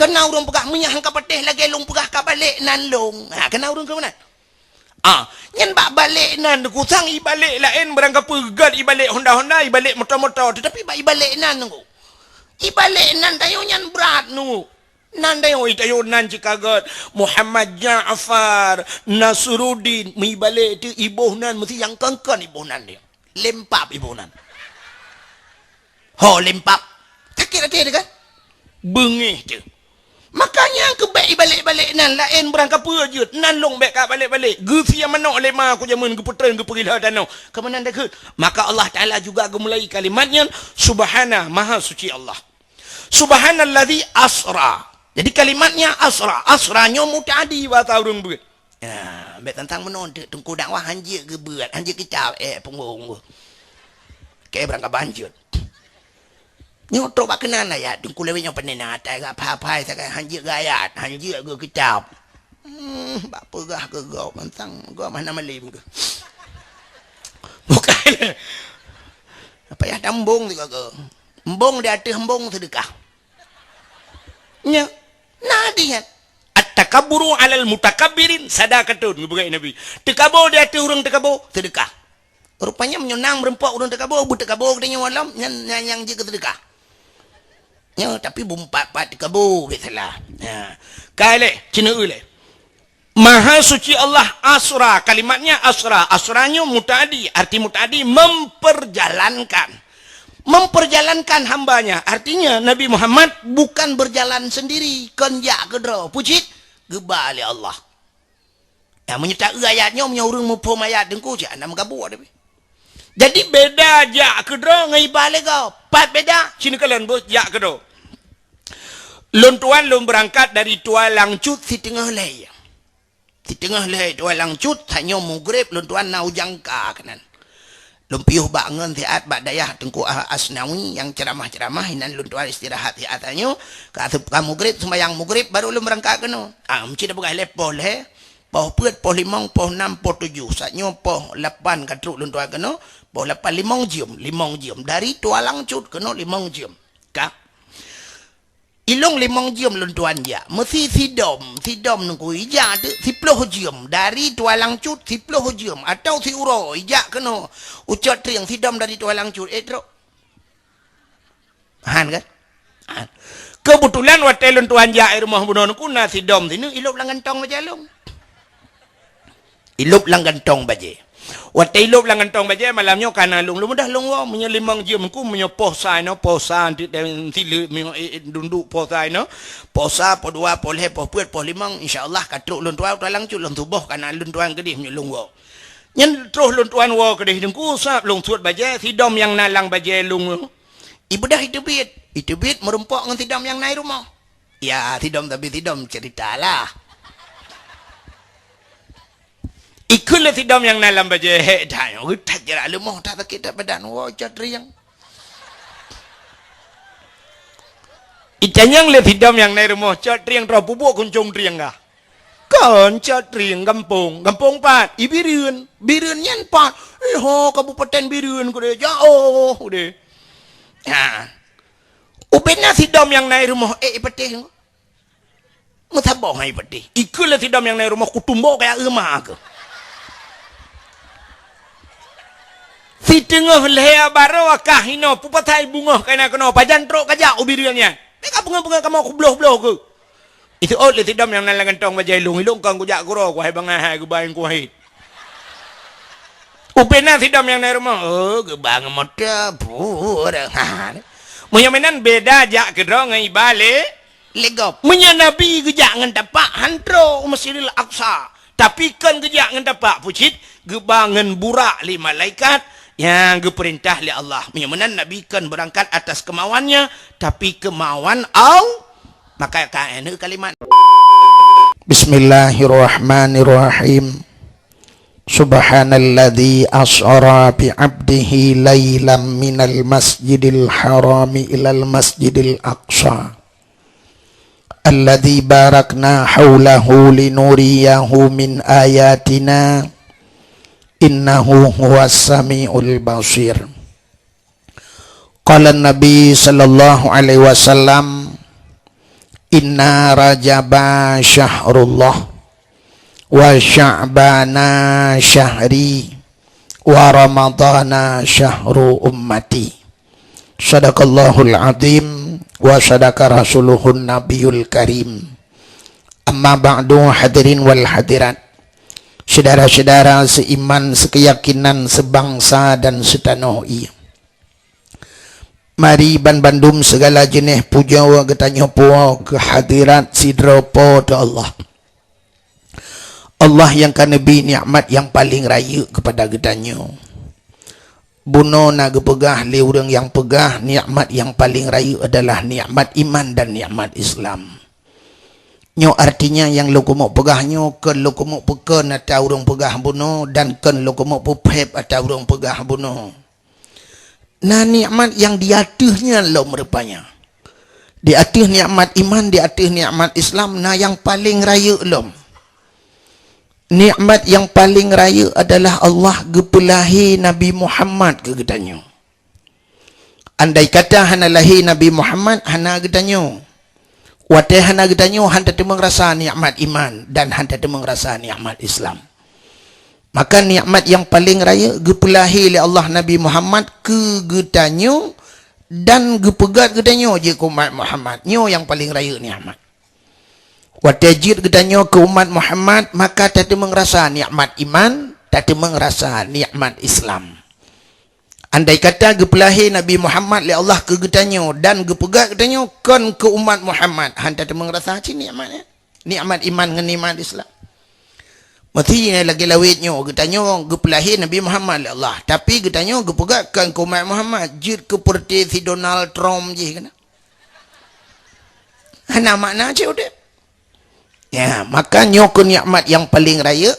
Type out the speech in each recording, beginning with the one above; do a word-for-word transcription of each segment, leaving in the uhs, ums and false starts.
Na ureuëng peugah, "Meunyoe han ka patéh lagée lôn peugah, ka balek nan lôn." Ha, keunan ureuëng keu meunan. Ah, nyan bak balek nan, kusang ibalek laén, barang kapeugét ibalek honda-honda, ibalek moto-moto, teutapi bak ibalek nan nunggu. Ibalek nan tanyoe nyan brat nunggu. Nan tanyoe, tanyoe nan cit ka gét, Muhammad Ja'far Nasruddin, meuibalek teuh iboh nan, meusi nyang kon-kon iboh nan dia. Lempap iboh nan. Ho lempap. Sakét até teuh kan? Beungéh teuh. Makanya keubek ibalek-balek nan laén barang kapeue jeuet, nan lôn bék ka balek-balek. Geusie manok lé ma ku jameun geupeutreun geupeugila tanoh. Keumanan takheun. Maka Allah Taala juga geumulai kalimat nyan, Subhana, Maha Suci Allah. Subhanalladzi asra. Jadi kalimatnya asra. Asra nyoe muta'adi bahasa ureuëng beuet. Ya, bék tantang meunan teuk, teungku dakwah hanjeuet geubeuet, hanjeuet kitab, eh, punggong. Oke, barang ka banjut. Nyoe trok bak keunan ayat, teungku lewat nyoe peunena atai gak phai-phai sagai hanjeuet geuayat, hanjeuet geukitab. Hmm, bak peugah keu gob mantang, gob hana malem keu. Bukan. Apa ya tambong tu kau? Embong di ateueh embong sedekah. Nya, na hadis nyan. At-takabburu 'alal mutakabbirin sadaqatun, geupeugah Nabi. Teukabo di ateueh ureuëng teukabo, sedekah. Rupanya meunyoe na meureumpok ureuëng teukabo, beuteukabo geutanyoe walom, nyan, nyan nyang jeuet keu sedekah. Nya, tapi bumpat-pat teukabo, biasalah. Ha. Kai lé, cina lé. Maha Suci Allah asra, kalimatnya asra. Asra nyoe muta'adi, arti muta'adi memperjalankan. Memperjalankan hambanya, artinya Nabi Muhammad bukan berjalan sendiri, kon jak keudroe, pucit geuba lé Allah. Ya, meunyoe taeu ayat nyoe, meunyoe ureuëng muphom ayat teungku, cit hana meugabuk tapi. Jadi beda jak keudroe ngon iba lé gob. Pat beda, sinoe kalon beuh jak keudroe. Lôn tuan lôn beurangkat dari Tualang Cut siteungoh lhée. Siteungoh lhée Tualang Cut, tanyoe mugreb lôn tuan na u Jangka keunan. Lôn piôh bak ngon siat bak dayah Teungku Asnawi nyang ceuramah-ceuramah, inan lôn tuan istirahat siat tanyoe, ka aseup ka mugreb, seumayang mugreb, baru lôn beurangkat keunoe. Ah, meucit peugah lé poh lhée, poh peuet, poh limong, poh nam, poh tujoh. Saat nyoe poh lapan ka trok lôn tuan keunoe, poh lapan limong jeuem, limong jeuem. Dari Tualang Cut keunoe limong jeuem. Ka. Ilong limong jeuem lôn tuan jak. Meusi sidom, sidom nungku ijak teuk siploh jeuem. Dari Tualang Cut siploh jeuem. Atau siuroe ijak keunoe. U Cot Trieng sidom dari Tualang Cut. Eh, trok. Han kan? Han. Keubeutulan watée lôn tuan jak i rumoh bunoe nungku na sidom sineuk ilop lam gantong bajée lôn. Ilop lam gantong bajée. Watée ilop lam gantong bajée, malam nyoe kana lôn, lôn mudah lôn woe. Meunyoe limong jeuem nungku, meunyoe poh sa inoe, poh sa, sileuek, meunyoe, eh, eh, dunduk poh sa inoe, poh sa, poh dua, poh lhée, poh peuet, poh limong, insya Allah ka trok lôn tuan, Tualang Cut lôn tuboh kana lôn tuan keudeh meunyoe lôn woe. Nyan troh lôn tuan woe keudeh nungku, sab lôn suet bajée, sidom nyang na lam bajée lôn. Ibeudôh iteubiet, iteubiet meurumpok ngon sidom nyang na i rumoh. Ya, sidom tapi sidom cerita lah. Ikheun lé sidom nyang na lam bajée, "Hék that nyoe, geutat jarak leumoh, that sakét that badan, woe Cot Trieng." Itanyong lé sidom nyang na i rumoh, "Cot Trieng, droe peubuet kuncong trieng kah?" "Kon, Cot Trieng, gampông." "Gampông pat?" "I Bireuen." "Bireuen nyan pat?" "Eh, ho, Kabupaten Bireuen keudeh, jaoh keudeh." Ha. Ubena sidom nyang na i rumoh, eh, i patéh. Meusaboh hai patéh. Ikheun lé sidom nyang na i rumoh, kutumbo kaya euma keuh. Siteungoh lhée baroe ka hinoe, peue pasai beungoh ka na keunoe, pajan trok kajak u Bireuen nyan. Teuka beungoh-beungoh kamoe kubloh-bloh keuh. Iseuôt lé sidom nyang na lam gantong bajée lôn, ilôn kon kujak keudroe, kuhai bangai hai geuba nyang kuhai. Ubena sidom nyang na i rumoh, oh, geuba ngon moto, pura. Ha. Meunyoe meunan beda jak keudroe ngon iba lé, lé gob. Meunyoe Nabi geujak ngon tapak, han trok u Masjidil Aqsa. Tapi kon geujak ngon tapak, pucit, geuba ngon burak lé malaikat nyang geupeurintah lé Allah. Meunyoe meunan Nabi kon beurangkat atas kemauannya, tapi kemauan Allah. Maka ka kalimat. Bismillahirrahmanirrahim. Subhanalladzi asra bi 'abdihi lailam minal masjidil harami ilal masjidil aqsa. Alladzi barakna haulahu linuriyahu min ayatina. Innahu huwas samiul basir. Qala Nabi sallallahu alaihi wasallam, Inna Rajaba syahrullah, wa Sya'bana syahri, wa Ramadana syahru ummati. Sadaqallahul azim, wa sadaqa rasuluhun nabiyul karim. Amma ba'du, hadirin wal hadirat, syedara-syedara seiman, sekeyakinan, sebangsa dan setanoh ie. Mari ban bandum segala jeuneh pujoe geutanyoe puwoe keu hadirat sidroe Po teu Allah. Allah nyang ka neubri nikmat nyang paleng rayeuk keupada geutanyoe. Bunoe na geupeugah lé ureuëng nyang peugah nikmat nyang paleng rayeuk adalah nikmat iman dan nikmat Islam. Nyoe artinya nyang lôn keumeung peugah nyoe kon lôn keumeung peukeun ata ureuëng peugah bunoe dan kon lôn keumeung peupheb ata ureuëng peugah bunoe. Na nikmat nyang di ateueh nyan lom rupanya. Di ateueh nikmat iman, di ateueh nikmat Islam, na nyang paleng rayeuk lom. Nikmat nyang paleng rayeuk adalah Allah geupeulahé Nabi Muhammad keu geutanyoe. Andai kata hana lahé Nabi Muhammad, hana geutanyoe. Watée hana geutanyoe, han tateumeung rasa nikmat iman dan han tateumeung rasa nikmat Islam. Maka nikmat nyang paleng rayeuk geupeulahé lé Allah Nabi Muhammad keu geutanyoe dan geupeugét geutanyoe jeuet keu umat Muhammad. Nyoe nyang paleng rayeuk nikmat. Watée jeuet geutanyoe keu umat Muhammad, maka tateumeung rasa nikmat iman, tateumeung rasa nikmat Islam. Andai kata geupeulahé Nabi Muhammad lé Allah keu geutanyoe dan geupeugét geutanyoe kon keu umat Muhammad, han tateumeung rasa cit nikmat nyan. Nikmat iman ngon nikmat Islam. Meusti lagée lawét nyoe, geutanyoe geupeulahé Nabi Muhammad lé Allah, tapi geutanyoe geupeugét kon keu umat Muhammad, jeuet keu peureuté si Donald Trump jih keunan. Hana makna cit udeb. Ya, maka nyoe keuh nikmat nyang paleng rayeuk.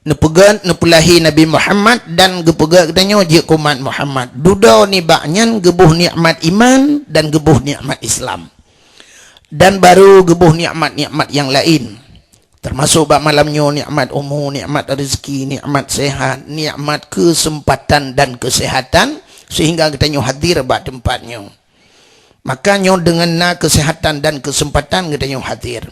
Neupeugét, neupeulahé Nabi Muhammad dan geupeugét geutanyoe jeuet keu umat Muhammad. Dudoe nibak nyan geuboh nikmat iman dan geuboh nikmat Islam. Dan baru geuboh nikmat-nikmat nyang laén. Teumasok bak malam nyoe nikmat umu, nikmat rezeki, nikmat sehat, nikmat keuseumpatan dan keusehatan sehingga geutanyoe hadir bak teumpat nyoe. Maka nyoe deungon na keusehatan dan keuseumpatan geutanyoe hadir.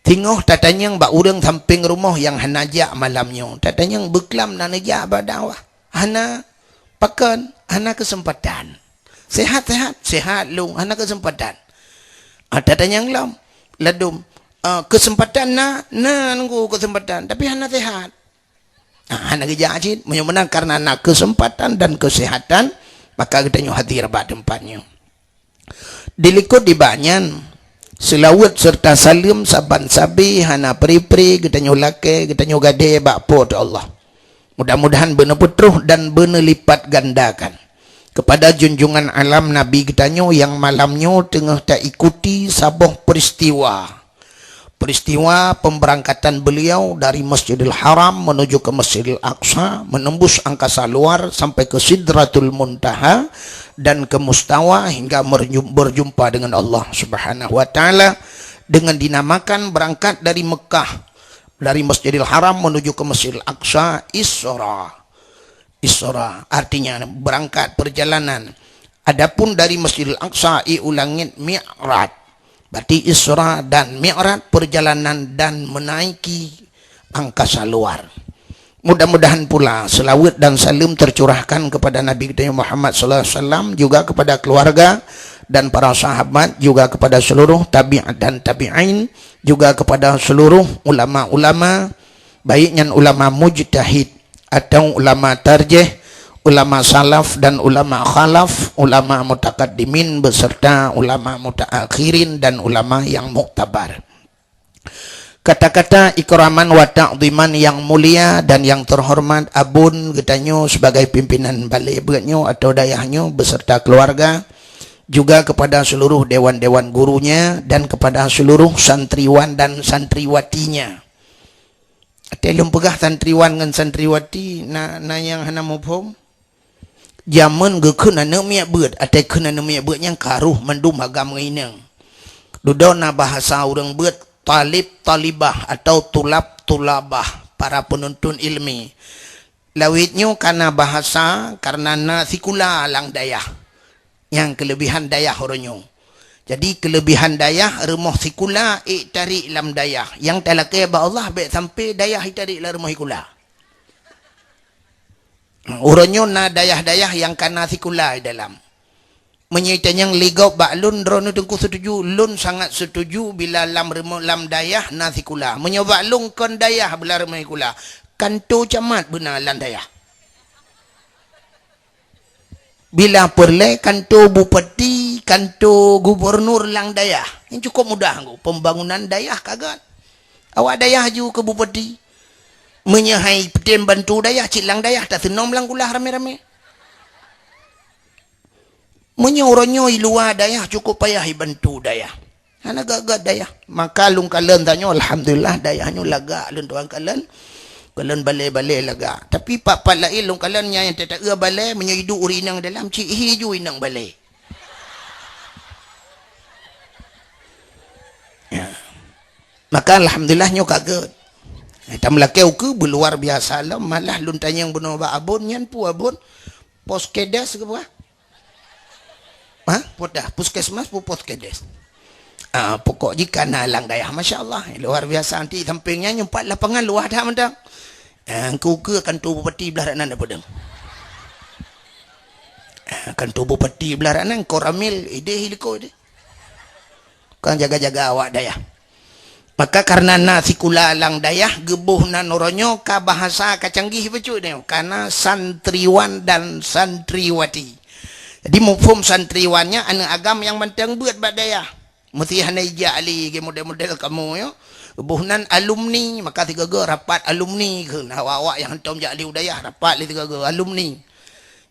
Teungoh tatanyong bak ureuëng sampéng rumoh nyang hana jak malam nyoe, tatanyong beuklam na neujak bak dakwah? Hana. Pakon? Hana keuseumpatan. Sehat-sehat? Sehat lom, hana keuseumpatan. Ah, tatanyong lom, ladom, ah, keuseumpatan na? Na nunggu keuseumpatan, tapi hana sehat. Nah, hana geujak cit. Meunyoe meunan kareuna na keuseumpatan dan keusehatan, maka geutanyoe hadir bak teumpat nyoe. Dilikot nibak nyan, seulaweuet seureuta saleuem saban sabe hana pri-pri geutanyoe lakée, geutanyoe gadée bak Po teu Allah. Mudah-mudahan beuneupeutroh dan beuneulipat gandakan keupada junjungan alam Nabi geutanyoe nyang malam nyoe teungoh taikuti saboh peuristiwa. Peristiwa pemberangkatan beliau dari Masjidil Haram menuju ke Masjidil Aqsa, menembus angkasa luar sampai ke Sidratul Muntaha dan ke Mustawa hingga merju-, berjumpa dengan Allah Subhanahu wa Ta'ala, dengan dinamakan berangkat dari Mekah, dari Masjidil Haram menuju ke Masjidil Aqsa, Isra. Isra artinya berangkat, perjalanan. Adapun dari Masjidil Aqsa i u langét, Mi'raj. Berarti Isra dan Mi'raj perjalanan dan menaiki angkasa luar. Mudah-mudahan pula selawat dan salam tercurahkan kepada Nabi kita Muhammad sallallahu alaihi wasallam, juga kepada keluarga dan para sahabat, juga kepada seluruh tabi'at dan tabi'in, juga kepada seluruh ulama-ulama, baik nyan ulama mujtahid atau ulama tarjih, ulama salaf dan ulama khalaf, ulama mutakaddimin beserta ulama mutaakhirin dan ulama yang muktabar. Kata-kata ikraman wa ta'ziman yang mulia dan yang terhormat abon geutanyoe sebagai pimpinan balé beuet nyoe atau dayah nyoe beserta keluarga, juga kepada seluruh dewan-dewan gurunya dan kepada seluruh santriwan dan santriwatinya. Watée lôn peugah santriwan ngon santriwati, na, na nyang hana muphom? Jameun geukheun aneuëk miet beuet, watée kheun aneuëk miet beuet nyan ka rôh mandum agam ngon inong. Dudoe na bahasa ureuëng beuet talib talibah atau tulab tulabah, para penuntut ilmi. Lawét nyoe ka na bahasa kareuna na sikula lam dayah. Nyang keuleubihan dayah uroe nyoe. Jadi, keulebihan dayah, rumoh sikula ék tarék lam dayah. Nyang talakée bak Allah bék sampoe dayah jitarék lam rumoh sikula. Uroe nyoe na dayah-dayah nyang ka na sikula di dalam. Meunyoe tanyong lé gob bak lôn, droeneuh Teungku setuju, lôn sangat setuju bila lam rumoh, lam dayah na sikula. Meunyoe bak lôn kon dayah bila rumoh sikula, kanto camat beuna lam dayah. Bila peureulée kanto bupati, kanto gubunur lam dayah, nyan cukôp mudah nggu, pembangunan dayah ka gét. Awak dayah ju keu bupati. Meunyoe hai peutem bantu dayah, cit lam dayah, taseunom lam kulah ramé-ramé. Meunyoe uroe nyoe i luwa dayah, cukôp payah ibantu dayah. Hana gét-gét dayah. Maka lôn kalon tanyoe, alhamdulillah, dayah nyoe lagak lôn tuan kalon. Kalon balée-balée lagak. Tapi pat-pat laén lôn kalon nyang, nyang teuta-eu balée, meunyoe iduek ureuëng inong dalam, cit hi ju inong balée. Ya. Maka alhamdulillah nyoe ka gét. Eh, tameulakée ukeue beuluar biasa lom, malah lôn tanyong bunoe bak abon, nyan peue abon? Poskedes keu peue? Ha? Podah, puskesmas peue poskedes? Ah, pokok jih ka na lam dayah, masya Allah, luar biasa. Nanti samping nyan nyoe pat lapangan luwah that mantong. Ah, keu ukeue kanto bupati blah rak nan dak peudeueng. Ah, kanto bupati blah rak nan, Koramil, idéh iliko idéh. Kon jaga-jaga awak dayah. Maka karena na sikula lam dayah, geuboh nan uroe nyoe ka bahasa ka canggih bacut nyoe, ka na santriwan dan santriwati. Jadi, mufhum santriwan nyan aneuk agam nyang mantong beuet bak dayah. Meusti hana ijak lé, geu model-model kamoe nyoe. Geuboh nan alumni, maka sigoe-goe rapat alumni kheun. Awak-awak nyang hantom jak lé u dayah, rapat lé sigoe-goe alumni.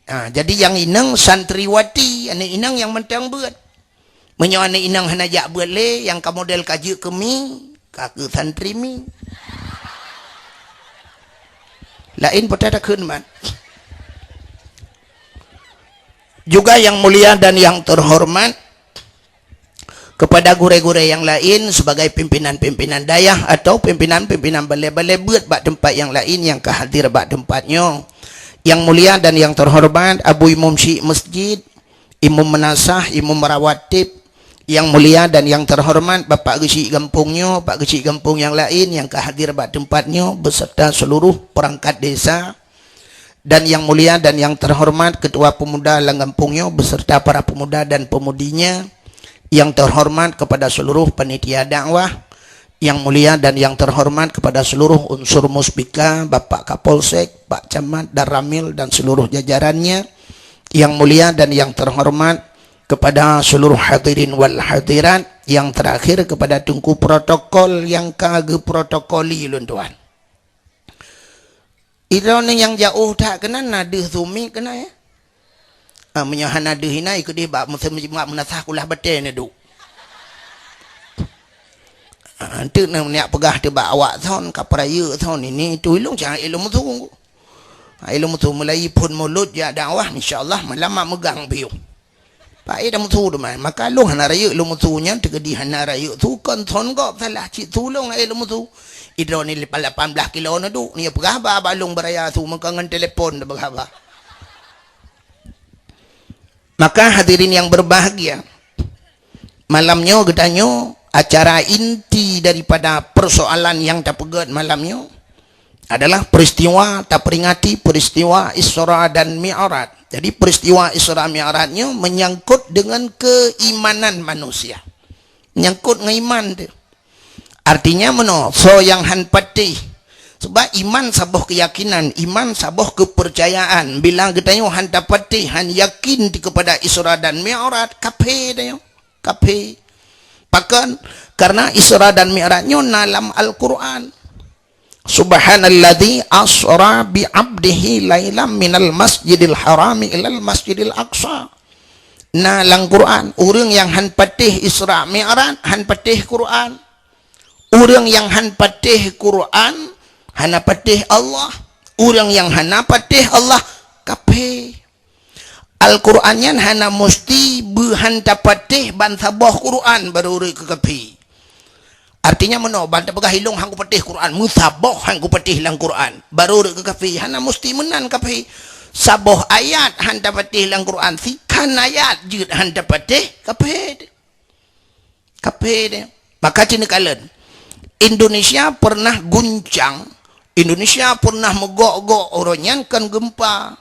Ha, jadi nyang inong santriwati, aneuk inong nyang mantong beuet. Meunyoe aneuk inong hana jak beuet lé, nyang ka model ka jeuet keu mi, ka keu santri mi. Laén peue takheun man. Juga yang mulia dan yang terhormat, kepada gurée-gurée nyang laén sebagai pimpinan-pimpinan dayah atau pimpinan-pimpinan balée-balée beuet bak teumpat nyang laén nyang ka hadir bak teumpat nyoe. Yang mulia dan yang terhormat Abu Imum Syik Masjid, Imum Meunasah, Imum Rawatib, yang mulia dan yang terhormat Bapak Geuchik Gampông nyoe, Pak Geuchik Gampông nyang laén nyang ka hadir bak teumpat nyoe, beserta seluruh perangkat desa, dan yang mulia dan yang terhormat Ketua Pemuda lam gampông nyoe, beserta para pemuda dan pemudinya, yang terhormat kepada seluruh panitia dakwah, yang mulia dan yang terhormat kepada seluruh unsur Muspika, Bapak Kapolsek, Pak Camat, Danramil, dan seluruh jajarannya, yang mulia dan yang terhormat kepada seluruh hadirin wal hadirat, yang terakhir kepada Teungku protokol nyang ka geuprotokoli lôn tuan. Droeneuh nyang jiôh that keunan na deuh sumi keunan, ya. Ah, meunyoe hana deuh inan, keudeh bak meuseu-, bak meunasah kulah batée neuduek. Ah, enteuk neuneuk peugah teuh bak awak thon, ka peurayeuk thon, ini itu ilong cang ilong musu. Ah, ilong musu mulai phon mulod jak dakwah, insya Allah malam mak meugang piôh. Pak, eh, dah musu teuma. Maka lôn hana rayeuk lôn musu nyan, teukeudi hana rayeuk su kon thon gob salah cit su lôn, eh, lôn musu. Idroe ni lapan belas kilo neuduek, ni peugah haba bak lôn beuraya su, meuka ngon telepon dah peugah haba. Maka hadirin yang berbahagia, malam nyoe geutanyoe acara inti daripada persoalan yang tapeugét malam nyoe adalah peristiwa, taperingati peristiwa Isra dan Mi'raj. Jadi, peristiwa Isra Mi'raj nyoe menyangkut dengan keimanan manusia. Menyangkut ngon iman tu. Artinya meunoe, soe nyang han patéh. Sebab iman saboh keyakinan, iman saboh kepercayaan. Bila geutanyoe han tapatéh, han yakin kepada Isra dan Mi'raj, kafé tanyoe. Kafé. Pakon? Karena Isra dan Mi'raj nyoe na lam Al-Quran. "Subhanalladzi asra bi 'abdihi lailam minal masjidil harami ilal masjidil aqsa." Na lam Quran, ureuëng nyang han patéh Isra Mi'raj, han patéh Quran. Ureuëng nyang han patéh Quran, hana patéh Allah. Ureuëng nyang hana patéh Allah, kafé. Al-Quran nyan hana musti beuhan tapatéh ban saboh Quran baru rhot keu kafé. Artinya meunoe, ban tapeugah ilong han kupatéh Quran, meusaboh han kupatéh lam Quran, baru rhot keu kafé, hana musti meunan kafé. Saboh ayat han tapatéh lam Quran, sikhan ayat jeuet han tapatéh, kafé. Kaphé deh. Maka cit neukalon. Indonesia pernah guncang, Indonesia pernah meugok-gok, uroe nyan kon gempa.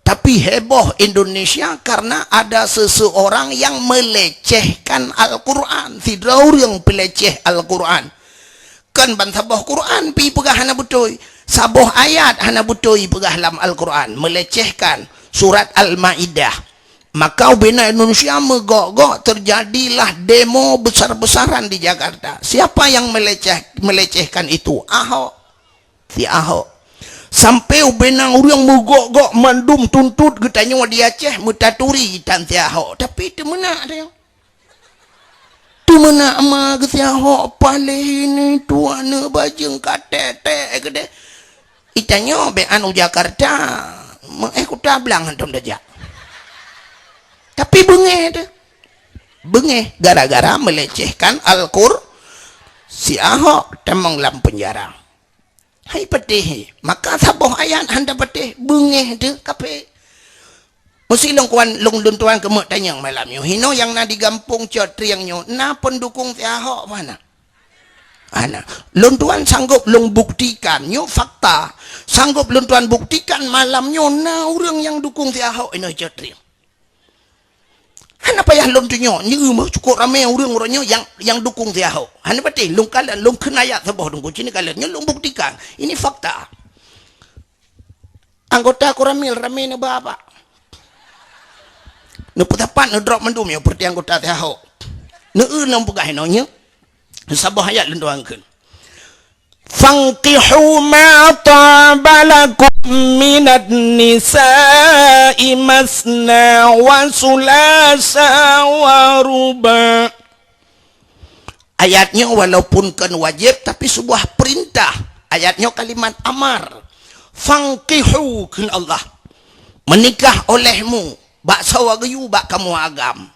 Tapi heboh Indonesia karena ada seseorang yang melecehkan Al-Quran. Sidroe ureuëng peuleceh Al-Quran. Kon ban saboh Quran pi peugah hana beutôi. Saboh ayat hana beutôi peugah lam Al-Quran. Melecehkan surat Al-Maidah. Maka ubena Indonesia meugok-gok, terjadilah demo besar-besaran di Jakarta. Siapa yang meleceh, melecehkan itu? Ahok. Si Ahok. Sampai ubena ureuëng meugok-gok mandum tuntut geutanyoe di Aceh meutaturi tan si Ahok. Tapi teumeunak dia. Teumeunak ma geusi Ahok paléh ini tuan bajeueng katek-tek keudeh. Itanyoe bék anu Jakarta, meu-, eh, Kuta Blang hantom tajak. Tapi beungéh teuh. Beungéh gara-gara melecehkan Al-Qur-, si Ahok tamong lam penjara. Hai patéh, maka saboh ayat hana patéh, beungéh teuh kaphé. Meusi lôn kuan, lôn, lôn tuan keumeuk tanyong malam nyoe. Hinoe nyang na di gampông Cot Trieng nyoe, na peundukung si Ahok mana? Hana. Lôn tuan sanggob lôn buktikan, nyoe fakta. Sanggob lôn tuan buktikan malam nyoe na ureuëng nyang dukung si Ahok inoe Cot Trieng. Hana payah lôn tunyok, nyoe meuh cukôp ramé ureuëng uroe nyoe nyang, nyang dukung si Ahok. Hana patéh, lôn kalon, lôn kheun ayat saboh dungku, cit neukalon. Nyoe lôn buktikan. Ini fakta. Anggota Koramil ramé neuba bak. Neupeusapat neudrop mandum nyoe peureuté anggota si Ahok. Neu-eu lôn peugah inoe nyoe. Saboh ayat lôn tuan kheun. "Fankihu ma taba lakum minan nisa'i masna wa sulasa wa ruba'." Ayat nyoe walaupun kon wajéb, tapi sebuah perintah. Ayat nyoe kalimat amar. "Fankihu," kheun Allah. "Meunikah olehmu bak sawa geuyue bak kamoe agam."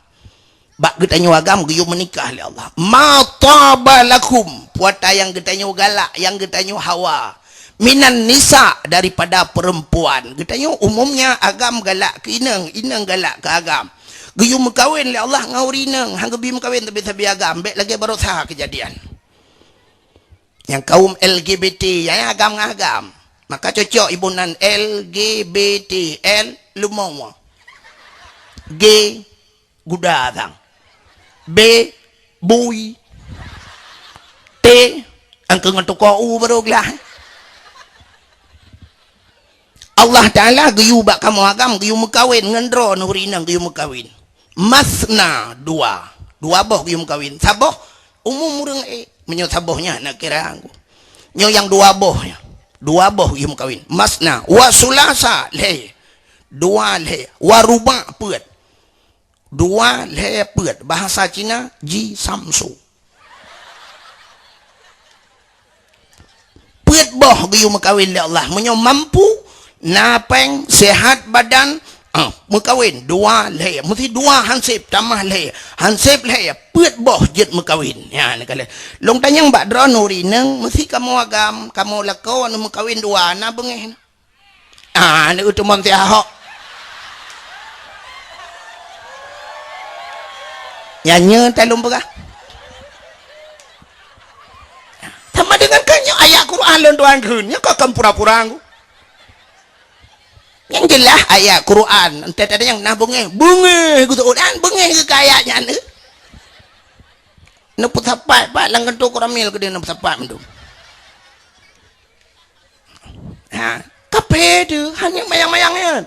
Bak geutanyoe agam geuyue meunikah lé Allah. "Ma taba lakum," peue ata nyang geutanyoe galak, nyang geutanyoe hawa. "Minan nisa," daripada perempuan. Geutanyoe umumnya agam galak keu inong, inong galak keu agam. Geuyue meukawen lé Allah ngon ureuëng inong, han geubi meukawen sabe-sabe agam, bék lagée baroesa keujadian. Nyang kaum L G B T, nyang agam ngon agam. Maka cocok iboh nan L G B T, L leumo. G guda sang. B bui. T angkeu ngon tukoe u baru glah. Allah Taala geuyue bak kamoe agam geuyue meukawen ngon droe nuri inong geuyue meukawen. Masna dua. Dua boh geuyue meukawen. Saboh umum ureuëng ék. Meunyoe saboh nyan na kira anggu. Nyoe nyang dua boh nyan. Dua boh geuyue meukawen. Masna wa sulasa lhée. Dua lhée. Wa ruba' peuet. Dua lhée peuet, bahasa Cina, ji samsu. Peuet boh geuyue meukawen lé Allah. Meunyoe mampu, na péng, sehat badan, ah, meukawen dua lhée. Meusti dua hanseb, tamah lhée. Hanseb lhée, peuet boh jeuet meukawen. Nyan, neukalon. Lôn tanyong bak droeneuh uri inong, meusti kamoe agam, kamoe lakoe, meukawen dua, na beungéh na. Ah, aneuk teumon si Ahok. Nyan nyoe talôn peugah. Sama dengan kan nyoe ayat Quran lôn tuan kheun, nyoe kok kon pura-pura ngku. Nyang jeulaih ayat Quran, entah ada nyang na beungéh, beungéh geuseuôt, an beungéh keu ayat nyan. Neupeusapat pat lam kantô Koramil keudeh neupeusapat mandum. Ha, kaphé teuh, hana mayang-mayang nyan.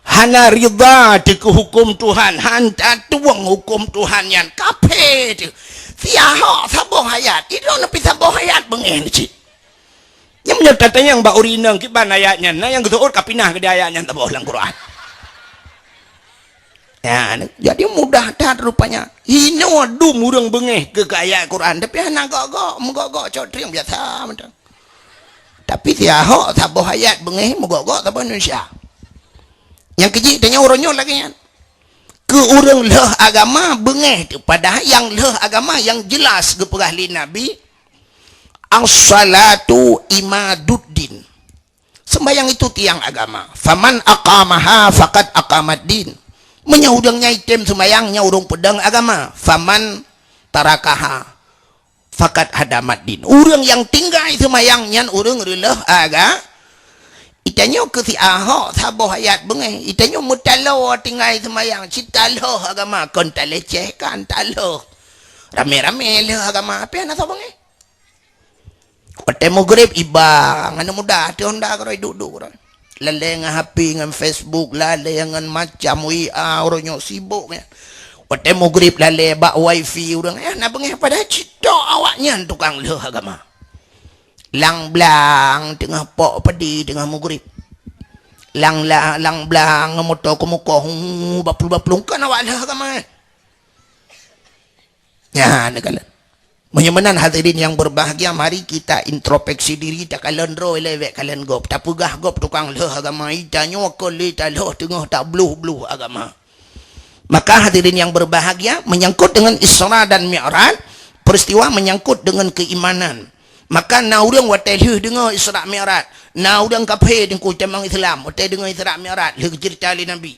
Hana ridha teuh keu huköm Tuhan, han tatueng huköm Tuhan nyan. Kaphé teuh. Si Ahok saboh ayat, idong neupeusaboh ayat beungéh cit. Nyang meunyoe tatanyong bak ureuëng inong kiban ayat nyan, na nyang geuseuôt ka pinah keudeh ayat nyan saboh lam Quran. Ya, jadi mudah that rupanya. Hinoe dum ureuëng beungéh keu, keu ayat Quran, tapi hana gok-gok, meugok-gok cot trieng biasa mantong. Tapi si Ahok saboh ayat beungéh meugok-gok saboh Indonesia. Nyang keujih tanyoe uroe nyoe lagée nyan. Keu ureuëng lheueh agama beungéh teuh, padahai nyang lheueh agama nyang jeulaih geupeugah lé Nabi, "As-salatu imaduddin." Sembahyang itu tiang agama. "Faman aqamaha faqad aqamaddin." Meunyoe ureuëng nyang item sembahyang, nyan ureuëng peudong agama. "Faman tarakaha faqad hadamad din. Ureuëng nyang tinggai seumayang nyan ureuëng reuleuh aga-, Itanyoe keu si Ahok saboh ayat beungéh. Itanyoe meutaloe tinggai seumayang. Cit taloh agama kon talecehkan, taloh. Ramé-ramé lheueh agama. Api hana soe beungéh. Watée mugrib iba ngon muda, teuh honda keuroi duek-duek keuroi. Lalée ngon H P, ngon Facebook, lalée ngon macam W A, uroe nyoe sibok nyan. Watée mugrib lalée bak wifi ureuëng, eh, na beungéh padahai cit tok awaknyan tukang lheueh agama. Lang blang teungoh pok padi teungoh mugrib. Lang la-, lang blang ngon moto keumukoh, hu, baplueng-baplueng kan awak lheueh agama. Nyan, neukalon. Meunyoe meunan hadirin yang berbahagia, mari kita introspeksi diri, takalon droe lé bék kalon gob. Tapeugah gob tukang lheueh agama, itanyoe kon lé taloh teungoh tabloh-bloh agama. Maka hadirin yang berbahagia, menyangkut dengan Isra dan Mi'raj, peristiwa menyangkut dengan keimanan. Maka na ureuëng watée lheueh deungoe Isra Mi'raj, na ureuëng kafé teungku tamong Islam, watée deungoe Isra Mi'raj, lheueh geuceurita lé Nabi.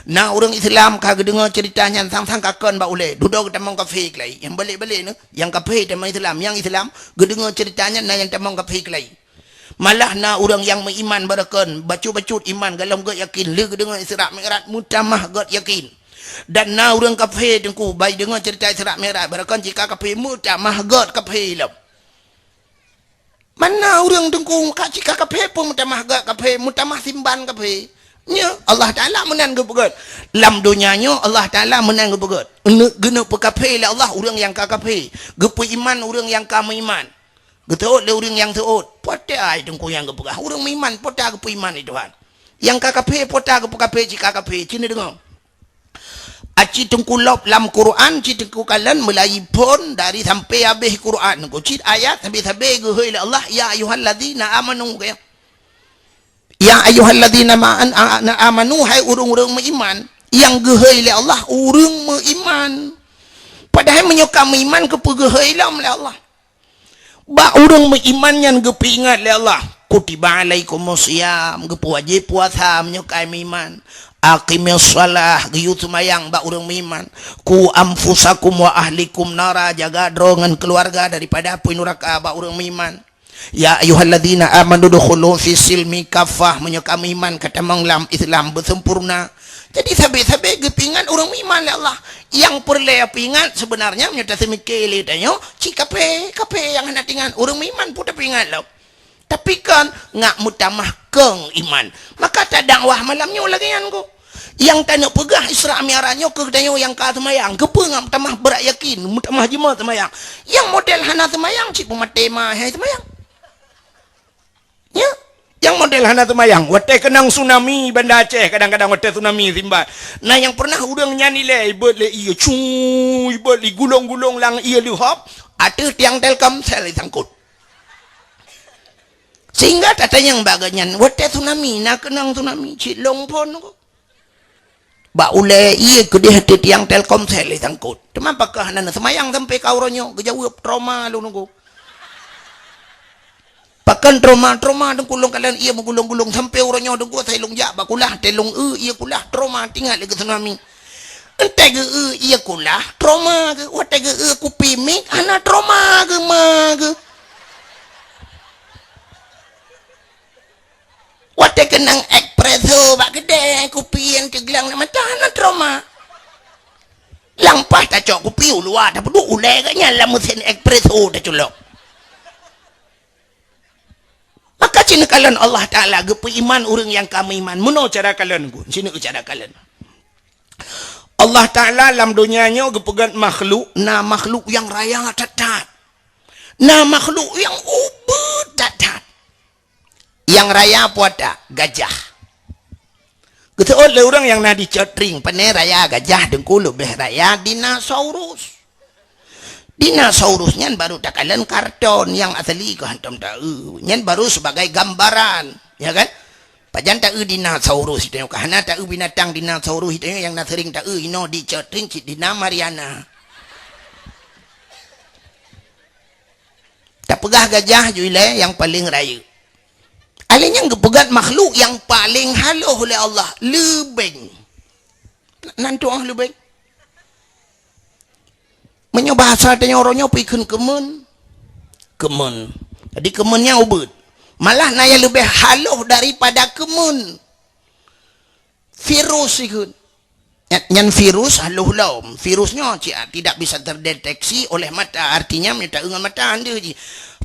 Na ureuëng Islam ka geudeungoe ceurita nyan sang-sang ka kon bak ulée, dudoe geutamong kafé keulai. Nyang balek-balek nyoe, nyang kafé tamong Islam, nyang Islam geudeungoe ceurita nyan na nyang tamong kafé keulai. Malah na ureuëng nyang meuiman barokon, bacut-bacut iman gohlom gét yakin, lheueh geudeungoe Isra Mi'raj meutamah gét yakin. Dan na ureuëng kafé teungku, bai deungoe ceurita Isra Mi'raj, barokon cit ka kafé meutamah gét kafé lom. Mana ureuëng teungku ka cit ka kafé pun meutamah gét kafé, meutamah simban kafé. Nyoe Allah Taala meunan geupeugét. Lam donya nyoe Allah Taala meunan geupeugét. Geuneuk peukafé lé Allah ureuëng nyang ka kafé, geupeuiman ureuëng nyang ka meuiman. Geuteuôt lé ureuëng nyang teuôt. Pote ai teungku nyang geupeugah ureuëng meuiman, pote geupeuiman lé Tuhan. Nyang ka kafé, pote geupeukafé cit ka kafé, cit neudeungoe. Aci teungku lop lam Quran, ci teungku kalon meulayi phon dari sampai habéh Quran. Ku cit ayat sabe-sabe geuhôi lé Allah, "Ya ayyuhalladzina amanu," kaya. "Ya ayyuhalladzina ma-, an-, a-, na amanu," hai ureuëng-ureuëng meuiman. Nyang geuhôi lé Allah ureuëng meuiman. Padahai meunyoe ka meuiman, keupeue geuhôi lom lé Allah? Bak ureuëng meuiman nyan geupeuingat lé Allah, "Kutiba alaikumus shiyam," geupeuwajéb puasa meunyoe ka meuiman. "Aqimis shalah," geuyue seumayang bak ureuëng meuiman. "Qu anfusakum wa ahlikum nara," jaga droe ngon keuluwarga daripada apui nuraka bak ureuëng meuiman. "Ya ayyuhalladzina amanu dukhulu fis silmi kaffah," meunyoe ka meuiman ka tamong lam Islam beusempurna. Jadi sabe-sabe geupeuingat ureuëng meuiman lé Allah. Nyang peureulée peuingat seubeunarnya meunyoe taseumike lé tanyoe, cit kafé, kafé nyang hana teuingat, ureuëng meuiman pun tapeuingat lom. Tapi kon ngak meutamah kong iman. Maka tadakwah malam nyoe lagée nyan ku. Nyang taneuk peugah Isra Mi'raj nyoe keu tanyoe nyang ka seumayang, keupeue ngak meutamah brat yakin, meutamah jimat seumayang. Nyang model hana seumayang, cit peumaté ma hai seumayang. Nya, nyang model hana seumayang. Watée keunong tsunami Banda Aceh, kadang-kadang watée tsunami simba. Na nyang pernah ureuëng nyan ilée, ibeuet lé ié, cu, ibeuet lé gulong-gulong lam ié leuhop, ateueh tiang Telkomsel isangkot. Sehingga tatanyong bak geuhnyan, watée tsunami, na keunong tsunami, cit lôn phon ko. Bak ulée ié keudeh ateueh tiang Telkomsel isangkot. Teuma pakon hana seumayang sampai ka uroe nyoe, geujaweueb trauma lôn nunggu. Pakon trauma, trauma teungku lôn kalon ié meugulong-gulong sampai uroe nyoe teungku asai lôn jak bak kulah, teuh lôn eu ié kulah, trauma teuingat lé keu tsunami. Entée geu eu ié kulah, trauma geu, watée geu eu kupi mic, hana trauma geu ma geu. Watée keunong espresso bak keudée, kupi nyang teuglang lam mata, hana trauma. Lampah tacok kupi u luwa, tapeuduek ulée geuh nyan lam meusén espresso taculok. Maka cit neukalon Allah Taala geupeuiman ureuëng nyang ka meuiman. Meunoe cara kalon ku, cit neukalon cara kalon. Allah Taala lam donya nyoe geupeugét makhluk, na makhluk nyang raya that-that. Na makhluk nyang ubeut that-that. Nyang raya peue ata? Gajah. Geuseuôt lé ureuëng nyang na di Cot Tring, pane raya gajah teungku leubeh raya dinosaurus. Dinosaurus nyan baru takalon karton, nyang asli keu hantom taeu. Nyan baru sebagai gambaran, ya kan? Pajan taeu dinosaurus itu, ka hana taeu binatang dinosaurus itu nyang na sering taeu inoe di Cot Tring cit dina Mariana. Tapeugah gajah ju ilée nyang paleng rayeuk. Alé nyang geupeugét makhluk nyang paleng haloh lé Allah, leubeng. Nan tuoh leubeng. Meunyoe bahasa tanyoe uroe nyoe peue kheun keumeun? Keumeun. Jadi keumeun nyan ubeut. Malah na nyang leubeh haloh daripada keumeun. Virus ikheun. Nyan, nyan virus haloh lom. Virus nyoe cit tidak bisa terdeteksi oleh mata. Artinya, meunyoe taeu ngon mata, hana jih.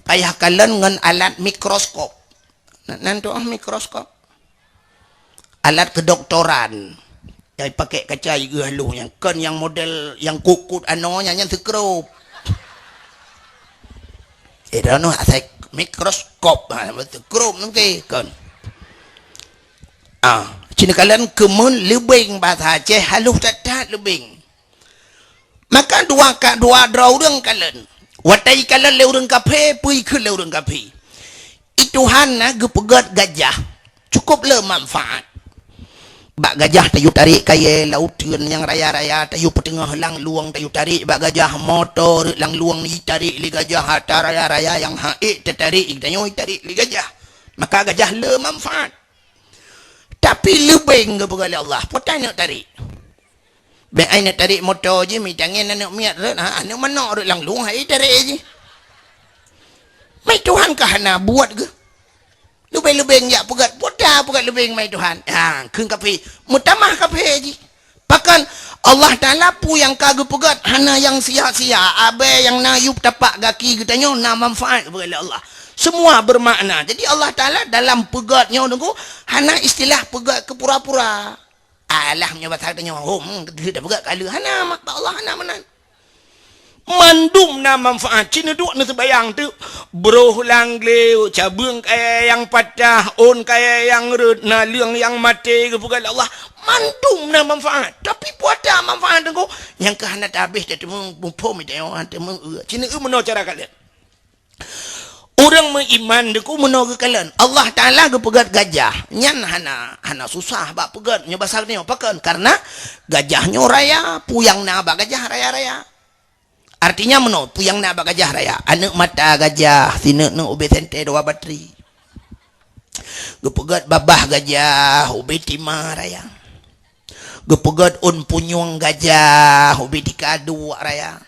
Payah kalon ngon alat mikroskop. Nan, nan tu, ah, mikroskop. Alat kedoktoran. Nyang pakai kaca, ieu haloh nyan. Kon nyang model nyang kut-kut anoe nyan, nyan seukrop. Eh, dah noh asai mikroskop. Ha, seukrop mungkin, kon. Ah, cina kalon keumeun leubeng, bahasa Aceh haloh that-that leubeng. Maka dua ka, dua droe ureuëng kalon. Watée kalon lé ureuëng kafé, peue kheun lé ureuëng kafé. I Tuhan na geupeugét gajah, cukup le manfaat. Bak gajah tayue tarek kayée lauteuen nyang raya-raya, tayue peuteungoh langlueng, tayue tarek bak gajah, moto rot langlueng jitarek lé gajah, atra raya-raya nyang han ék teutarek, tanyoe jitarek lé gajah. Maka gajah le manfaat. Tapi leubeng geupeugah lé Allah, peue ta neuk tarek. Bék ai neuk tarek moto jih, mitangen aneuk miet rot, ha, aneuk manok rot langlueng, hai tarek jih. Mai Tuhan ka hana buet geuh. Leubeng-leubeng jak peugét, peue ta peugét leubeng mai Tuhan. Ha, kheun kafé, meutamah kafé jih. Pakon Allah Taala peue nyang ka geupeugét hana nyang sia-sia, abée nyang na yup tapak gaki geutanyoe na manfaat geupeugét lé Allah. Semua bermakna. Jadi Allah Taala dalam peugét nyoe nunggu hana istilah peugét keu pura-pura. Alah meunyoe basa geutanyoe, hom, geutanyoe peugét keu Allah hana, mak Allah hana meunan. Mandum na manfaat. Cit neuduek neuseubayang teuk, broh lam glé, cabeueng kayée nyang patah, ôn kayée nyang rot, naleueng nyang maté geupeugét lé Allah. Mandum na manfaat. Tapi peue ta manfaat teungku, nyang ka hana tabéh tateumeung muphom, teumeung eu. Cit neueu meunoe cara kalon. Ureuëng meuiman teungku meunoe geukalon. Allah Taala geupeugét gajah. Nyan hana, hana susah bak peugét nyoe basa geutanyoe. Pakon? Karena gajah nyoe raya, peue nyang na bak gajah raya-raya. Artinya meunoe, peue nyang na bak gajah raya. Aneuk mata gajah, sineuk-neuk ubé sente dua batri. Geupeugét babah gajah, ubé tima raya. Geupeugét ôn punyueng gajah, ubé tika duek raya.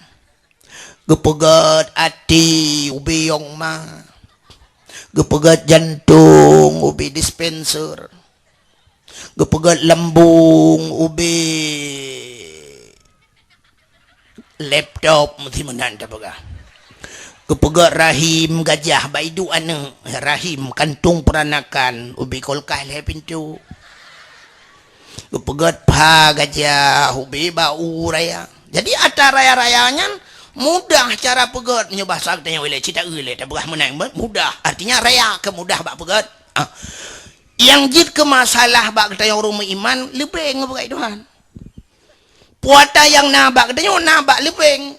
Geupeugét até, ubé yong ma. Geupeugét jantong, ubé dispenser. Geupeugét lambung, ubé laptop, meusi meunan tapeugah. Geupeugét rahim gajah, bak iduek aneuk, rahim, kantong peranakan, ubé kulkas lhée pintoe. Geupeugét pha gajah, ubé bak u raya. Jadi, atra raya-raya nyan mudah cara peugét, meunyoe basa geutanyoe ilée, cit taeu ilée, tapeugah meunan, mudah. Artinya, raya keu mudah bak peugét. Ah. Nyang jeuet keu masalah bak geutanyoe ureuëng meuiman, leubeng geupeugét Tuhan. Peue ta nyang na bak geutanyoe na bak leubeng.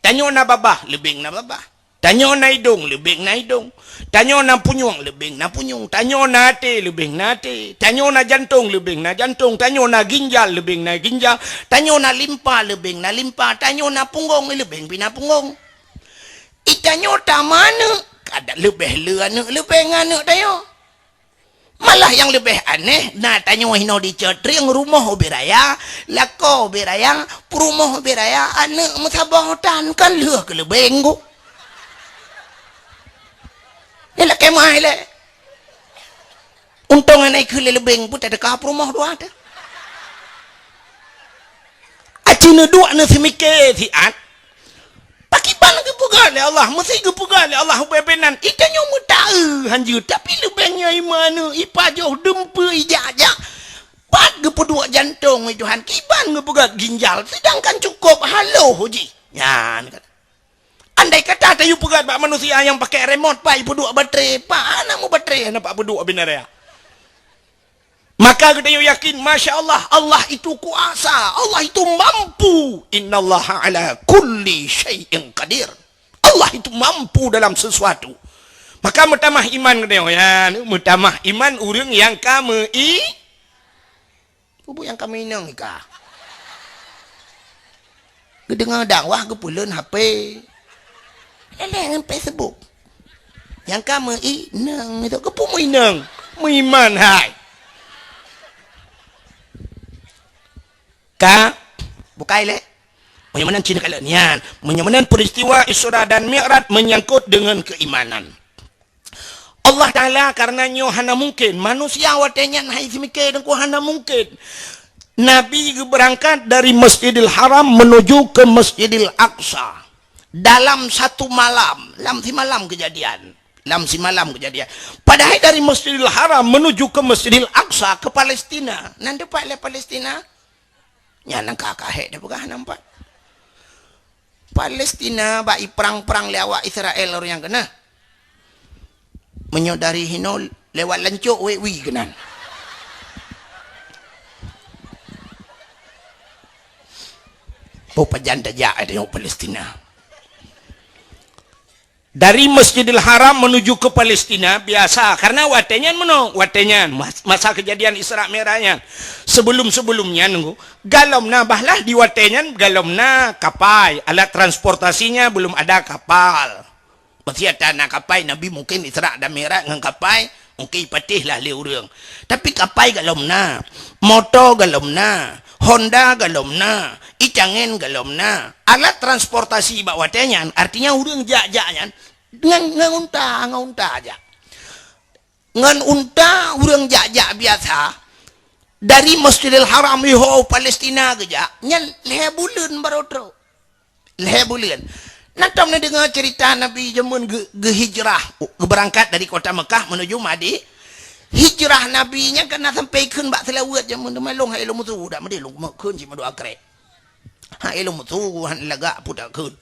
Tanyoe na babah, leubeng na babah. Tanyoe na idong, leubeng na idong. Tanyoe na punyueng, leubeng na punyueng. Tanyoe na até, leubeng na até. Tanyoe na jantong, leubeng na jantong. Tanyoe na ginjal, leubeng na ginjal. Tanyoe na limpa, leubeng na limpa. Tanyoe na punggong, leubeng pih na punggong. I tanyoe tameuaneuk, kada leubeh le aneuk leubeng aneuk tanyoe. Malah nyang leubeh aneh, na tanyoe hinoe di Ceutrieng rumoh ubé raya, lakoe ubé raya, peurumoh ubé raya, aneuk meusaboh tan, kan lheueh keu leubeng ku. Nyan lakée meu'ah ilée. Untông hana ikheun lé leubeng pun teuka peurumoh dua teuh. Aci neuduek neuseumiké siat. Pakriban geupeugah lé Allah, meusé geupeugah lé Allah ubé-ubé nan, i tanyoe meutaeu hanjeuet, tapi leubeng nyan iman, ipajoh, dumpeue, ijak-jak. Pat geupeuduek jantong, wahai Tuhan, kiban geupeugah ginjal, seudangkan cukôp haloh jih. Nyan, andai kata tayue peugah bak manusia nyang pakai remote, pat ipeuduek baterai, pat hana meubaterai, hana pat peuduek binaraya. Maka geutanyoe yakin, masya Allah, Allah itu kuasa, Allah itu mampu. Innallaha ala kulli syai'in qadir. Allah itu mampu dalam sesuatu. Maka meutamah iman geutanyoe, ya, meutamah iman ureuëng nyang ka meu-i-, Bubu nyang ka meuinong ika. Geudeungoe dakwah geupeuleuen H P. Leleng ngon Facebook. Nyang ka meuinong itu geupeu meuinong. Meuiman hai. Ka bukai lé. Meunyoe meunan cit kalon nyan, meunyoe meunan peristiwa Isra dan Mi'raj menyangkut dengan keimanan. Allah Taala karena nyoe hana mungkin, manusia watée nyan hai seumiké deungoe hana mungkin. Nabi geubeurangkat dari Masjidil Haram menuju ke Masjidil Aqsa dalam satu malam, lam simalam kejadian, lam simalam kejadian. Padahai dari Masjidil Haram menuju ke Masjidil Aqsa ke Palestina, nan tepat lé Palestina. Nyan nyang ka kahek dah peugah nampak. Palestina bak iprang-prang lé awak Israel ureuëng nyang keunah. Meunyoe dari hinoe lewat lancok wek wi keunan. Oh pajan tajak ada nyok Palestina. Dari Masjidil Haram menuju ke Palestina biasa karena watée nyan meunoe, watée nyan mas- masa kejadian Isra Mi'raj nyan. Sebelum-sebelum nyan nunggu galom na bahlah di watée nyan galom na kapai, alat transportasinya belum ada kapal. Pasti ada na kapai Nabi mungkin Isra dan Mi'raj ngon kapai, mungkin patih lah lé ureuëng. Tapi kapai galom na, moto galom na, Honda galom na, icangen galom na. Alat transportasi bak watée nyan, artinya ureuëng jak-jak nyan ngon, ngon unta, ngon unta jak. Ngon unta ureuëng jak-jak biasa dari Masjidil Haram iho Palestina geujak, nyan lhée buleuen baru trok. Lhée buleuen. Nah tom neudeungoe cerita Nabi jameun geu- geuhijrah, geubeurangkat dari kota Mekah menuju Madi. Hijrah Nabi nyan kana sampai kheun bak seulaweuet jameun teuma lôn hai lôn musu dak meudeh lôn kheun cit meudua krek. Hai lôn musu han lagak pudak kheun.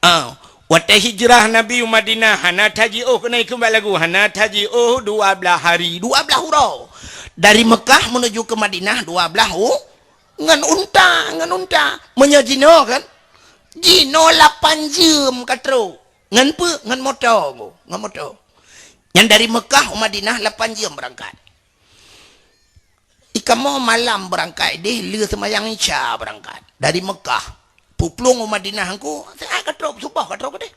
Ah, watée hijrah Nabi u Madinah hana tajiôh keunoe keumbali lagu hana tajiôh dua belas hari, dua belas uroe. Dari Mekah menuju ke Madinah dua belas u- Ngon unta, ngon unta. Meunyoe jinoe kan, jinoe lapan jeuem ka trok. Ngon peue? Ngon moto, ngon moto. Nyan dari Mekah u Madinah lapan jeuem beurangkat. Ikamoe malam beurangkat deh, lheueh seumayang Isya beurangkat. Dari Mekah, puplueng u Madinah engku, siat ka trok, suboh ka trok deh.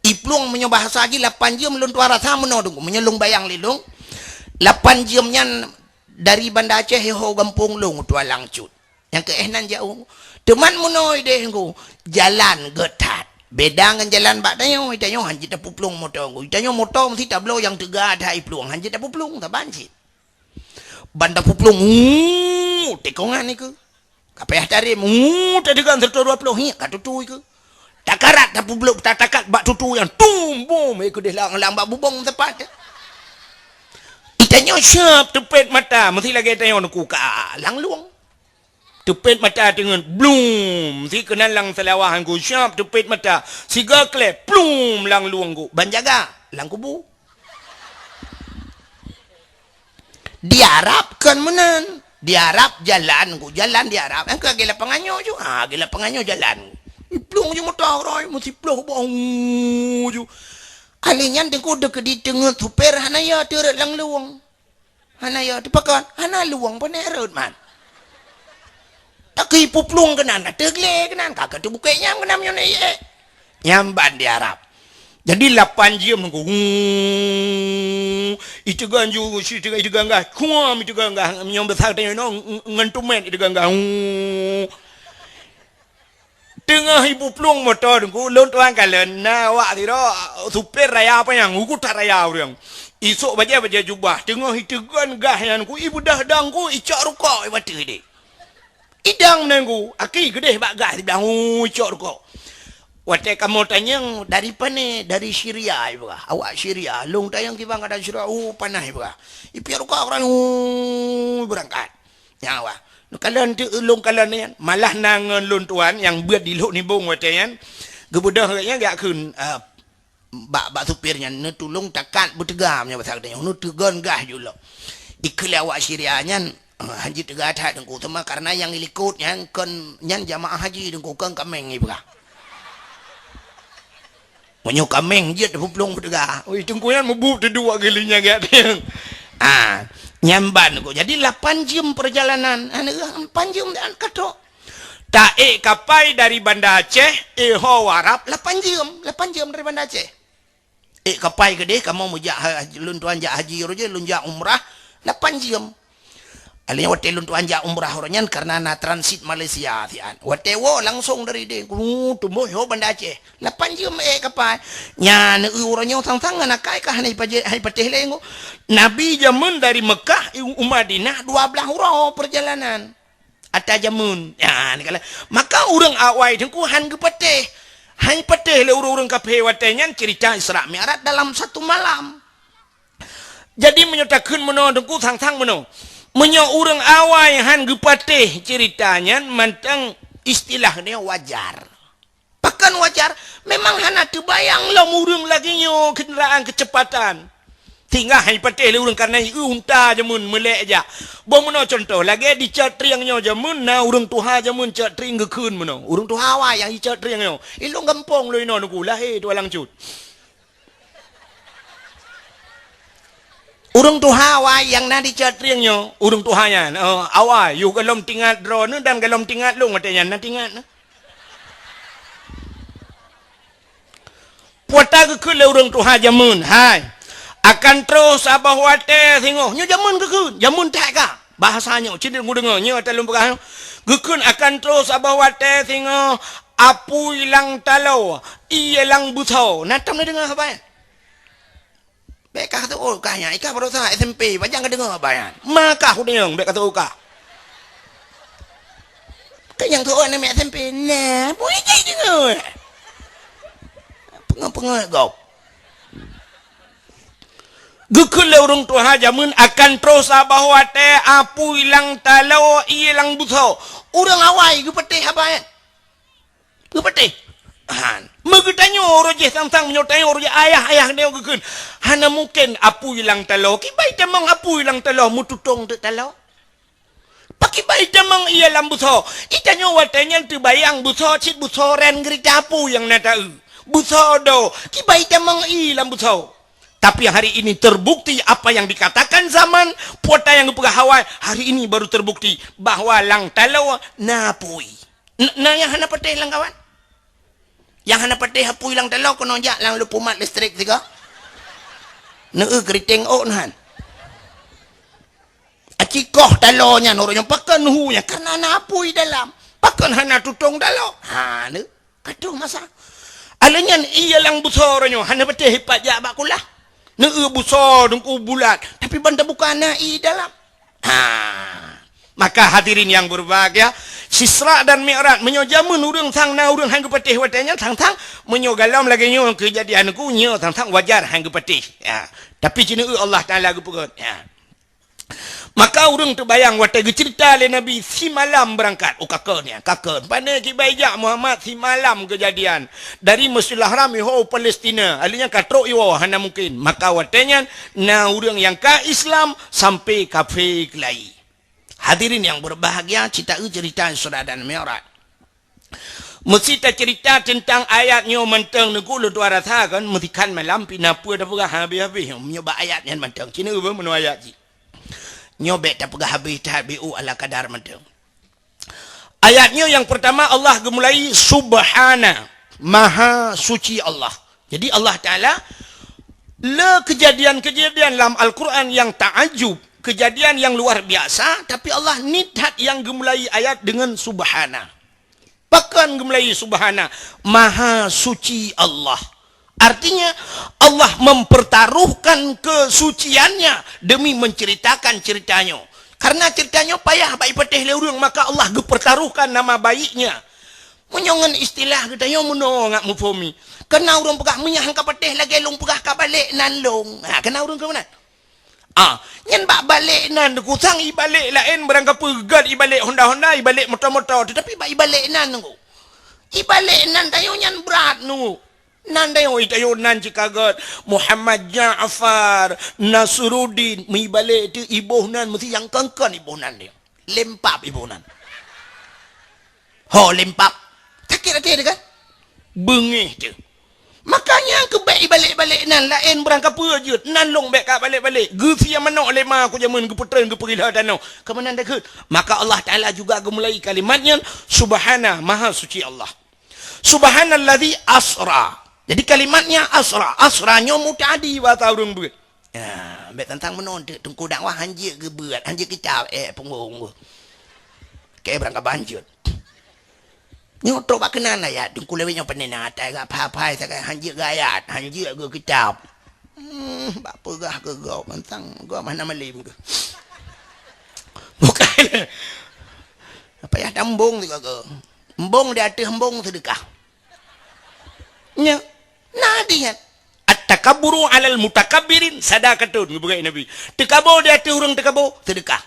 Iplueng meunyoe bahasa jih lapan jeuem lôn tuan rasa meunoe teungku. Meunyoe lôn bayang lé lôn, lapan jeuem nyan dari Banda Aceh iho gampông lôn tuan langsut. Nyang keu éh nan jauh. Teuma meunoe deh teungku, jalan gét that. Beda ngon jalan bak tanyoe, tanyoe han jeuet tapuplueng moto teungku. Tanyoe moto meusti tabloe nyang teuga that iplueng, han jeuet tapuplueng saban cit. Ban tapuplueng, uu, tikongan nikeue. Ka payah tarem, uu, tadeugan seratus dua puluh, hiek ka tutui keu. Takarat tapubloe, tatakat bak tutui nyang tum, bom, eh, keudeh lang, lang bak bubong tepat. Itanyoe siap teupet mata, meusti lagée tanyoe neukuka langlueng. Teupet mata teungeut, blum, si keunan lang seulawah angku siap teupet mata, siga kleh, plum, langlueng ku, ban jaga, lang kubu. Di Arab kan meunan. Di Arab jalan ku, jalan di Arab. Engka lagée lapangan nyoe ju. Ha, lagée lapangan nyoe jalan. Iplueng ju moto roi, meusiplôh boh ju. Ali nyan teungku deuk di teungeut super hana ya teureuet langlueng. Hana ya teupakon, hana lueng pane reuet man. Takeu ipuplueng keunan, ateueh glé keunan, ka ka teubukek nyang keunan meunyoe na ié. Nyang ban di Arab. Jadi lapan jeuem nunggu. Iteugan ju, si iteugan, iteugan gah. Kuam iteugan gah. Meunyoe beusa tanyoe nyoe, ng-, ng-, ngon tumet iteugan gah. Teungoh ipuplueng moto teungku, lôn tuan kalon na awak sidroe super raya panyang, ugu that raya ureuëng. Isok bajée-bajée jubah, teungoh iteugan gah nyan ku, ibeudah dang ku, icok rukok ibateue deh. Idang meunan ku, aki keudeh bak gah siblang, uu, icok rukok. Watée kamoe tanyong, "Dari pane?" "Dari Syria," ipeugah. "Awak Syria." Lôn tanyong kiban gata Syria, "Oh, panas," ipeugah. Ipiep rukok, "Oh, beurangkat." Nyan wah. Neukalon teuk lôn kalon nyan, malah na ngon lôn tuan nyang beuet di Lhok Nibong watée nyan, geubeudôh gobnyan geujak kheun, eh, bak, bak supir nyan, "Neutulông takat beuteuga," meunyoe basa geutanyoe, "neuteugon gah ju lom." Ikheun lé awak Syria nyan, eh, hanjeuet teuga that teungku, teuma kareuna nyang ilikot nyan kon nyan jamaah haji teungku, kon kaméng ipeugah. Meunyoe kaméng jeuet teupuplueng peuteuga. Ui, teungku nyan mubuet teuduek geuh lé nyan gak tieng. Ah, nyan ban teungku. Jadi lapan jeuem peurjalanan. Aneuk lapan jeuem dan ka trok. Taék kapai dari Banda Aceh, iho Arab lapan jeuem. Lapan jeuem dari Banda Aceh. Ék kapai keudeh, kamoe meujak ha-, lôn tuan jak haji roh jeh, lôn jak umrah lapan jeuem. Alèh nyan watèe lôn tuan jak umrah uroe nyan, karena na transit Malaysia siat. Watèe woe langsong dari Deng, uh, tumbôh ho Banda Aceh. Lapan jeuem ék kapai. Nyan, eu, uroe nyoe sang-sang ngon akai ka hana jipatéh, hana jipatéh lé nyoe. Nabi jameun dari Mekah u Madinah dua blaih uroe perjalanan. Ata jameun. Nyan, kala. Maka ureueng awai Teungku han geupatéh. Han jipatéh lé ureueng-ureueng kafé watèe nyan cerita Isra Mi'raj dalam satu malam. Jadi meunyoe takheun meunoe Teungku, sang-sang meunoe. Meunyoe ureueng awai han geupatéh cerita nyan, mantong istilah nyoe wajar. Pakon wajar? Memang hana teubayang lom ureueng lagèe nyoe kendaraan kecepatan. Sehingga han jipatéh lé ureueng karena i unta jameun meulèk jak. Boh meunoe contoh, lagèe di Cot Trieng nyoe jameun na ureueng tuha jameun Cot Trieng geukheun meunoe. Ureueng tuha awai nyang di Cot Trieng nyoe. I lôn gampông lôn inoe Teungku, lahé Tualang Cut. Ureueng tuha awai nyang na di Cot Trieng nyoe, ureueng tuha nyan, eh, awai, yoh gohlom tingat droeneuh dan gohlom tingat lôn watèe nyan na tingat na. Peue ata geukheun lé ureueng tuha jameun, hai, akan troh saboh watèe singoh. Nyoe jameun geukheun, jameun that ka. Bahasa nyoe, cit geudeungoe, nyoe ata lôn peugah nyoe. Geukheun akan troh saboh watèe singoh, apui lam taloe, ié lam beusoe. Na tom neudeungoe haba nyan? Bèk kah teuôt kah nyan, i kah baroesa S M P, pajan kadeungoe haba nyan. Ma kah udeueng, bèk kah teuôt kah. Kah nyang teuôt aneuk miet S M P, nah, bui jih deungoe. Peungeut-peungeut gob. Geukheun lé ureueng tuha jameun akan troh saboh watèe apui lam taloe ié lam beusoe. Ureueng awai geupatéh haba nyan. Geupatéh. Han. Meugeutanyoe uroe jéh sang-sang meunyoe tanyoe uroe jéh ayah-ayah nyoe geukheun. Hana mungken apui lam taloe. Kiban itamong apui lam taloe meututong teuk taloe. Pakiban itamong ié lam beusoe. Itanyoe watèe nyan teubayang beusoe cit beusoe ran geurita apui nyang na taeu. Beusoe do. Kiban itamong ié lam beusoe. Tapi hari ini terbukti apa yang dikatakan zaman, peue ata nyang geupeugah awai, hari ini baru terbukti bahwa lam taloe na apui. N-, na nyang hana patéh lam kawan? Nyang hana patéh apui lam taloe keunoe jak lam leupumat listrik sigoe. Neu keuriteng ôk nyan. Aci koh taloe nyan uroe nyoe pakon hu nyan karena na apui dalam. Pakon hana tutong taloe? Ha, neu. Ka troh masa. Alèh nyan ié lam beusoe uroe nyoe hana patéh ipat jak bak kulah. Neu beusoe Teungku bulat, tapi ban tabuka na ié dalam. Ha. Maka hadirin yang berbahagia, Isra dan Mi'raj, meunyoe jameun ureueng sang na ureueng han geupatéh watèe nyan sang-sang, meunyoe gohlom lagèe nyoe keujadian Teungku, nyoe sang-sang wajar han geupatéh. Ya. Tapi cit neu Allah Taala geupeugöt. Ya. Maka ureueng teubayang watèe geuceurita lé Nabi simalam beurangkat. Oh, ka kheun nyan, ka kheun. Pane kiban jak Muhammad simalam keujadian. Dari Masjidil Haram iho Palestina. Alèh nyan ka trok iwoe, hana mungken. Maka watèe nyan na ureueng nyang ka Islam sampai kafé keulayi. Hadirin yang berbahagia, cit taeu ceurita Isra dan Mi'raj. Meusti taceurita teuntang ayat nyoe mantong Teungku, lôn tuan rasa kan, meusti kan malam pih na peue tapeugah habéh-habéh nyoe bak ayat nyan mantong. Cit neu beuh meunoe ayat jih. Nyoe bèk tapeugah habéh that, beu ala kadar mantong. Ayat nyoe nyang peurtama Allah geumulai Subhana, Maha Suci Allah. Jadi Allah Taala le keujadian-keujadian lam Al-Quran nyang taajub, keujadian nyang luar biasa, tapi Allah niet that nyang geumulai ayat deungon Subhana. Pakon geumulai Subhana? Maha Suci Allah. Artinya, Allah mempertaruhkan kesuciannya demi menceritakan ceritanya. Karena ceritanya payah bak ipatéh lé ureueng, maka Allah geupertaruhkan nama baiknya. Meunyoe ngon istilah geutanyoe meunoe ngat meuphom i. Kana ureueng peugah meunyoe han ka patéh lagèe lôn peugah ka balek nan lôn. Ha, kana ureueng keu meunan. Ah, nyan bak balek nan Teungku sang ibalek laén barang kapeugöt ibalek honda-honda, ibalek moto-moto, tetapi bak ibalek nan Teungku. Ibalek nan tanyoe nyan brat Teungku. Nan tanyoe, tanyoe nan cit ka göt Muhammad Ja'far Nasruddin, meuibalek teuh iboh nan meusti nyang kon-kon iboh nan dia. Lempap iboh nan. Ho lempap. Sakét até teuh kan? Beungéh teuh. Makanya keu bèk ibalek-balek nan laén barang kapeue jeuet, nan lôn bèk ka balek-balek. Geusie manok lé ma ku jameun geupeutreun geupeugila tanoh. Keu meunan takheun. Maka Allah Taala juga geumulai kalimat nyan, Subhana, Maha Suci Allah. Subhanalladzi asra. Jadi kalimatnya asra. Asra nyoe mutaadi bahasa ureueng beuet. Ya, bèk tantang meunan teuk, teungku dakwah hanjeuet geubeuet, hanjeuet kitab, eh, punggong. Kèe beurangkaban jeuet. Nyoe trok bak keunan ayat, teungku lewat nyoe peuneuna atai gak phai-phai sagai hanjeuet geuayat, hanjeuet geukitab. Hmm, bak peugah keu gob, mantang gob hana malem keuh. Bukan. Apa ya, tambong sigoe. Embong di ateueh embong seudeukah. Nya, na hadih nyan. At-takabburu 'alal mutakabbirin sadaqatun, geupeugah Nabi. Teukabo di ateueh ureueng teukabo, seudeukah.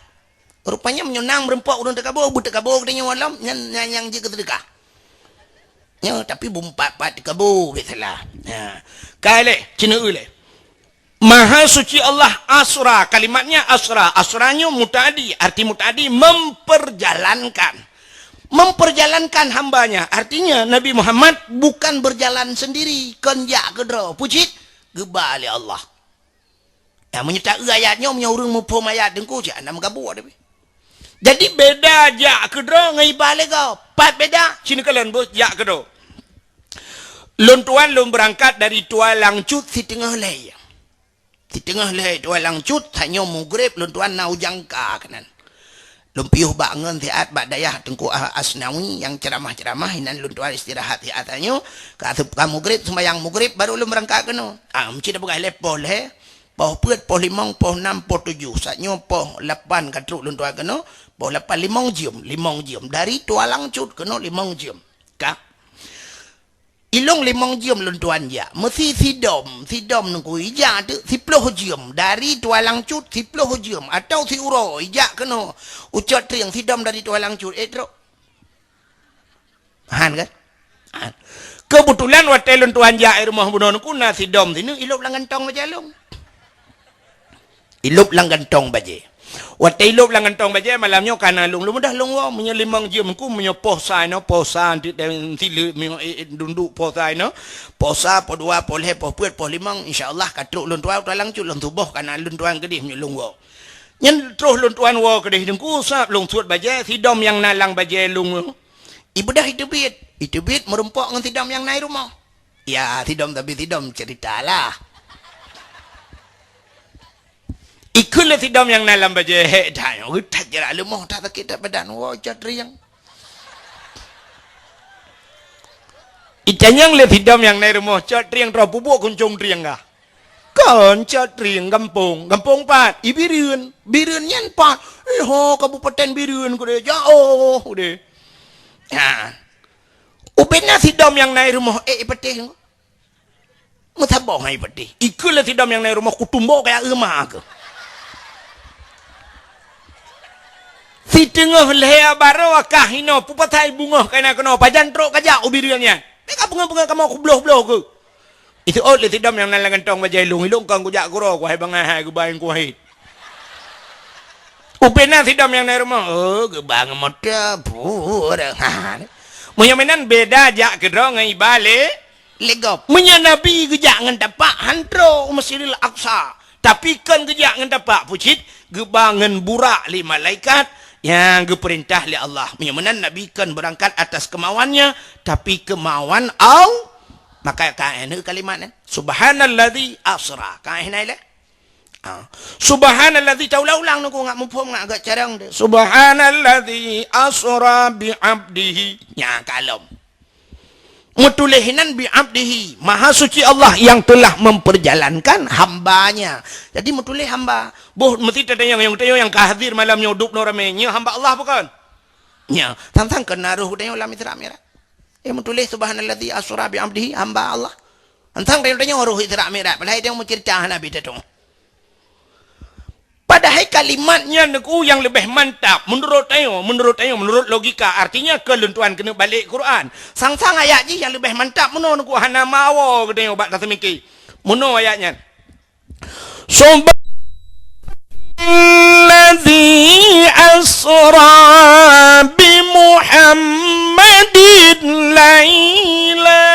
Rupanya meunyoe na meureumpok ureueng teukabo, beuteukaboe geutanyoe lom, nyan, nyan nyang jeuet keu seudeukah. Nyoe, tapi bumpat-pat teukabo, biasalah. Ha. Ka lé, cina lé. Maha Suci Allah asra, kalimatnya asra. Asra nyoe mutaadi, arti mutaadi memperjalankan. Memperjalankan hambanya, artinya Nabi Muhammad bukan berjalan sendiri, kon jak keudroe, pucit geuba lé Allah. Ya, meunyoe taeu ayat nyoe, meunyoe ureueng muphom ayat teungku, cit hana meugabuek tapi. Jadi beda jak keudroe ngon iba lé gob. Pat beda, sinoe kalon beuh jak keudroe. Lôn tuan lôn beurangkat dari Tualangcut siteungoh lhèe. Siteungoh lhèe Tualangcut, tanyoe mugreb lôn tuan na u Jangka keunan. Lôn piôh bak ngon siat bak dayah Teungku Ah-, Asnawi nyang ceuramah-ceuramah, inan lôn tuan istirahat siat tanyoe, ka seup-, ka mugreb, seumayang mugreb, baru lôn beurangkat keunoe. Ah, meucit peugah lé poh lhèe, poh peuet, poh limong, poh nam, poh tujoh. Saat nyoe poh lapan ka trok lôn tuan keunoe, poh lapan limong jeuem, limong jeuem. Dari Tualangcut keunoe limong jeuem. Ka. Ilôn limong jeuem lôn tuan jak. Meusi sidom, sidom nungku ijak teuk siploh jeuem. Dari Tualangcut siploh jeuem. Atau siuroe ijak keunoe. U Cot Trieng sidom dari Tualangcut. Eh, trok. Han kan? Han. Keubeutulan watèe lôn tuan jak i rumoh bunoe nungku na sidom sineuk ilôb lam gantong bajèe lôn. Ilôb lam gantong bajèe. Watèe ilôb lam gantong bajèe, malam nyoe ka na lôn, lôn mudah lôn woe. Meunyoe limong jeuem nungku, meunyoe poh sa inoe, poh sa, anteuk dan sileuk, meunyoe, eh, eh, dunduk poh sa inoe, poh sa, poh dua, poh lhèe, poh peuet, poh limong, insya Allah ka trok lôn tuan, Tualangcut lôn suboh ka na lôn tuan keudeh meunyoe lôn woe. Nyan troh lôn tuan woe keudeh teungku, sab lôn suet bajèe, sidom nyang na lam bajèe lôn. Ibeudôh iteubiet, iteubiet meurumpok ngon sidom nyang na i rumoh. Ya, sidom tapi sidom cerita lah. Ikheun lé sidom nyang na lam bajèe, "Hek that nyoe, that jarak leumoh, that sakét that badan, woe Cot Trieng." Itanyong lé sidom nyang na i rumoh, "Cot Trieng, troh peubuet kuncong Trieng kah?" "Kon Cot Trieng, gampông." "Gampông pat?" "I Bireuen." "Bireuen nyan pat?" "Eh, ho, Kabupaten Bireuen kudeh, jauh kudeh." Ha. Ubena sidom nyang na i rumoh, eh, i patéh. Meusaboh hai patéh. Ikheun lé sidom nyang na i rumoh, kutumbok kaya euma keuh. Siteungoh lhèe baroe ka hinoe, peue pasai beungoh ka na keunoe, pajan trok kajak u Bireuen nyan. Teuka beungoh-beungoh kamoe kubloh-bloh keuh. Iseuôt lé sidom nyang na lam gantong bajèe lôn, ilôn kon kujak keudroe, kuhai bangai hai geuba nyang kuhai. Ubena sidom nyang na i rumoh, oh, geuba ngon moto, pura. Ha. Meunyoe meunan beda jak keudroe ngon iba lé, lé gob. Meunyoe Nabi geujak ngon tapak, han trok u Masjidil Aqsa. Tapi kon geujak ngon tapak, pucit geuba ngon burak lé malaikat nyang geupeurintah lé Allah. Meunyoe meunan Nabi kon beurangkat atas kemauannya, tapi kemauan Al-, maka ka kalimat nyan, "Subhanalladzi asra." Ka hina ilée. Ah. Subhanalladzi, taulang-ulang nungku ngat muphom ngat agak carang deh. "Subhanalladzi asra bi abdihi." Nya kalom. Meutuléh inan bi abdihi, Maha Suci Allah yang telah memperjalankan hamba-Nya. Jadi meutuléh hamba. Boh meusti tatanyong, nyang tatanyong nyang ka hadir malam nyoe dub noe ramé, nyoe hamba Allah bukan? Nya, tantang keunaroh tatanyong lam Isra Mi'raj. Eh, meutuléh, "Subhanalladzi asra bi abdihi", hamba Allah. Tantang tatanyong roh Isra Mi'raj, padahai tatanyong meuceurita hana bit tatong. Padahai kalimat nyan nungku nyang leubeh mantap, meunurot tanyoe, meunurot tanyoe, meunurot logika, artinya keu lôn tuan keuneuk balek Quran. Sang-sang ayat jih nyang leubeh mantap meunoe nungku hana mawoe geutanyoe bak taseumiké. Meunoe ayat nyan. "Subhanalladzi asra bi Muhammadin laila."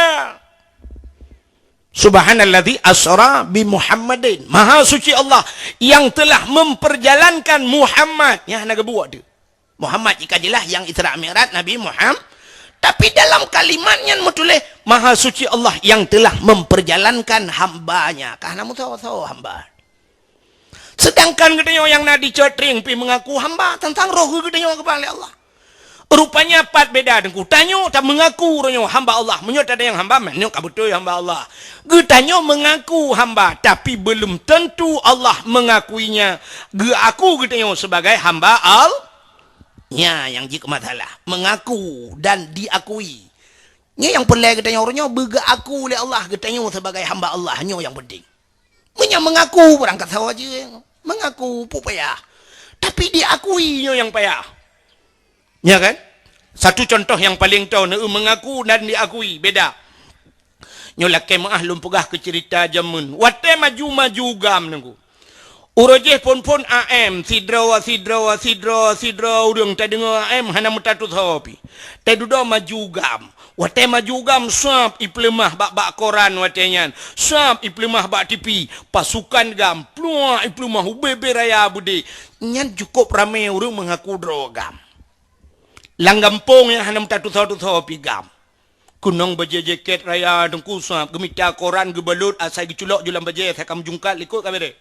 "Subhanalladzi asra bi Muhammadin." Maha Suci Allah yang telah memperjalankan Muhammad. Nyan hana geubuet tu. Muhammad jika jeulaih nyang Isra Mi'raj Nabi Muhammad. Tapi dalam kalimat nyan meutuléh, "Maha Suci Allah yang telah memperjalankan hamba-Nya." Ka hana meusoe-soe hamba. Seudangkan geutanyoe nyang na di Cot Trieng pih meungaku hamba, teuntang roh geutanyoe geupeugah lé Allah. Rupanya pat beda Teungku. Tanyoe ta meungaku uroe nyoe hamba Allah. Meunyoe tatanyong hamba, meunyoe ka beutôi hamba Allah. Geutanyoe meungaku hamba, tapi belum tentu Allah mengakuinya. Geuaku geutanyoe sebagai hamba Al-, nya nyang jeuet keu masalah. Meungaku dan diakui. Nyoe nyang peureulée geutanyoe uroe nyoe, beugeuaku lé Allah geutanyoe sebagai hamba Allah. Nyoe nyang penting. Meunyoe meungaku, barang ka sawa jeueng. Meungaku, peue payah. Tapi diakui nyoe nyang payah. Ya kan? Satu contoh nyang paleng toe, neu meungaku dan diakui, beda. Nyoe lakée meuáh lôn peugah keu ceurita jameun. Watée maju-maju GAM Teungku. Uroe jéh phon-phon A M, sidroe, sidroe, sidroe, sidroe ureuëng tadeungoe A M hana meutatusoe pih. Tadudoe maju GAM. Watée maju GAM, sab ipeuleumah bak-bak koran watée nyan. Sab ipeuleumah bak T V. Pasukan GAM, pluak ipeuleumah ubé-bé raya beudé. Nyan cukôp ramé ureuëng meungaku droe GAM. Lam gampông nyang hana meutatusoe-tusoe pih GAM. Keunong bajée jakét raya Teungku, sab geumita koran geubalot asai geuculok ju lam bajée asai ka meujungkat likot ka bereh.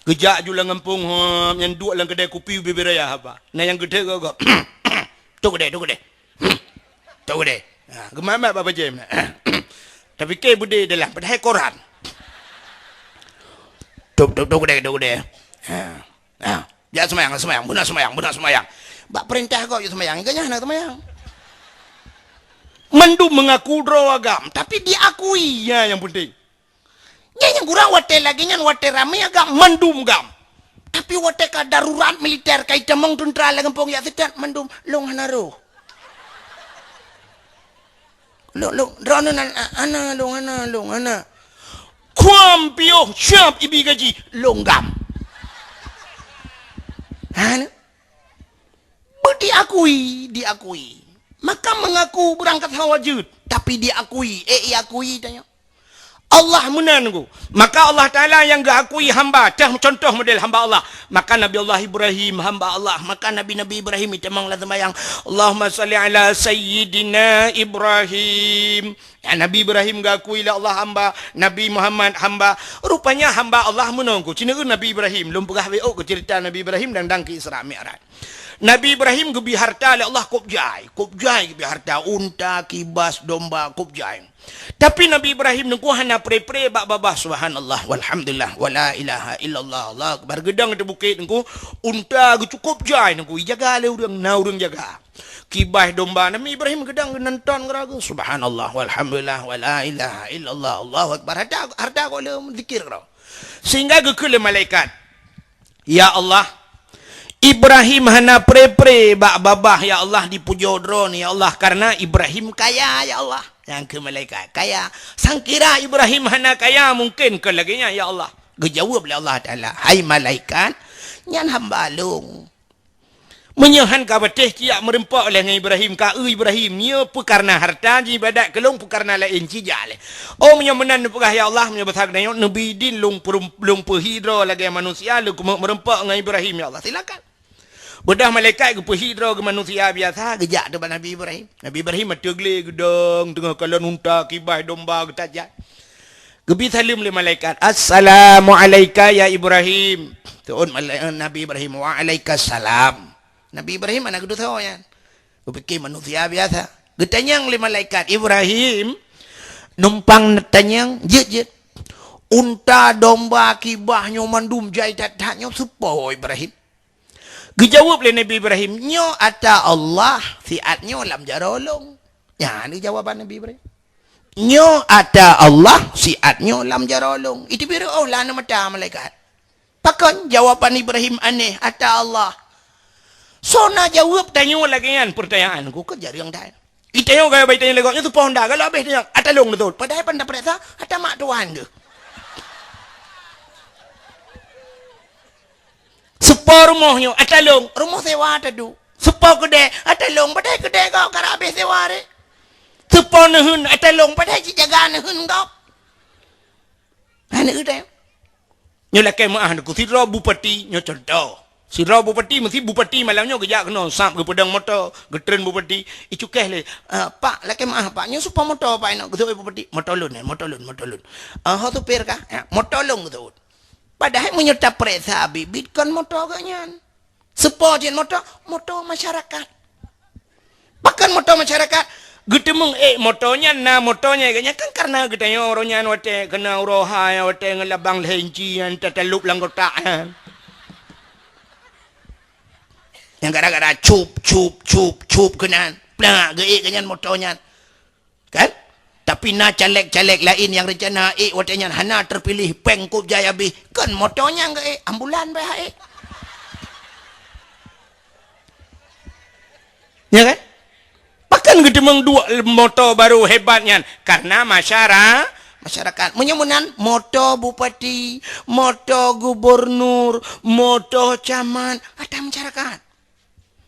Geujak ju lam gampông, hom, nyan duek lam keudée kupi ubé-bé raya haba. Na nyang geuthée gob-gob. Tok keudée, tok keudée. Tok keudée. Ha, geumat-mat bak bajée meunan. Tapike beudé dalam, padahai koran. Tok, tok, tok keudée, tok keudée. Ha. Ha. Jak seumayang, seumayang, beuna seumayang, beuna seumayang. Bak peurintah gob jak seumayang, geunyah hana seumayang. Mandum meungaku droe GAM, tapi diakui, ya, nyang penting. Nyan nyang kurang watée lagée nyan, watée ramé GAM, mandum GAM. Tapi watée ka darurat militer, ka itamong teuntra lam gampông jak seutôt, mandum lôn hana roh. Lôn, lôn, droeneuh nan, a-, hana lôn, hana lôn, hana. Kuam piôh siab ibi gaji, lôn GAM. Hana. Beu diakui, diakui. Maka meungaku beurangkat hawa jeuet, tapi diakui. Eh, iakui tanyoe. Allah meunan Teungku. Maka Allah Taala nyang geuakui hamba, teuh contoh model hamba Allah. Maka Nabi Allah Ibrahim hamba Allah, maka Nabi-Nabi Ibrahim itamong lam seumayang, "Allahumma shalli ala sayyidina Ibrahim." Ya, Nabi Ibrahim geuakui lé Allah hamba, Nabi Muhammad hamba. Rupanya hamba Allah meunan Teungku. Ci neueu Nabi Ibrahim, lôn peugah beu ôk keu ceurita Nabi Ibrahim dan, dan keu Isra Mi'raj. Nabi Ibrahim geubi harta lé Allah kôb jai, kôb jai geubi harta, unta, kibas, domba, kôb jai. Tapi Nabi Ibrahim Teungku hana pre-pre bak babah, subhanallah, walhamdulillah, wala ilaha illallah, Allahu akbar. Geudong di bukét Teungku, unta geucukôp jai Teungku, ijaga lé ureuëng, na ureuëng jaga. Kibas domba, Nabi Ibrahim geudong geunonton keudroe, subhanallah, walhamdulillah, wala ilaha illallah, Allahu akbar. Harta, harta gohlom zikir keudroe. Sehingga geukheun lé malaikat, "Ya Allah, Ibrahim hana pre-pre bak babah, ya Allah, dipujoe Droeneuh, ya Allah, karena Ibrahim kaya, ya Allah." Nyang keu malaikat, "Kaya. Sangkira Ibrahim hana kaya, mungkin kon lagée nyan, ya Allah." Geujaweueb lé Allah Taala, "Hai malaikat, nyan hamba Lôn. Meunyoe han ka patéh, ci jak meureumpok lé ngon Ibrahim, ka eu Ibrahim, nyoe peu kareuna harta jiibadat keu Lôn, peu kareuna laén ci jak lé. Oh, meunyoe meunan neupeugah, ya Allah, meunyoe basa geutanyoe, neubi idin Lôn peurum-, Lôn peuhi droe lagée manusia, Lôn keumeuk meureumpok ngon Ibrahim, ya Allah, silakan." Beudôh malaikat geupeuhi droe geumanusia biasa, geujak teuk bak Nabi Ibrahim. Nabi Ibrahim ateueh glé geudong, teungoh kalon unta, kibas domba geutajak. Geubi saleuem lé malaikat, "Assalamu alaika ya Ibrahim." Seuôt malai-, Nabi Ibrahim, "Wa alaika salam." Nabi Ibrahim hana geutusoe nyan. Geupike manusia biasa. Geutanyong lé malaikat, "Ibrahim, numpang neutanyong, jeuet, jeuet. Unta, domba, kibas nyoe mandum jai that-that nyoe soe po, Ibrahim?" Geujaweueb lé Nabi Ibrahim, "Nyoe ata Allah, siat nyoe lam jaroe lôn." Nyan jawaban Nabi Ibrahim. "Nyoe ata Allah, siat nyoe lam jaroe lôn." Iteubiet reuôh lam mata malaikat. Pakon jawaban Ibrahim aneh, "Ata Allah"? Soe na jaweueb tanyoe lagée nyan peurtanyaan, ku keu jareueng that. Itanyong gaya bai tanyong lé gob nyoe soe po Honda, galak abéh tanyong, "Ata lôn neutôt." Padahai pan tapeuriksa, ata mak tuan geuh. Soe po rumoh nyoe, "Ata lôn." Rumoh sewa taduek. Soe po keudée, "Ata lôn." Padahai keudée gob karab abéh sewa ré. Soe po neuheun, "Ata lôn." Padahai cit jaga neuheun gob. Hana udeb. Nyoe lakée meuáh Teungku, sidroe bupati, nyoe contoh. Sidroe bupati, meusi bupati malam nyoe geujak keunoe, sab geupeudong moto, geutreun bupati, icukéh lé, "Ah, Pak, lakée meuáh, Pak, nyoe soe po moto, Pak, inong?" Geuseuôt bupati, "Moto lôn, eh, moto lôn, moto lôn." "Ah, ho supir kah?" "Ya, moto lôn," geuseuôt. Padahai meunyoe tapareksa bit-bit kon moto geuh nyan. Soe po jeuet moto? Moto masyarakat. Pakon moto masyarakat? Geuteumeung ék moto nyan, na moto nyan geuh nyan kan kareuna geutanyoe uroe nyan watée keunoe uroe hai, watée ngon labang lhée inci nyan tatalop lam kotak nyan. Nyang gara-gara cup, cup, cup, cup keunan. Plak, geuék geuh nyan moto nyan. Kan? Tapi na caleg-caleg laén nyang reuncana ék watée nyan hana teupiléh, péng kôb jai abéh. Kon moto nyan geuék, ambulan beh ék. Ya kan? Pakon geuteumeung duek moto barô hebat nyan? Kareuna masyara-, masyarakat. Meunyoe meunan, moto bupati, moto gubernur, moto camat, ata masyarakat.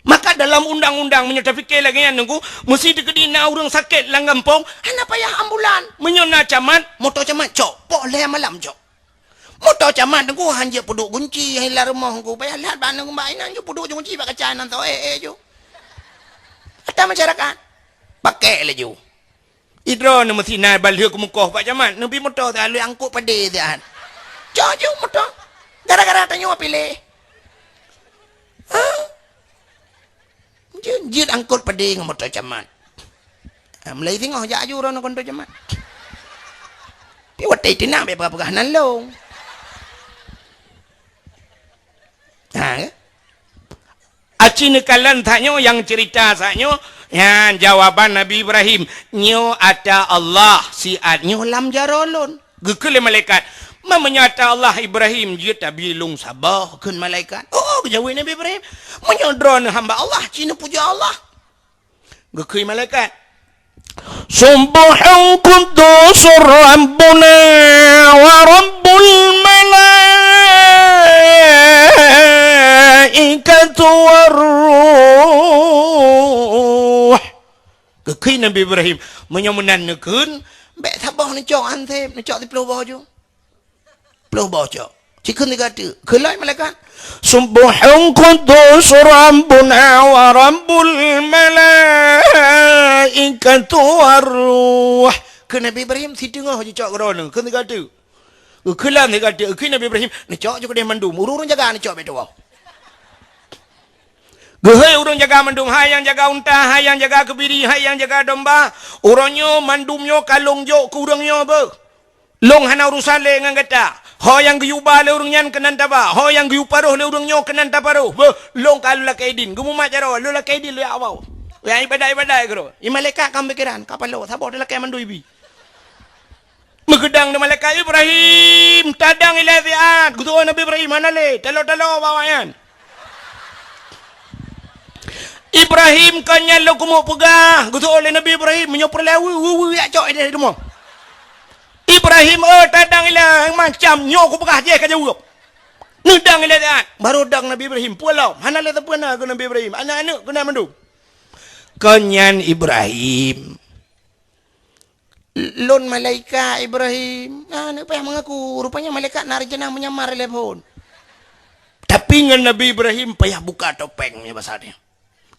Maka dalam undang-undang, meunyoe tapike lagée nyan Teungku, meusti teukeudi na ureuëng sakét lam gampông, hana payah ambulan. Meunyoe na camat, moto camat cok, poh lhée malam cok. Moto camat Teungku han jeuet peuduek gunci, han lam rumoh Teungku, payah lhat bak aneuk bak inan jeuet peuduek gunci bak kaca nan tho, eh, eh, ju. Ata masyarakat. Pakai laju. Idroe neuh meusinan ban lheueh keumukoh bak camat, neubi moto siat lheueh angkot padé siat. Cok ju moto. Gara-gara tanyoe piléh. Ha? Jeuet, jeuet angkot padé ngon moto camat. Ha, mulai singoh jak aju droe ngon moto camat. Pi watée tina bék peugah-peugah nan lông. Ha, ya? Aci neukalon saat nyoe nyang cerita saat nyoe, nyan jawaban Nabi Ibrahim. Nyoe ata Allah siat nyoe lam jaroe lôn. Geukheun lé malaikat, "Ma meunyoe ata Allah Ibrahim jeuet tabi lôn saboh," kheun malaikat. "Oh," geujaweueb Nabi Ibrahim, "meunyoe droeneuh hamba Allah, ci neupujoe Allah." Geukheun malaikat, "Subbuhun quddusur Rabbuna wa Rabbul malaikati war ruh." Geukheun Nabi Ibrahim, "Meunyoe meunan neukheun, bék saboh neucok anseb, neucok siplôh boh ju." Ploh boh cok. Ci kheun tiga teuk. Kheun lom malaikat, "Subbuhun quddus Rabbuna wa Rabbul malaikatu war ruh." Kheun Nabi Ibrahim, "Siteungoh jicok keudroe nyoe." Kheun tiga teuk. Kheun lom tiga teuk. Kheun Nabi Ibrahim, "Neucok ju keudeh mandum. Ureuëng-ureuëng jaga neucok bék tuwoe." Geuhôi ureuëng jaga mandum, hai nyang jaga unta, hai nyang jaga keubiri, hai nyang jaga domba. Uroe nyoe mandum nyoe ka lôn jok keu ureuëng nyoe beuh. Lôn hana urusan lé ngon gata. Ho nyang geuyue ba lé ureuëng nyan keunan taba, ho nyang geuyue paroh lé ureuëng nyoe keunan taparoh. Beuh, lôn ka lôn lakée idin. Geumumat jaroe, lôn lakée idin lôn jak woe. Nyang iébadat-iébadat keudroe. Di malaikat ka meupikéran, ka paloe, saboh talakée mandum ibi. Meugeudang di malaikat, "Ibrahim, tadang ilée siat." Geuteupeue Nabi Ibrahim, "Hana lé, taloe-taloe bak awaknyan." "Ibrahim, kon nyan lôn keumeung peugah," geuteupeue lé Nabi Ibrahim, "meunyoe peureulée weu, weu, weu, jak cok ideh rumoh." "Ibrahim, oh, tadang ilée macam nyoe kupeugah jih ka jaweueb. Neudang ilée siat." Barô dang Nabi Ibrahim, peue lom, hana lé sapeue na keu Nabi Ibrahim, aneuëk-aneuëk keunan mandum. "Kon nyan Ibrahim." "Lôn malaikat Ibrahim." Nah, aneuk payah meungaku. Rupanya malaikat na rencana meunyamar lé phon. Tapi ngon Nabi Ibrahim payah buka topeng nyoe basa nyoe.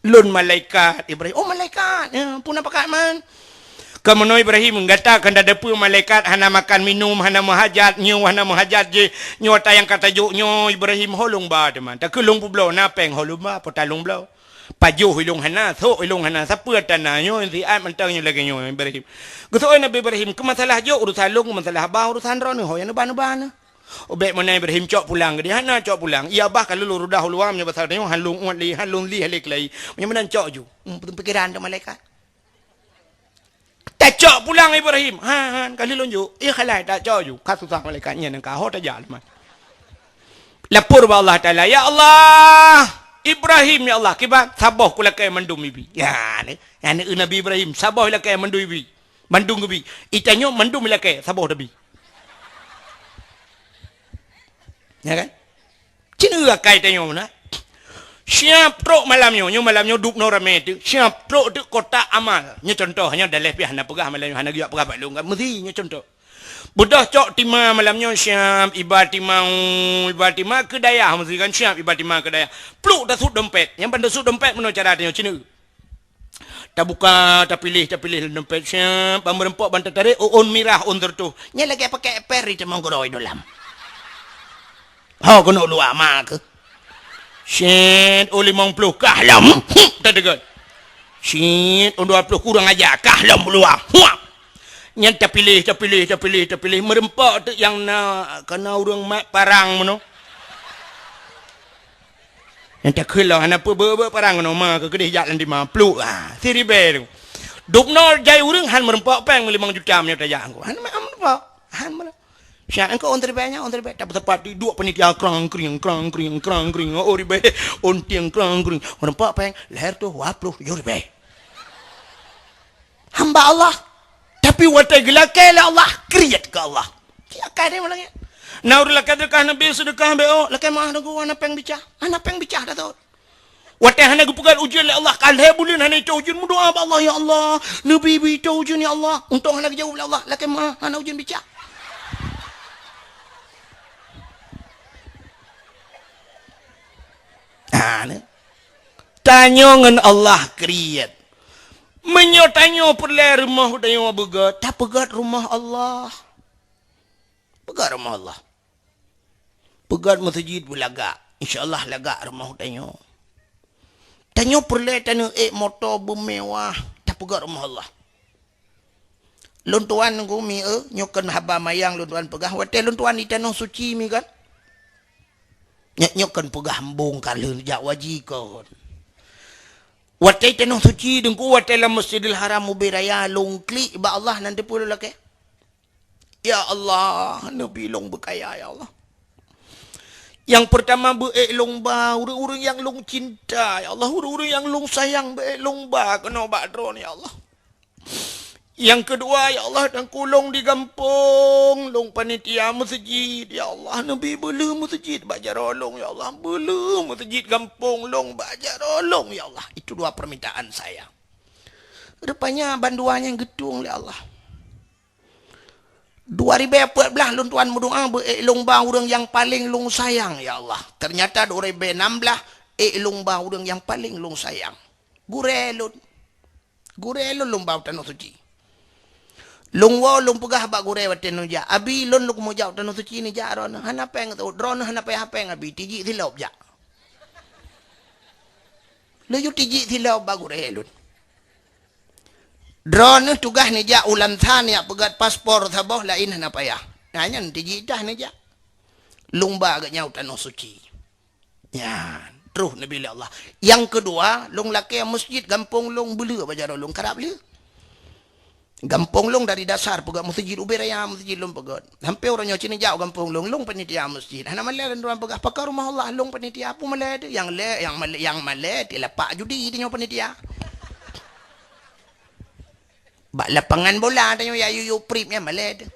"Lôn malaikat Ibrahim." "Oh, malaikat. Ya, peue na pakat man?" Kamoe Ibrahim, gata kan tadeue peue malaikat hana makan minum, hana meuhajat, nyoe hana meuhajat jih. Nyoe ata nyang ka tajok nyoe Ibrahim ho lôn ba teuma. Takheun lôn peubloe, na péng ho lôn ba, pota lôn bloe. Pajoh ilôn hana, sok ilôn hana, sapeue tana nyoe siat mantong nyoe lagée nyoe Ibrahim. Geusok Nabi Ibrahim, keu masalah jok urusan lôn, keu masalah ba urusan droeneuh, ho nyang neuba-neuba neuh. Ubek meunan Ibrahim cok pulang, geudeh hana cok pulang. Iya bah ka lôn rudah uluwa meunyoe basa tanyoe, han lôn uet lé, han lôn lih lé keulai. Meunyoe meunan cok ju. Hmm, pikiran tu malaikat. Tacok pulang Ibrahim. Ha, ha, kali lôn jok. Iya khalai tacok ju. Ka susah malaikat nyan ka ho tajak leumah. Lapor bak Allah Taala, "Ya Allah, Ibrahim ya Allah, kiban saboh kulakée mandum ibi." Ya, ni. Ya, ni Nabi Ibrahim, saboh ilakée mandum ibi. Mandum geubi. Itanyoe mandum ilakée, saboh tabi. Ya kan? Cina akai tanyoe na. Siap trok malam nyoe, nyoe malam nyoe dub noe ramé teuk. Siap trok teuk kotak amal. Nyoe contoh, nyoe daleh pih hana peugah malam nyoe, hana geujak peugah bak lôn kan. Meusi nyoe contoh. Beudôh cok tima malam nyoe siap iba tima, iba tima keu dayah meusi kan siap iba tima keu dayah. Pluk tasut dompet. Nyang ban tasut dompet meunoe cara tanyoe cina. Tabuka, tapiléh, tapiléh lam dompet siap, ban meureumpok ban tatarek, ôn mirah, ôn seureutôh. Nyan lagée pakai eper di teumong gurôi dolam. Ho keunoe luwa ma keuh. Syit, oh limong ploh kah lom. Teudeungon. Syit, oh dua ploh kurang aja kah lom luwa. Huap. Nyan tapiléh, tapiléh, tapiléh, tapiléh. Meureumpok teuk nyang na, kana ureuëng mat parang meunoe. Nyang takheun lom hana peue beu-beu parang ngon ma keu keudeh jak lam dima pluek, ha, siribèe tu. Dubnoe jai ureuëng han meureumpok péng limong juta meunyoe tajak angku. Han meureumpok, han meureumpok. Siat angku on ribèe nyan, on ribèe. Tapi tepat di duek panitia krang kring, krang kring, krang kring. Oh ribèe, on tieng krang kring. Meureumpok péng, lhèe reutôh dua ploh tujoh ribèe. Hamba Allah. Tapi watèe geulakèe lé Allah, kriet keu Allah. Silakan deh malam nyan. Na ureuëng lakèe seudeukah Nabi seudeukah beuh, lakèe meuah Teungku, hana péng bicah. Hana péng bicah dah tôt. Watèe hana geupeugöt ujeuen lé Allah, ka lhèe buleuen hana itô ujeuen, meudoa bak Allah, "Ya Allah, neubi bri itô ujeuen ya Allah." Untông hana geujaweueb lé Allah, lakèe meuah hana ujeuen bicah. Ha, ni. Tanyoe ngon Allah kriet. Meunyoe tanyoe peureulèe rumoh tanyoe beugöt, tapeugöt rumoh Allah. Peugöt rumoh Allah. Peugöt meuseujid beulagak. Insya Allah lagak rumoh tanyoe. Tanyoe peureulèe taneuk ék moto beumewah, tapeugöt rumoh Allah. Lôn tuan Teungku mi eu, nyoe kon haba manyang lôn tuan peugah, watèe lôn tuan di Tanoh Suci mi kan. Nyak nyoe kon peugah embong ka lheueh jak waji kon. Watèe Tanoh Suci Teungku, watèe lam Masjidil Haram ubé raya lôn klik bak Allah nan teupeue lôn lakèe. Ya Allah, neubi lôn beukaya ya Allah. Nyang peurtama beu ék lôn ba ureuëng-ureuëng nyang lôn cinta ya Allah, ureuëng-ureuëng nyang lôn sayang beu ék lôn ba keunoe bak Droeneuh ya Allah. Nyang keudua, ya Allah, Teungku lôn di gampông, lôn panitia meuseujid. Ya Allah, neubi beuleueh meuseujid bak jaroe lôn, ya Allah. Beuleueh meuseujid gampông lôn bak jaroe lôn, ya Allah. Itu dua permintaan saya. Rupanya bandua nyan geutueng lé Allah. Dua ribèe peuet blah lôn tuan meudoa beu ék lôn ba ureuëng nyang paleng lôn sayang, ya Allah. Ternyata dua ribèe nam blah ék lôn ba ureuëng nyang paleng lôn sayang. Gurèe lôn. Gurèe lôn lôn ba u Tanoh Suci. Lôn woe lôn peugah bak gurèe watèe nyoe jak, "Abi, lôn lôn keumeujak u Tanoh Suci nyoe jak droeneuh. Hana péng teuôt, droeneuh hana payah péng, Abi, tijik silop jak." Laju tijik silop bak gurèe lôn. Droeneuh tugaih nyoe jak u Lamsan jak peugöt paspor saboh, laén hana payah. Nah, nyan tijik dah nyoe jak. Lôn ba geuh nyan u Tanoh Suci. Nyan, troh neubi lé Allah. Nyang keudua, lôn lakèe meuseujid gampông lôn beuleueh bak jaroe lôn karab lheueh. Gampông lôn dari dasar peugöt meuseujid, ubé raya meuseujid lôn peugöt. Sampoe uroe nyoe ci neujak u gampông lôn, lôn panitia meuseujid. Hana malèe lôn tuan peugah, "Pakon rumoh Allah?" Lôn panitia, peue malèe teuh? Nyang lé, nyang malèe, nyang malèe teuh lapak judi tanyoe panitia. Bak lapangan bola tanyoe ya yuyu prip nyan malèe teuh.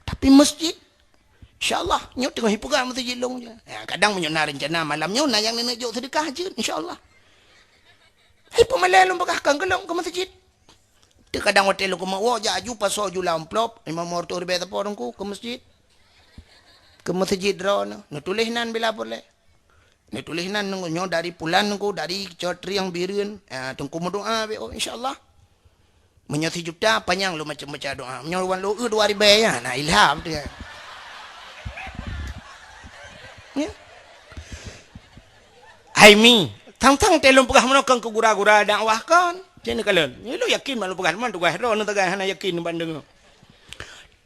Tapi meuseujid, insya Allah, nyoe teungoh ipeugah meuseujid lôn je. Ya, kadang meunyoe na reuncana malam nyoe, na nyang neuneuk jok seudeukah jeuet, insya Allah. Hai peumalèe lôn peugah kan keu lôn keu meuseujid. Teukadang watèe lôn keumeung woe jak aju pasoe ju lam amplop, limong reutôh ribèe sapo Teungku keu meuseujid. Keu meuseujid droeneuh, neutuléh nan bila peureulèe. Neutuléh nan nyoe dari pulan Teungku, dari Cot Rieng Bireuen, ah, Teungku meudoa beu, oh, insya Allah. Meunyoe sijuta, panyang lôn macam baca doa. Meunyoe wan lôn eu dua ribèe, ya, na ilham tu, ya. Ya. Hai mi, tang-tang teuh lôn peugah meunoe kon keu gura-gura dakwah kon. Cen kalon. Nyoe lôn yakin mak lôn peugah, man tugaih droeneuh tagai hana yakin bandeng.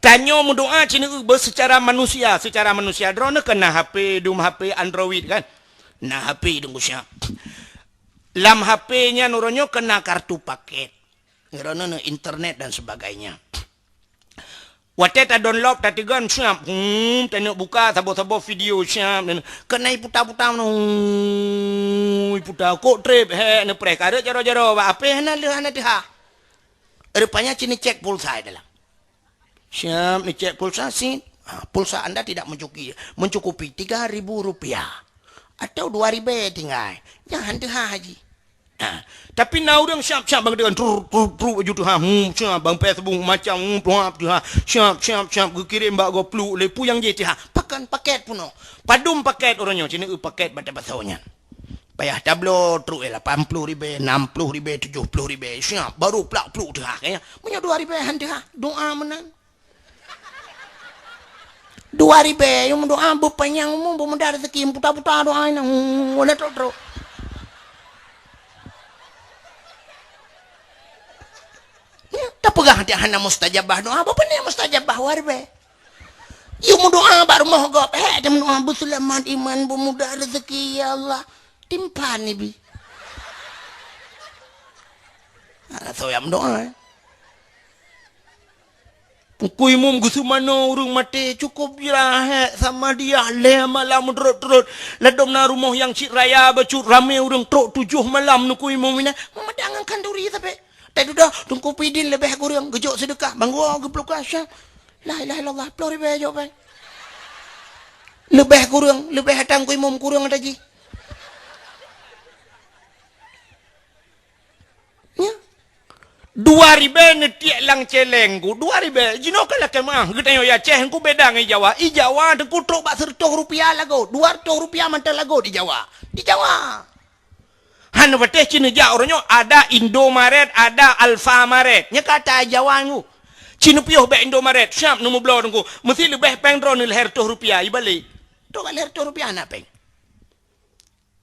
Tanyoe meudoa ci neuk beu seucara manusia, seucara manusia. Droeneuh kan na H P, dum H P Android kan. Na H P dum siap. Lam H P nyan uroe nyoe kan na kartu paket. Droeneuh na internet dan sebagainya. Watèe ta download, ta teugon siap. Hmm, taneuk buka saboh-saboh video siap. Kan na iputa-puta meunoe. Hmm, iputa kok trép, he, neupreh kareuet jaroe-jaroe bak H P hana leuh hana teuhah. Rupanya ci neucek pulsa dalam. Siap, neucek pulsa, sit. Ha, pulsa anda tidak mencukupi, mencukupi tiga ribu rupiah. Atau dua ribèe tinggai. Nyan han teuhah, Haji. Ha, tapi na ureueng siap-siap bang dengan truk, truk, truk, baju teuhah. Hmm, siap, bang Facebook macam, hmm, tuha teuhah. Siap, siap, siap, geukirém bak gopluk lé peue nyang jiteuhah. Pakon paket peunoh. Padum paket uroe nyoe, ci neuk eu paket bak tabaso nyan. Payah tabloe trok, eh, lapan ploh ribèe, enam ploh ribèe, tujoh ploh ribèe. Siap, baru plak pluk teuhah, kayaknya. Meunyoe dua ribèe han teuhah, doa meunan. Dua Dua ribèe, yue meudoa beupanyang umu, beumudah rezeki, puta-puta doa nyan, hmm, na trok-trok. Tapeugah hana mustajabah doa, apa ni mustajabah dua ribèe? Yue meudoa bak rumoh gob, hek, meudoa beuseulamat iman, beumudah rezeki, ya Allah. Timphan ibi. Hana soe nyang meudoa, eh. Teungku Imum geuseumanoe ureuëng maté cukôp jirahat sama dia lhèe malam meudrot-drot. Ladôm na rumoh nyang cit raya bacut ramé ureuëng trok tujoh malam Teungku Imum inan. Meumada ngon khanduri sabe. Teududoe Teungku Pidin leubeh kureueng geujok seudeukah. Bang Gua geupluka syah. La ilaha illallah. Ploh ribèe jok bai. Leubeh kureueng, leubeh ata Teungku Imum kureueng ata jih. Nya. Dua ribèe neutiek lam céléng ku, dua ribèe. Jinoe ka lakèe meuah, geutanyoe i Aceh ku beda ngon i Jawa. I Jawa Teungku trok bak seureutôh rupiah lagot, dua reutôh rupiah mantong lagot di Jawa. Di Jawa. Hana patéh ci neujak uroe nyoe, ada Indomaret, ada Alfamaret. Nya ka ata i Jawa nyoe. Ci neupiôh bak Indomaret, siap neumeubloe Teungku. Meusti leubeh péng droeneuh lhèe reutôh rupiah, ibalek. Trok bak lhèe reutôh rupiah na péng.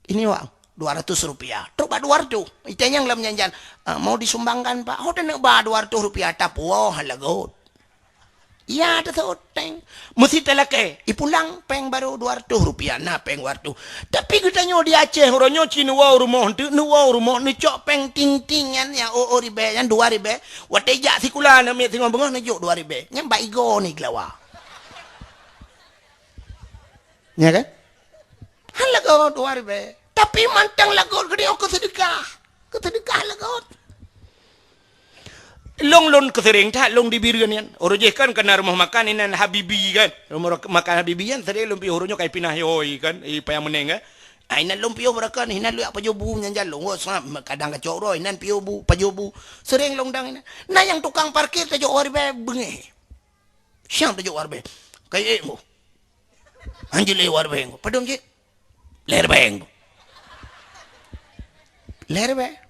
Ini wak, dua ratus rupiah. Trok bak dua ratus. Itanyong lam janjan, "Ah, mau disumbangkan, Pak?" Ho taneuk ba dua ratus rupiah, tapuwoe lagot. Ya, tasoteng. Meusti talakèe. Ipulang péng barô dua ratus rupiah. Na péng dua ratus. Tapi geutanyoe di Aceh, uroe nyoe ci neuwoe rumoh, teuk neuwoe rumoh, neucok péng ting-ting nyan, nyang o-o ribèe, nyang dua ribèe. Watèe jak sikula, aneuk miet singoh beungoh neujok dua ribèe. Nyan bak igoe ni keulawa. Ya kan? Han lagot dua ribèe. Tapi mantong lagot geutanyoe keu seudeukah. Keu seudeukah lagot. Lôn, lôn keuseureng that lôn di Bireuen nyan. Uroe jih kan ka na rumoh makan inan Habibi kan. Rumoh makan Habibi nyan seureng lôn piôh uroe nyoe ka ipinah yôi kan, i Payang Meuneng kan. Ah, inan lôn piôh beureukan, inan lôn jak pajoh bu nyan jan lôn. Wo, sa-, kadang kacok uroe, inan piôh bu, pajoh bu. Seureng lôn dang inan. Na nyang tukang parkir tajok dua ribèe beungèh. Siang tajok dua ribèe. Kayèe ék mu. Hanjeuet lé dua ribèe. Padum cit? Lhèe ribèe. Lhèe ribèe.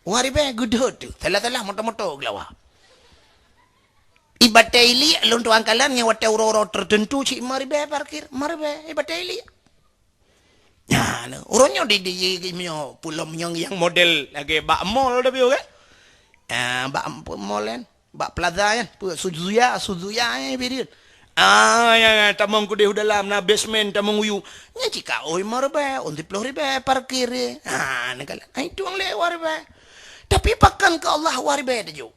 Dua ribèe geudeuet tu. Salah-salah moto-moto geulawa. I Batèe Iliek lôn tuan kalon nyan watèe uroe-uroe tertentu cit lima ribèe parkir. Lima ribèe i Batèe Iliek. Nyan, uroe nyoe di, di, di, di meunyoe pulo meunyoe nyang model lagèe bak mall tapi kan. Ah, bak mall kan. Bak plaza nyan, peue Suzuya, Suzuya, eh, Bireuen. Ah, ya, ya, tamong keudeh u dalam, na basement, tamong u yup. Nyan cit ka oi lima ribèe, oi siplôh ribèe parkir, eh. Ah, neukalon. Ai tueng lé dua ribèe. Tapi pakon keu Allah dua ribèe tajok.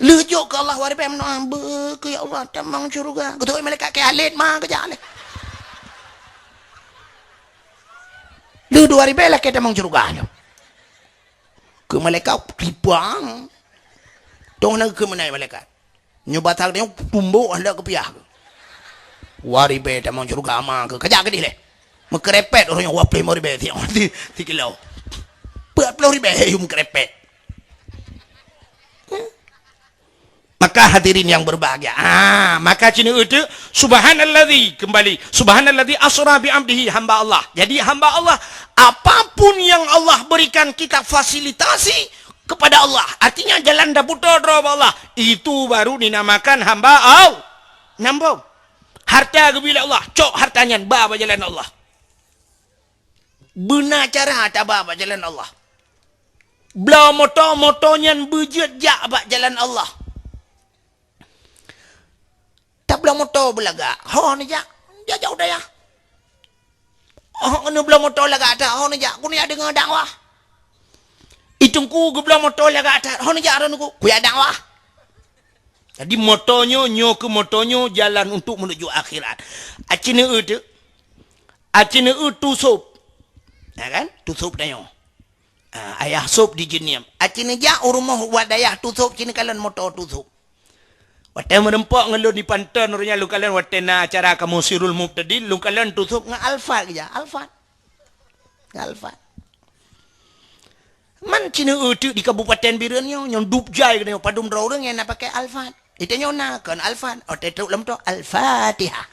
Lheueh jok keu Allah dua ribèe meunoe, beu keu ya Allah, tamong syeuruga. Geutôi malaikat keu Khalid ma keujak lé. Lheueh dua ribèe lakèe tamong syeuruga nyoe. Keu malaikat tipang. Toh na keu meunan malaikat. Nyoe batang nyoe tumbok handak keupiah. Dua ribèe tamong syeuruga ma keu kajak keudeh lé. Meukeurepet ureueng nyoe dua ploh lima ribèe si, si, si kilo. Dua ploh ribèe yum keurepet. Maka hadirin yang berbahagia, ah, maka ci neueu teuk, subhanalladzi, kembali, subhanalladzi asra bi abdihi, hamba Allah. Jadi hamba Allah, apapun yang Allah berikan kita fasilitasi kepada Allah. Artinya jalan daputo droe bak Allah. Itu baru dinamakan hamba Allah. Nyambung. Harta geubri lé Allah, cok harta nyan ba bak jalan Allah. Beuna cara taba bak jalan Allah. Bloe moto, moto nyan beujeuet jak bak jalan Allah. Tabloe moto beulagak, ho neujak, jak-jak u dayah. Oh, neubloe moto lagak that, ho neujak, keuneuk jak deungoe dakwah. I teungku geubloe moto lagak that, ho neujak droeneuh, kujak dakwah. Jadi moto nyoe, nyoe keuh moto nyoe jalan untuk menuju akhirat. Aci neueu teuk. Aci neueu tusôb. Ya kan? Tusôb tanyoe. Ah, ayah sôb di Jeunieb. Aci neujak u rumoh wat dayah tusôb, ci neukalon moto tusôb. Watèe meureumpok ngon lôn di Panton, uroe nyan lôn kalon watèe na acara kamoe Sirul Mubtadin, lôn kalon tusôb ngon Alphard geujak. Alphard. Ngon Alphard. Man ci neueu teuk di Kabupaten Bireuen nyoe, nyang dub jai geutanyoe padum droe ureueng nyang na pakai Alphard. Di tanyoe na kon Alphard, oh, teutrok lam tu Al-Fatihah.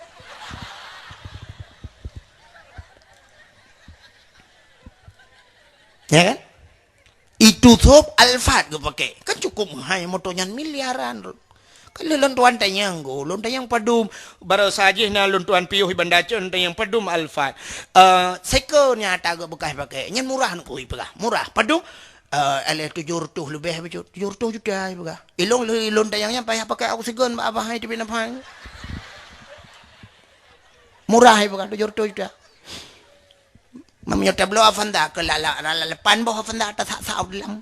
Ya kan? Itu sôb Alphard geupakai. Kan cukup meuhai moto nyan miliaran. Kalau lôn tuan tanyong go, lôn tanyong padum, barosa jih na lôn tuan piôh i Banda Aceh, lôn tanyong padum Alphard. Eh, seko nyang ata geubeukah pakai, nyan murah nyoe, peugah. Murah, padum? Eh, alah tujoh reutôh leubeh bacut. Tujoh reutôh juta, peugah. Ilôn, ilôn tanyong nyan payah pakai oksigen bak abah hai teubiet nafai. Murah, peugah, tujoh reutôh juta. Meunyoe tabloe Avanza keu la, la, la, la, lapan boh Avanza tasak-sak u dalam.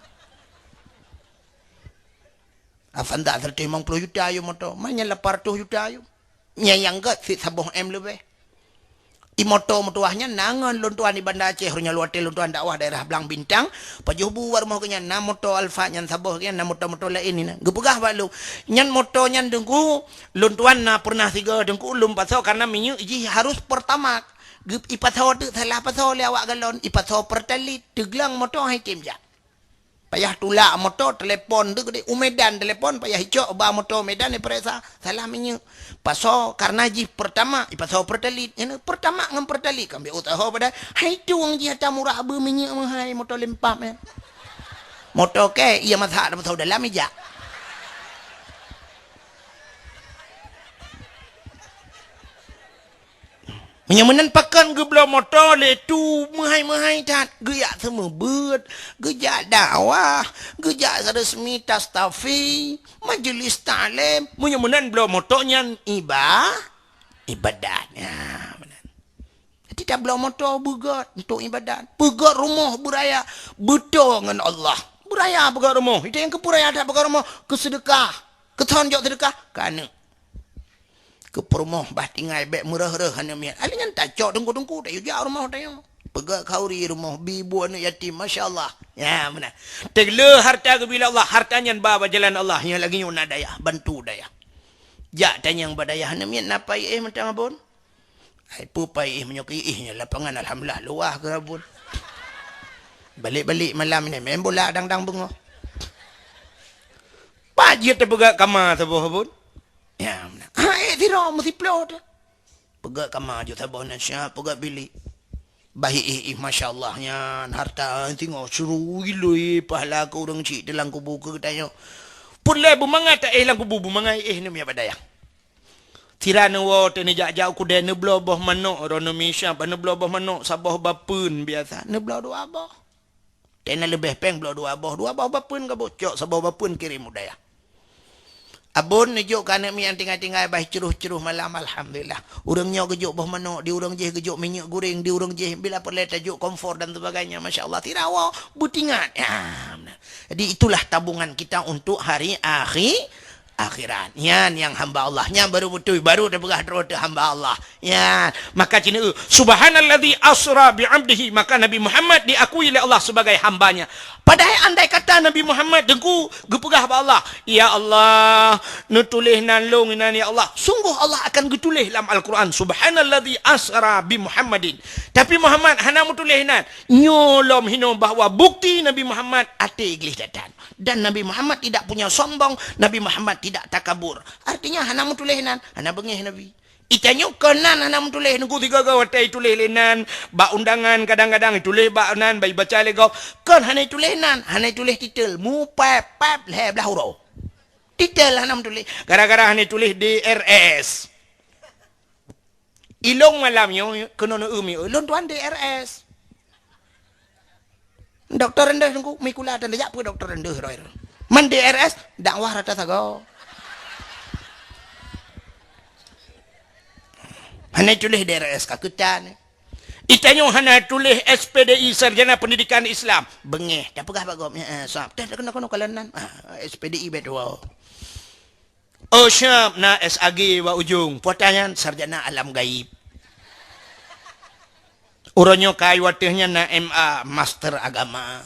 Avanza seratus lima puluh juta yum moto, manyang lapan ratus juta yum. Nyan nyang gèt cit saboh M leubeh. I moto meutuwah nyan na ngon lôn tuan i Banda Aceh, uroe nyoe watèe lôn tuan dakwah daerah Blang Bintang, pajoh bu bak rumoh geuh nyan na moto Alphard nyan saboh nyan na moto-moto laén nyan. Geupeugah bak lôn, nyan moto nyan Teungku, lôn tuan na pernah sigoe Teungku lôn pasoe karena minyeuk jih harus Pertamax. Geu-, ipasoe teuk salah pasoe lé awak galon, ipasoe Pertalite, teuglang moto hai tem jak. Payah tulak moto, telepon tu geude u Medan telepon, payah icok ba moto Medan ipareksa, salah minyeuk. Pasoe karena jih Pertamax, ipasoe Pertalite. Nyan Pertamax ngon Pertalite kan biasa usaha padahai. Hai tueng jih ata murah beu minyeuk meuhai moto lempap nyan. Moto kèe, iya masak dah pasoe dalam ijak. Meunyoe meunan pakon geubloe moto lé tu meuhai-meuhai that, geujak seumeubeuet, geujak dakwah, geujak resmi tastafi, majeulis taklém. Meunyoe meunan bloe moto nyan iba-, ibadat. Ya, meunan. Jadi tabloe moto beugöt untuk ibadat. Beugöt rumoh beuraya, beutôi ngon Allah. Beuraya beugöt rumoh. Itu nyang keupeuraya that beugöt rumoh, keu seudeukah. Keu thon jok seudeukah, keu aneuk. Keu peurumoh bah tinggai bèk meureuh-reuh aneuk miet. Alah nyan tacok teungku-teungku, tayue jak rumoh tanyoe. Peugöt khauri rumoh, bi bu aneuk yatim, masya Allah. Ya, meunan. Teuk le harta geubri lé Allah, harta nyan ba bak jalan Allah, nyang lagèe nyoe na dayah, bantu dayah. Jak tanyong bak dayah, aneuk miet na pai éh mantong Abon? Hai peue pai éh meunyoe keu éh nyoe lapangan alhamdulillah luwah keu Abon. Balek-balek malam nyoe main bola dang-dang beungoh. Pat jeuet tapeugöt kama saboh Abon? Ya, meunan. Ha, éh sidroe meusiplôh teuh. Peugöt kama jok saboh nan siap, peugöt bilék. Bah éh, éh, masya Allah nyan harta singoh sirui loi pahala keu ureueng chik teuh lam kubu keu geutanyoe. Peureulèe beumangat ta éh lam kubu, beumangat éh neumi bak dayah. Sira neuwoe teuh neujak-jak u keudè neubloe boh manok, droeneuh misab neubloe boh manok saboh bapeuen biasa, neubloe dua boh. Teuh na leubeh péng bloe dua boh, dua boh bapeuen ka boh, cok saboh bapeuen kirém u dayah. Abon neujok keu aneuk miet nyang tinggai-tinggai bah cruh-cruh malam, alhamdulillah. Ureueng nyoe geujok boh manok, di ureueng jéh geujok minyeuk goreng, di ureueng jéh bila peureulèe tajok kompor dan sebagainya, masya Allah, sira woe beutingat. Ya, meunan. Jadi itulah tabungan kita untuk hari akhi-, akhirat. Nyan nyang hamba Allah. Nyan baru beutôi, baru tapeugah droe teuh hamba Allah. Nyan. Maka cina, "Subhanalladzi asra bi 'abdihi." Maka Nabi Muhammad diakui lé Allah sebagai hamba-Nya. Padahai andai kata Nabi Muhammad teungku geupeugah bak Allah, "Ya Allah, neutuléh nan lôn inan ya Allah." Sungguh Allah akan geutuléh lam Al-Quran, "Subhanalladzi asra bi Muhammadin." Tapi Muhammad hana meutuléh nan. Nyoe lom hinoe bahwa bukti Nabi Muhammad até gleh that-that. Dan Nabi Muhammad tidak punya sombong, Nabi Muhammad tidak takabur. Artinya hana meutuléh nan, hana beungéh Nabi. Itanyoe kon nan hana meutuléh, nunggu sigoe-goe watèe ituléh lé nan, bak undangan kadang-kadang ituléh bak nan, bak ibaca lé gob. Kon hana ituléh nan, hana ituléh titel, mupép-pép lhèe blaih uroe. Titel hana meutuléh, gara-gara hana ituléh D R S. Ilôn malam nyoe keunoe neueu mi, lôn tuan D R S. Dokto reundeuh teungku, mi kula tan jak peue dokto reundeuh roi. Man D R S, dakwah rata sagoe. Hana tuléh D R S ka keutan. Itanyoe hana tuléh S P D I, Sarjana Pendidikan Islam. Beungéh, tapeugah bak gob, eh, eh, sab. Teuh, teuh, keunoe, keunoe, kalon nan. Ah, S P D I bèk tuwoe. Oh, siap na S A G bak ujong. Peue ata nyan sarjana alam gaib. Uroe nyoe ka watèe nyan na M A, master agama.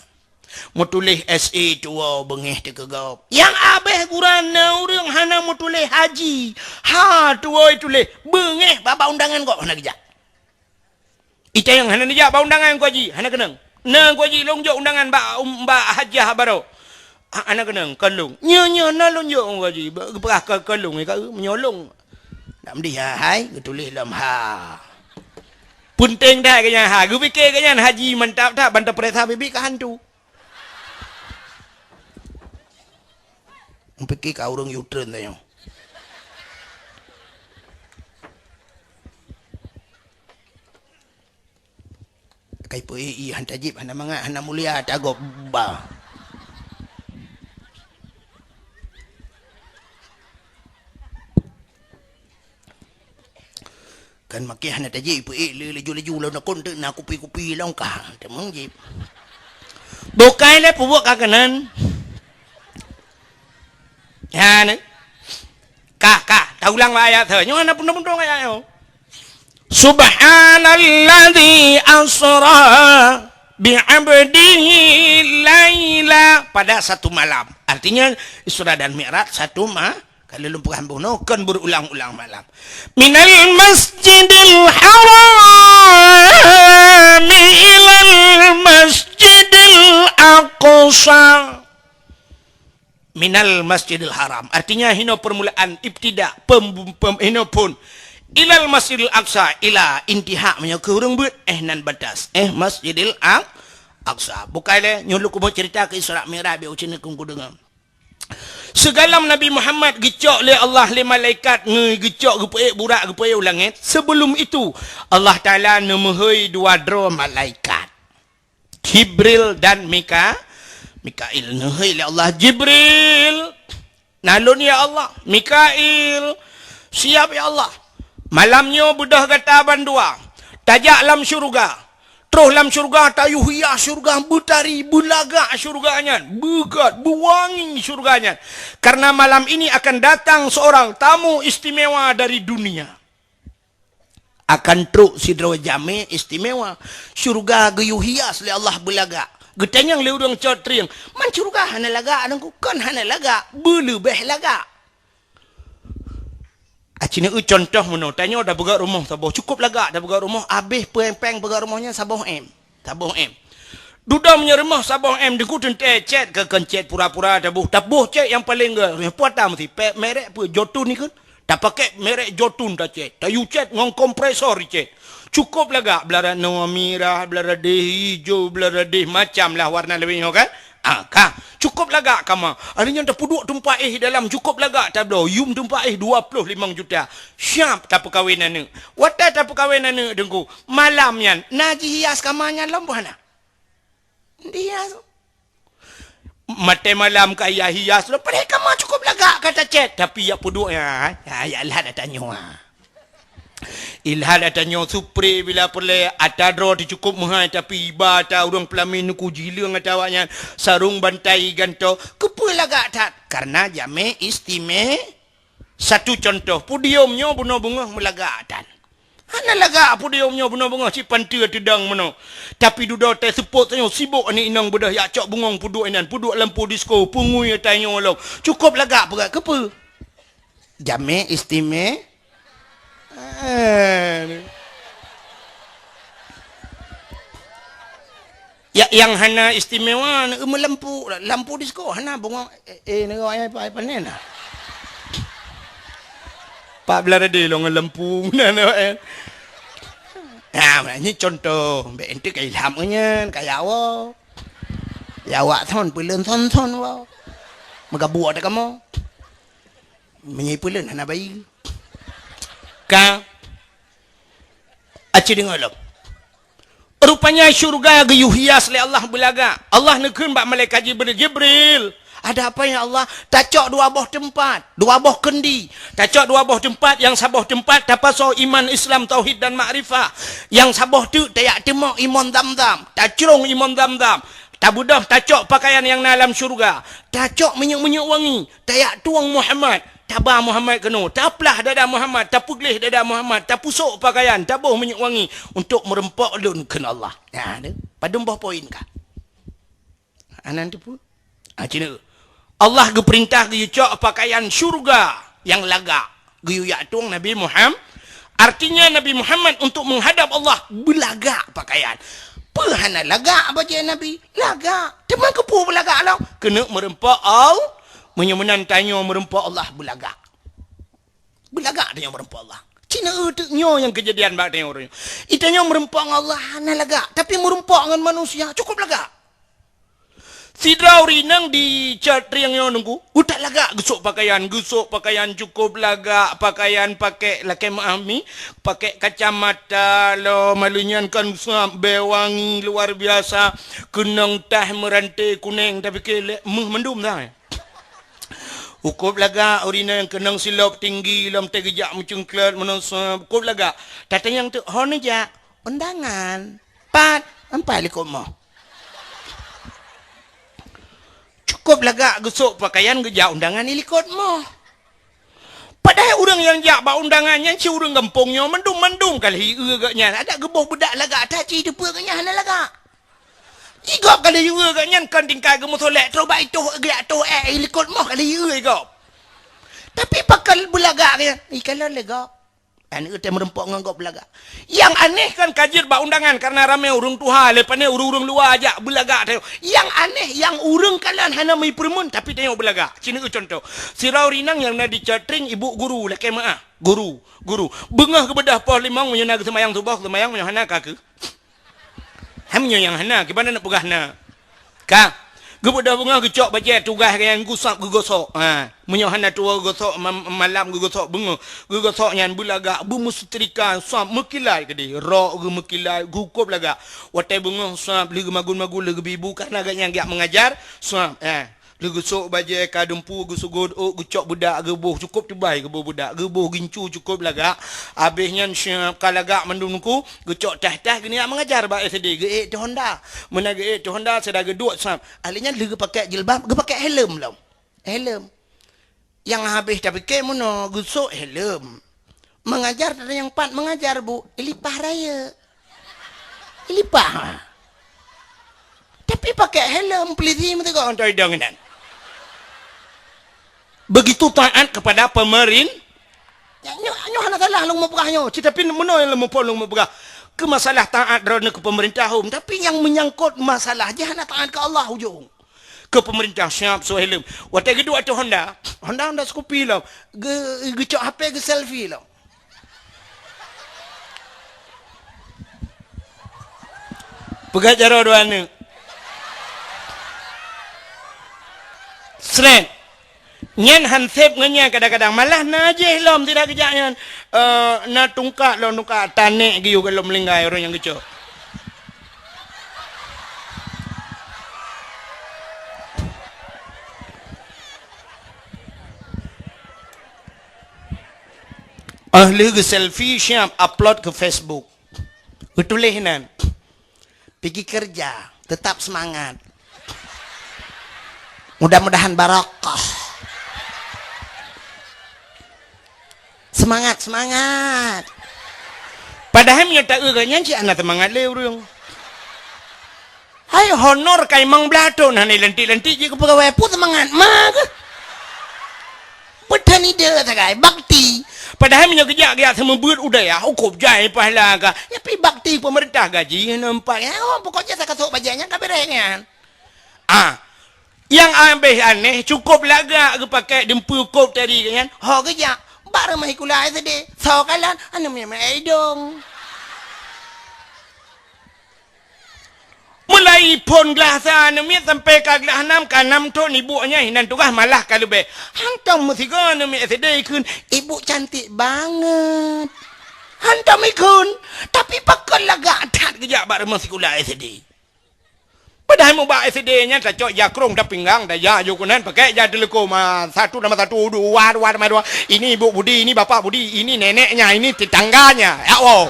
Meutuléh S A tuwoe beungéh teuh keu gob. Nyang abéh gura na ureueng hana meutuléh haji. Ha, tuwoe tuléh beungéh bak, bak undangan gob hana geujak. Ita nyang hana neujak bak undangan Teungku Haji, hana keunong. Na Teungku Haji, lôn jok undangan bak, um, bak hajah baroe. Ha, hana keunong, kon lôn. Nyoe, nyoe, na lôn jok Teungku Haji, ba-, geupeugah kon, kon lôn, ka, meunyoe lôn. Dak meudeh, ha, hai, geutuléh lom ha. Peunteng that geuh nyan ha, geupike geuh nyan haji mantap that, ban tapeuriksa biet-biet ka hantu. Meupiké ka ureueng U-turn tanyoe. Kai peu-, i, i, hana tajib, hana mangat, hana mulia, tagob ba. Kan makai hana tajib, peu-, i, le-, laju-laju lôn akon teuk na kupi-kupi lôn kah, teumang jib. Bukai lé peubuet ka keunan. Ya, ni. Kah, kah. Taulang bak ayat tu. Nyoe hana pundong-pundong ayat nyoe. Subhanalladzi asra bi'abdihi laila. Pada satu malam. Artinya, Isra dan Mi'raj satu ma-, kalau lôn peugah bunoe, kon berulang-ulang malam. Minal masjidil haram ilal masjidil aqsa. Minal Masjidil Haram. Artinya, hinoe permulaan, ibtida, pem-, pem-, hinoe phon. Ilal Masjidil Aqsa, ila, intiha, meunyoe keu ureuëng beuet, eh, nan batas. Eh, Masjidil Aq-, Aqsa. Bukai lé, nyoe lôn keumeung cerita keu Isra Mi'raj, biar ucin keu kudeungoe. Sigohlom Nabi Muhammad geucok lé Allah lé malaikat, nge-, geucok geupeuék burak, geupeuék u langét. Sebelum itu, Allah Taala neumeuhôi dua droe malaikat. Jibril dan Mika-, Mikail. Neuhôi lé Allah, "Jibril, na lôn ya Allah." "Mikail, siap ya Allah." "Malam nyoe beudôh gata bandua, tajak lam syeuruga. Troh lam syeuruga, tayue hias syeuruga, beutari, beulagak syeuruga nyan, beugét, beuwangi syeuruga nyan. Karena malam ini akan datang seorang tamu istimewa dari dunia." Akan trok sidroe jamé istimewa. Syeuruga geuyue hias lé Allah beulagak. Geutanyong lé ureuëng cot trieng, "Man syeuruga hana lagak, Teungku?" "Kon hana lagak, beuleubeh lagak." Aci neu contoh meunoe, tanyoe tapeugét rumoh saboh, cukôp lagak tapeugét rumoh, abéh péng-péng peugét rumoh nyan saboh M. Saboh M. Dudoe meunyoe rumoh saboh M, Teungku, teuntée cét keu kon cét pura-pura taboh. Taboh cét nyang paleng gét, puata meusti pé-, merek peue, Jotun ikheun. Tapakék merek Jotun tacét. Tayue cét ngon kompresor icét. Cukôp lagak, blah radeh mirah, blah radeh ijo, blah radeh macam lah warna leubeh nyoe kan. Ah, ka. Cukôp lagak kama. Ari nyan tapeuduek teumpat éh dalam, cukôp lagak tabloe. Yum teumpat éh dua ploh limong juta. Siap tapeukawen aneuk. Watée tapeukawen aneuk, Teungku, malam nyan na jihias kama nyan lom boh hana? Dihias. Maté malam ka ya hias lom, padahai kama cukôp lagak ka tacét, tapi ya peuduek ya, ya, ya lah dah tanyoe. Ilha dah tanyoe supre bila peureulée, ata droe teucukôp meuhai, tapi iba ata ureuëng peulamin nuku jileueng ata awaknyan, sarong bantai gantoe, keupeue lagak that? Karena jamé istime-, Satu contoh, podium nyoe bunoe beungoh meulagak tan. Hana lagak podium nyoe bunoe beungoh cit panteue teudong meunoe. Tapi dudoe teuh seupôt tanyoe sibok aneuk inong beudôh jak cok bungong peuduek inan, peuduek lampu disko, peungui ata nyoe lom. Cukôp lagak peugah keupeue? Jamé istime-, Ah. Ya, nyang hana istimewa, na meulampu, lampu disko, hana bungong, eh, eh, nengok, eh, pa-, panen lah. Pak Belarade lôn ngon lampu, na, na, eh. Nah, ini contoh, mbak ente ka ilham nyan, kaya awak. Ya, awak thon, peuleun thon-thon, awak. Meugabuk ada kamoe. Meunyoe peuleun hana bayi. Ka. Aci deungoe lom. Rupanya syeuruga geuyue hias lé Allah beulagak. Allah neukheun bak malaikat Jibril, "Jibril, ada apa ya Allah?" "Tacok dua boh teumpat, dua boh keundi. Tacok dua boh teumpat, nyang saboh teumpat tapasoe iman, Islam, tauhid dan makrifah. Nyang saboh teuk tajak teumok imon Zamzam, tacrông imon Zamzam. Tabeudôh tacok pakaian nyang na lam syeuruga. Tacok minyeuk-minyeuk wangi, tajak tueng Muhammad, taba Muhammad keunoe, taplah dada Muhammad, tapeugleh dada Muhammad, tapusok pakaian, taboh minyeuk wangi untuk meureumpok lôn," kheun Allah. Nah, tu. Padum boh poin ka? Anan teupeu? Ah, cina. Allah geupeurintah geuyue cok pakaian syeuruga nyang lagak. Geuyue jak tueng Nabi Muham-, artinya Nabi Muhammad untuk menghadap Allah beulagak pakaian. Peue hana lagak bajée Nabi? Lagak. Teuma keupeue beulagak lom? Keuneuk meureumpok Allah. Meunyoe meunan tanyoe meureumpok Allah beulagak. Beulagak tanyoe meureumpok Allah. Cina teuk nyoe nyang keujadian bak tanyoe uroe nyoe. Itanyoe meureumpok ngon Allah hana lagak, tapi meureumpok ngon manusia cukôp lagak. Sidroe ureueng inong di Catrieng nyoe nunggu. Utak lagak geusok pakaian, geusok pakaian cukup lagak, pakaian pakai lakée meuah mi, pakai kacamata lo, malu nyan kan sab bée wangi luar biasa, keunong tah meurante kuneng, tapi keu lé meuh mandum dah. Cukup lagak ureueng inong keunong silop tinggi lom teugeujak meucungklot meunoe sab, cukup lagak. Tatanyong teuk, "Ho neujak?" "Undangan." "Pat?" "Empat likot moh." Cukup lagak geusok pakaian geujak undangan di likot moh. Padahai ureueng nyang jak bak undangan nyan si ureueng gampông nyoe mandum-mandum ka lheueh ie geuh nyan. Adak geuboh beudak lagak that, ci teupeue geuh nyan hana lagak. Igop ka lheueh ie geuh nyan kon tingkai geumeusolek troh bak itoh geujak toh ék likot moh ka lheueh ie igop. Tapi pakon beulagak geuh nyan, ikalon lé gop. Aneuk teuh meureumpok ngon gob beulagak. Nyang aneh kan ka jeuet bak undangan karena ramé ureueng tuha, leupah nyan ureueng-ureueng luwa jak beulagak teuh. Nyang aneh, nyang ureueng kalon hana meupeureumeun tapi tanyoe beulagak. Ci neueu cuntoh. Sidroe ureueng inong nyang na di Catrieng ibu guru lakée meuah. Guru, guru. Beungoh geubeudôh poh limong meunyoe na geuseumayang suboh, seumayang meunyoe hana ka keuh. Hai meunyoe nyang hana, kiban na peugah na. Ka. Geubeudôh beungoh geucok bajée tugaih geuh nyan geusab geugosok. Ha. Meunyoe hana tuwoe geugosok ma-, malam geugosok beungoh. Geugosok nyan beulagak, beumeusetrika, sab meukilat keudeh. Rok geuh meukilat, geukop lagak. Watée beungoh sab lheueh geumagun-magun lheueh geubi bu, karena geuh nyan geujak meungajar, sab, eh. Lheueh geusok bajée ka dumpeue, geuseugot ôk, geucok beudak geuboh, cukup teubai geuboh beudak, geuboh gincu cukup lagak. Abéh nyan siab ka lagak mandum nungku, geucok tah-tah geunyak meungajar bak S D, geuék teuh honda. Meunan geuék teuh honda, sira geuduek sab. Ahli nyan lheueh geupakai jilbab, geupakai helm lom. Helm. Nyang habéh tapike meunoe geusok helm. Meungajar teuh nyang pat meungajar, Bu, ilipah rayeuk. Ilipah. Tapi pakai helm, polisi meuteugok ngon idong inan. Begitu taat kepada pemerin-, nyoe, nyoe hana salah lôn meupeugah nyoe. Ci tapi meunoe lôn muphom lôn meupeugah. Keu masalah taat droeneuh keu pemerintah hom, tapi nyang menyangkut masalah jih hana taat keu Allah ujong. Keu pemerintah siab sôk helm. Watée geuduek ateueh honda, honda, honda Scoopy lom. Geu-, geucok H P geuselfie lom. Peugah jaroe dua aneuk. Sret. Nyan han sép ngon nyan kadang-kadang. Malah na jih lom tidak geujak nyan. Eh, na tungkak lom tungkak tanek geuyue lom linggai ureueng nyang geucok. Óh lheueh geuselfie siab upload keu Facebook. Geutuléh nan, "Pigi keureuja, teutap seumangat. Mudah-mudahan barokah." Seumangat, seumangat. Padahai meunyoe taeu geuh nyan cit hana seumangat lé ureueng. Hai honor ka limong blaih thon hana lantik-lantik jih keu peugawai, peue seumangat ma keuh? Peue that ideh sagai bakti. Padahai meunyoe geujak-geujak seumeubeuet u dayah, oh, kop jai pahala ka. Nyan pi bakti pemerintah gaji hana empat. Oh, pokoknya sakasok bajai nyan ka beres nyan. Ah, nyang abéh aneh, cukup lagak geupakai dumpeue kop tadi nyan. Ho geujak, bak rumoh sikula S D. Soe kalon, aneuk miet-miet idong. Mulai phon glah sa aneuk miet sampai ka glah nam, ka nam thon ibu nyan hinan tugaih malah ka leubeh. Hantom meusigoe aneuk miet S D ikheun, "Ibu cantik banget." Hantom ikheun, tapi pakon lagak that geujak bak rumoh sikula S D. Padahai mubak S D nyan tacok jakrong tapinggang, taja jok keunan pakai ja teuleuko ma satu nama satu, dua, dua nama dua. Ini ibu Budi, ini bapak Budi, ini neneknya, ini tetangganya. Ya Allah.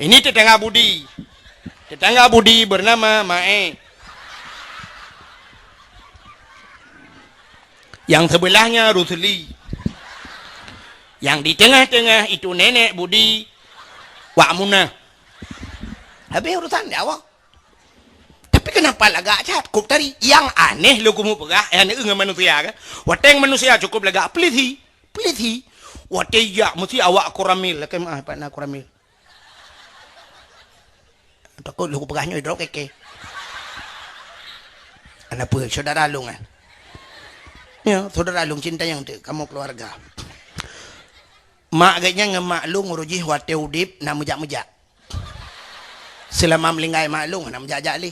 Ini tetangga Budi. Tetangga Budi bernama Mae. Yang sebelahnya Rusli. Yang di tengah-tengah itu nenek Budi, Wak Munah. Habis urusan dia awak. Tapi kenapa lagak cat? Kop tadi. Yang aneh lo kamu peugah, yang aneh ngon manusia kan? Wateng manusia cukup lagak peliti. Peliti. Wateng jak mesti awak koramil. Lakée meuah pat na koramil. Takot lôn peugah nyoe droe keke. Ana peue saudara lôn, eh? Ya, saudara lôn cinta nyang teuk kamoe keluarga. Mak geuh nyan ngon mak lôn uroe jih watée udeb na meujak-meujak. Seulama meulinggai mak lôn na meujak-jak lé.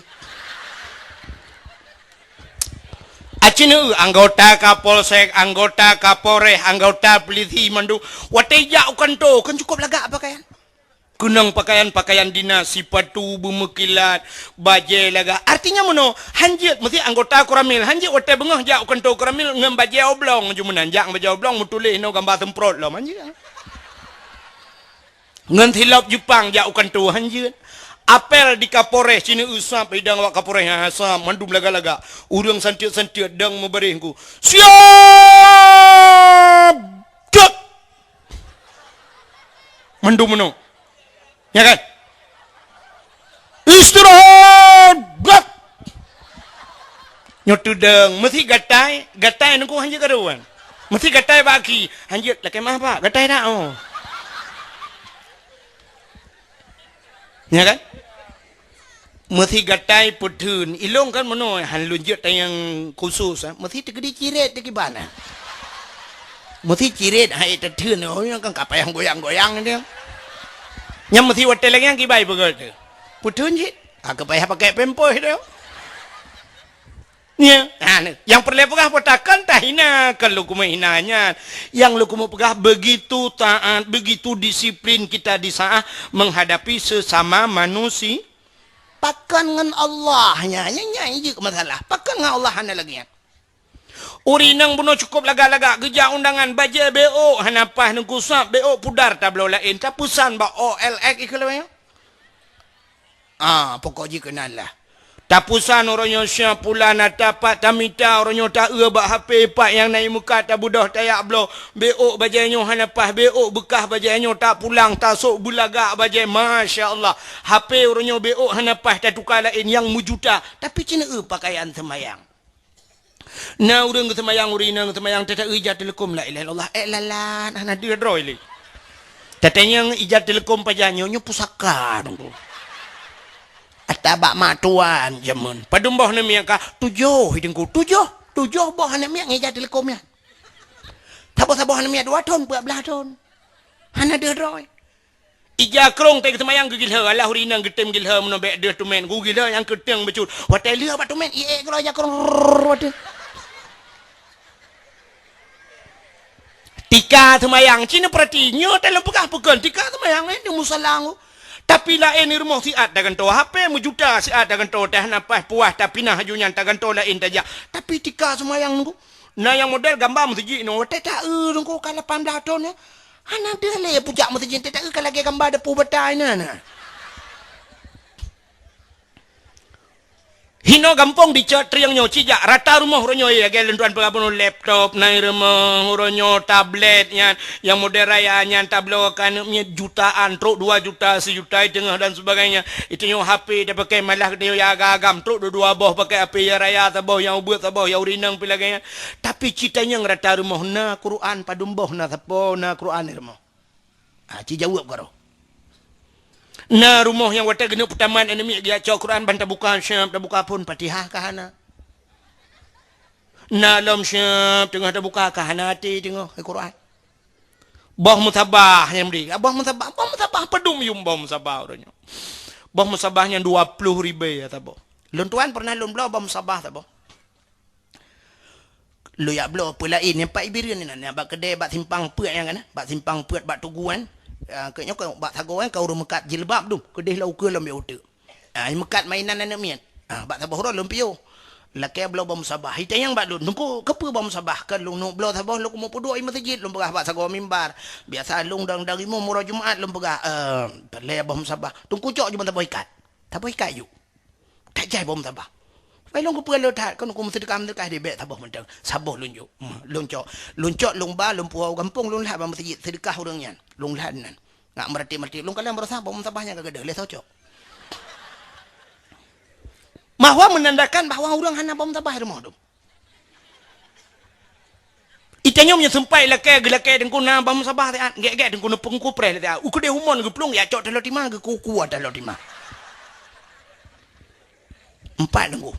Aci neu anggota Kapolsek, anggota Kapolres, anggota polisi mandum watée jak u kantô kan cukup lagak pakaian. Keunong pakaian-pakaian dinas, sipatu beumeukilat, bajée lagak. Artinya meunoe, hanjeuet meusti anggota Koramil, hanjeuet watée beungoh jak u kantô Koramil ngon bajée oblong jumeunan, jak ngon bajée oblong meutuléh inoe gamba seumprot lom hanjeuet. Ngon silop Jepang jak u kantô hanjeuet. Apel di Kapolres, ci neu sab idang awak Kapolres, ha, sab mandum lagak-lagak. Ureuëng santiek-santiek dang meubaréh ku. Siap! Jot! Mandum meunoe. Ya kan? Istirahat! Brak! Nyoe teudong, meusti gatai, gatai nungku hanjeuet karuan. Meusti gatai bak aki, hanjeuet lakée mah bak, gatai dak, oh. Ya kan? Meusti gatai peutheun, ilong kan meunoe, han lôn jeuet tayang khusus, ah. Meusti teukeudi ciret teukiban, ah. Meusti ciret hai teutheun, oh, nyang kan kapayang goyang-goyang dia. Nyang meusti watée lagée nyang kibai beugét tu. Peutheun cit, ah, keupayah pakai pampers tu. Ya, ha, ni. Yang peureulée peugah peutakan tahina, kan lôn keumeung hina nyan. Yang lôn keumeung peugah begitu taat, begitu disiplin kita di saat menghadapi sesama manusia. Pakon ngon Allah nyan, nyan, nyan jeuet masalah. Pakon ngon Allah hana lagée nyan. Ureuëng inong bunoe cukup lagak-lagak geujak undangan bajée B O hana paih nungku sab B O pudar tabloe laén tapeusan bak O L X ikeu lawée. Ah, pokok jih keunan lah. Tapeusan uroe nyoe siap pulan na tapat tamita uroe nyoe taeu bak H P pat nyang na imeukat tabeudôh tayak bloe. B O bajée nyoe hana paih, B O beukah bajée nyoe tapulang tasok beulagak bajée. Masya Allah. H P uroe nyoe B O hana paih tatuka laén nyang meujuta. Tapi ci neu pakaian seumayang. Na ureuëng geuseumayang, ureuëng inong geuseumayang, teuta ija teuleukom la ilaha illallah, eh lalat hana deuh droe lé. Tatanyong ija teuleukom pajan nyoe, nyoe pusaka dong tu. Ata bak mak tuan jameun. Padum boh aneuk miet ka tujoh, hi teungku, tujoh, tujoh boh aneuk miet ngon ija teuleukom nyan. Saboh-saboh aneuk miet dua thon, peuet blah thon. Hana deuh droe. Ija krong teuh geuseumayang geugilhée, alah ureuëng inong geutem gilhée meunoe bék deuh tumet, geugilhée nyang keuteung beucut. Watée lheueh bak tumet, ié keudroe ija krong, rrrr, watée. Tika seumayang, ci neu peurati, nyoe teuh lôn peugah peukon, tika seumayang, eh, di musala ngku. Tapi laén di rumoh siat tagantoe H P meujuta, siat tagantoe teuh hana paih puas, tapinah aju nyan tagantoe laén tajak. Tapi tika seumayang ngku. Na nyang model gamba meuseujid nyoe, watée taeu ngku ka lapan blah thon nyoe. Hana deuh lé pujak meuseujid, teuta ka lagée gamba depu batai na, na. Hinoe gampông dicok trieng nyoe cijak rata rumoh uroe nyoe lagée lôn tuan peugah bunoe laptop, na i rumoh uroe nyoe tablet nyan, nyang model raya nyan tabloe keu aneuk miet jutaan, trok dua juta, sejuta i teungoh dan sebagainya. I teungoh H P tapakai malah geutanyoe ya agam-agam, trok dua-dua boh pakai H P ya raya saboh, nyang ubeuet saboh, ya ureuëng inong pi lagée nyan. Tapi ci tanyong rata rumoh na Quran padum boh na sapo na Quran di rumoh. Ha, ci jaweueb karoe. Na rumoh nyang watée geuneuk peutamat aneuk miet geujak cok Quran ban tabuka syab, tabuka phon Fatihah ka hana. Na lom syab teungoh tabuka ka hana até teungoh Quran. Boh musabah nyang bri. Boh musabah, boh musabah padum yum boh musabah uroe nyoe. Boh musabah nyan dua ploh ribée ya saboh. Lôn tuan pernah lôn bloe boh musabah saboh. Lôn jak bloe peue laén nyang pat Ibireuen inan, nyang bak keudée bak simpang peuet nyang kana, bak simpang peuet bak tuguan. Ah, keu nyoe keu bak sagoe kan ka ureuëng meukat jilbab dum, keudeh lam ukeue lom bieu uteuk. Ah, meukat mainan aneuk miet. Ah, bak saboh uroe lôn piôh. Lakée bloe boh musabah. Itanyong bak lôn, "Teungku, keupeue boh musabah?" Kan lôn neuk bloe saboh lôn keumeung peuduek i meuseujid, lôn peugah bak sagoe mimbar. Biasa lôn dang-dang imum uroe Jumat lôn peugah, "Eh, peureulée boh musabah." Teungku cok ju ban saboh ikat. Saboh ikat ju. That jai boh musabah. Pai lôn keupeue lôn that, kon ku meuseudeukah-meuseudeukah di bék saboh mantong. Saboh lôn jok. Hmm, lôn cok. Lôn cok, lôn ba, lôn puwoe u gampông, lôn lhat bak meuseujid seudeukah ureuëng nyan. Lôn lhat nan. Ngak meuratéb-meuratéb, lôn kalon baroesa boh musabah nyang ka gadôh, lé soe cok. Bahwa menandakan bahwa ureuëng hana boh musabah di rumoh dum. Itanyong meunyoe seumpat lakée, geulakée teungku na boh musabah siat, gét-gét teungku neupeungku preh siat. U keudeh umon geuplueng, ya cok taloe tima, geukuku taloe tima. Empat teungku.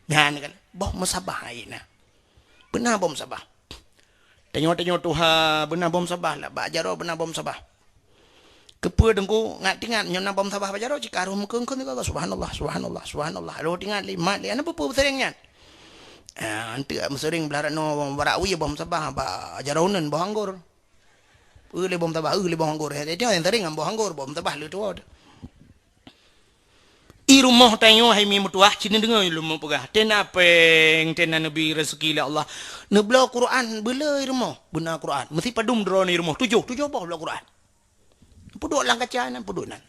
Nyan kan, boh musabah ayeuna. Beuna boh musabah. Tanyoe-tanyoe tuha beuna bom sabah lah, bak jaroe beuna bom sabah. Keupeue Teungku ngat-ingat nyoe na bom sabah bak jaroe, cit ka roh meukeun-keun sigoe, "Subhanallah, subhanallah, subhanallah." Lheuh ingat lé mat lé, "Hana peue-peue, beuseuring nyan." Ah, anteuk meuseuring blah ranoe barak wie bom sabah bak jaroe uneun boh anggor. Eu lé bom sabah, eu lé bom anggor. Hé, nyoe nyang seuring ngon bom anggor, bom sabah lé tuwoe. I rumoh tanyoe hai mi meutuwah, ci neudeungoe lôn meupeugah. Tena péng, tena neubi raseuki lé Allah. Neubloe Quran, beulé i rumoh, beuna Quran. Meusipadum droeneuh i rumoh, tujoh, tujoh boh bloe Quran. Peuduek lam kaca nan, peuduek nan.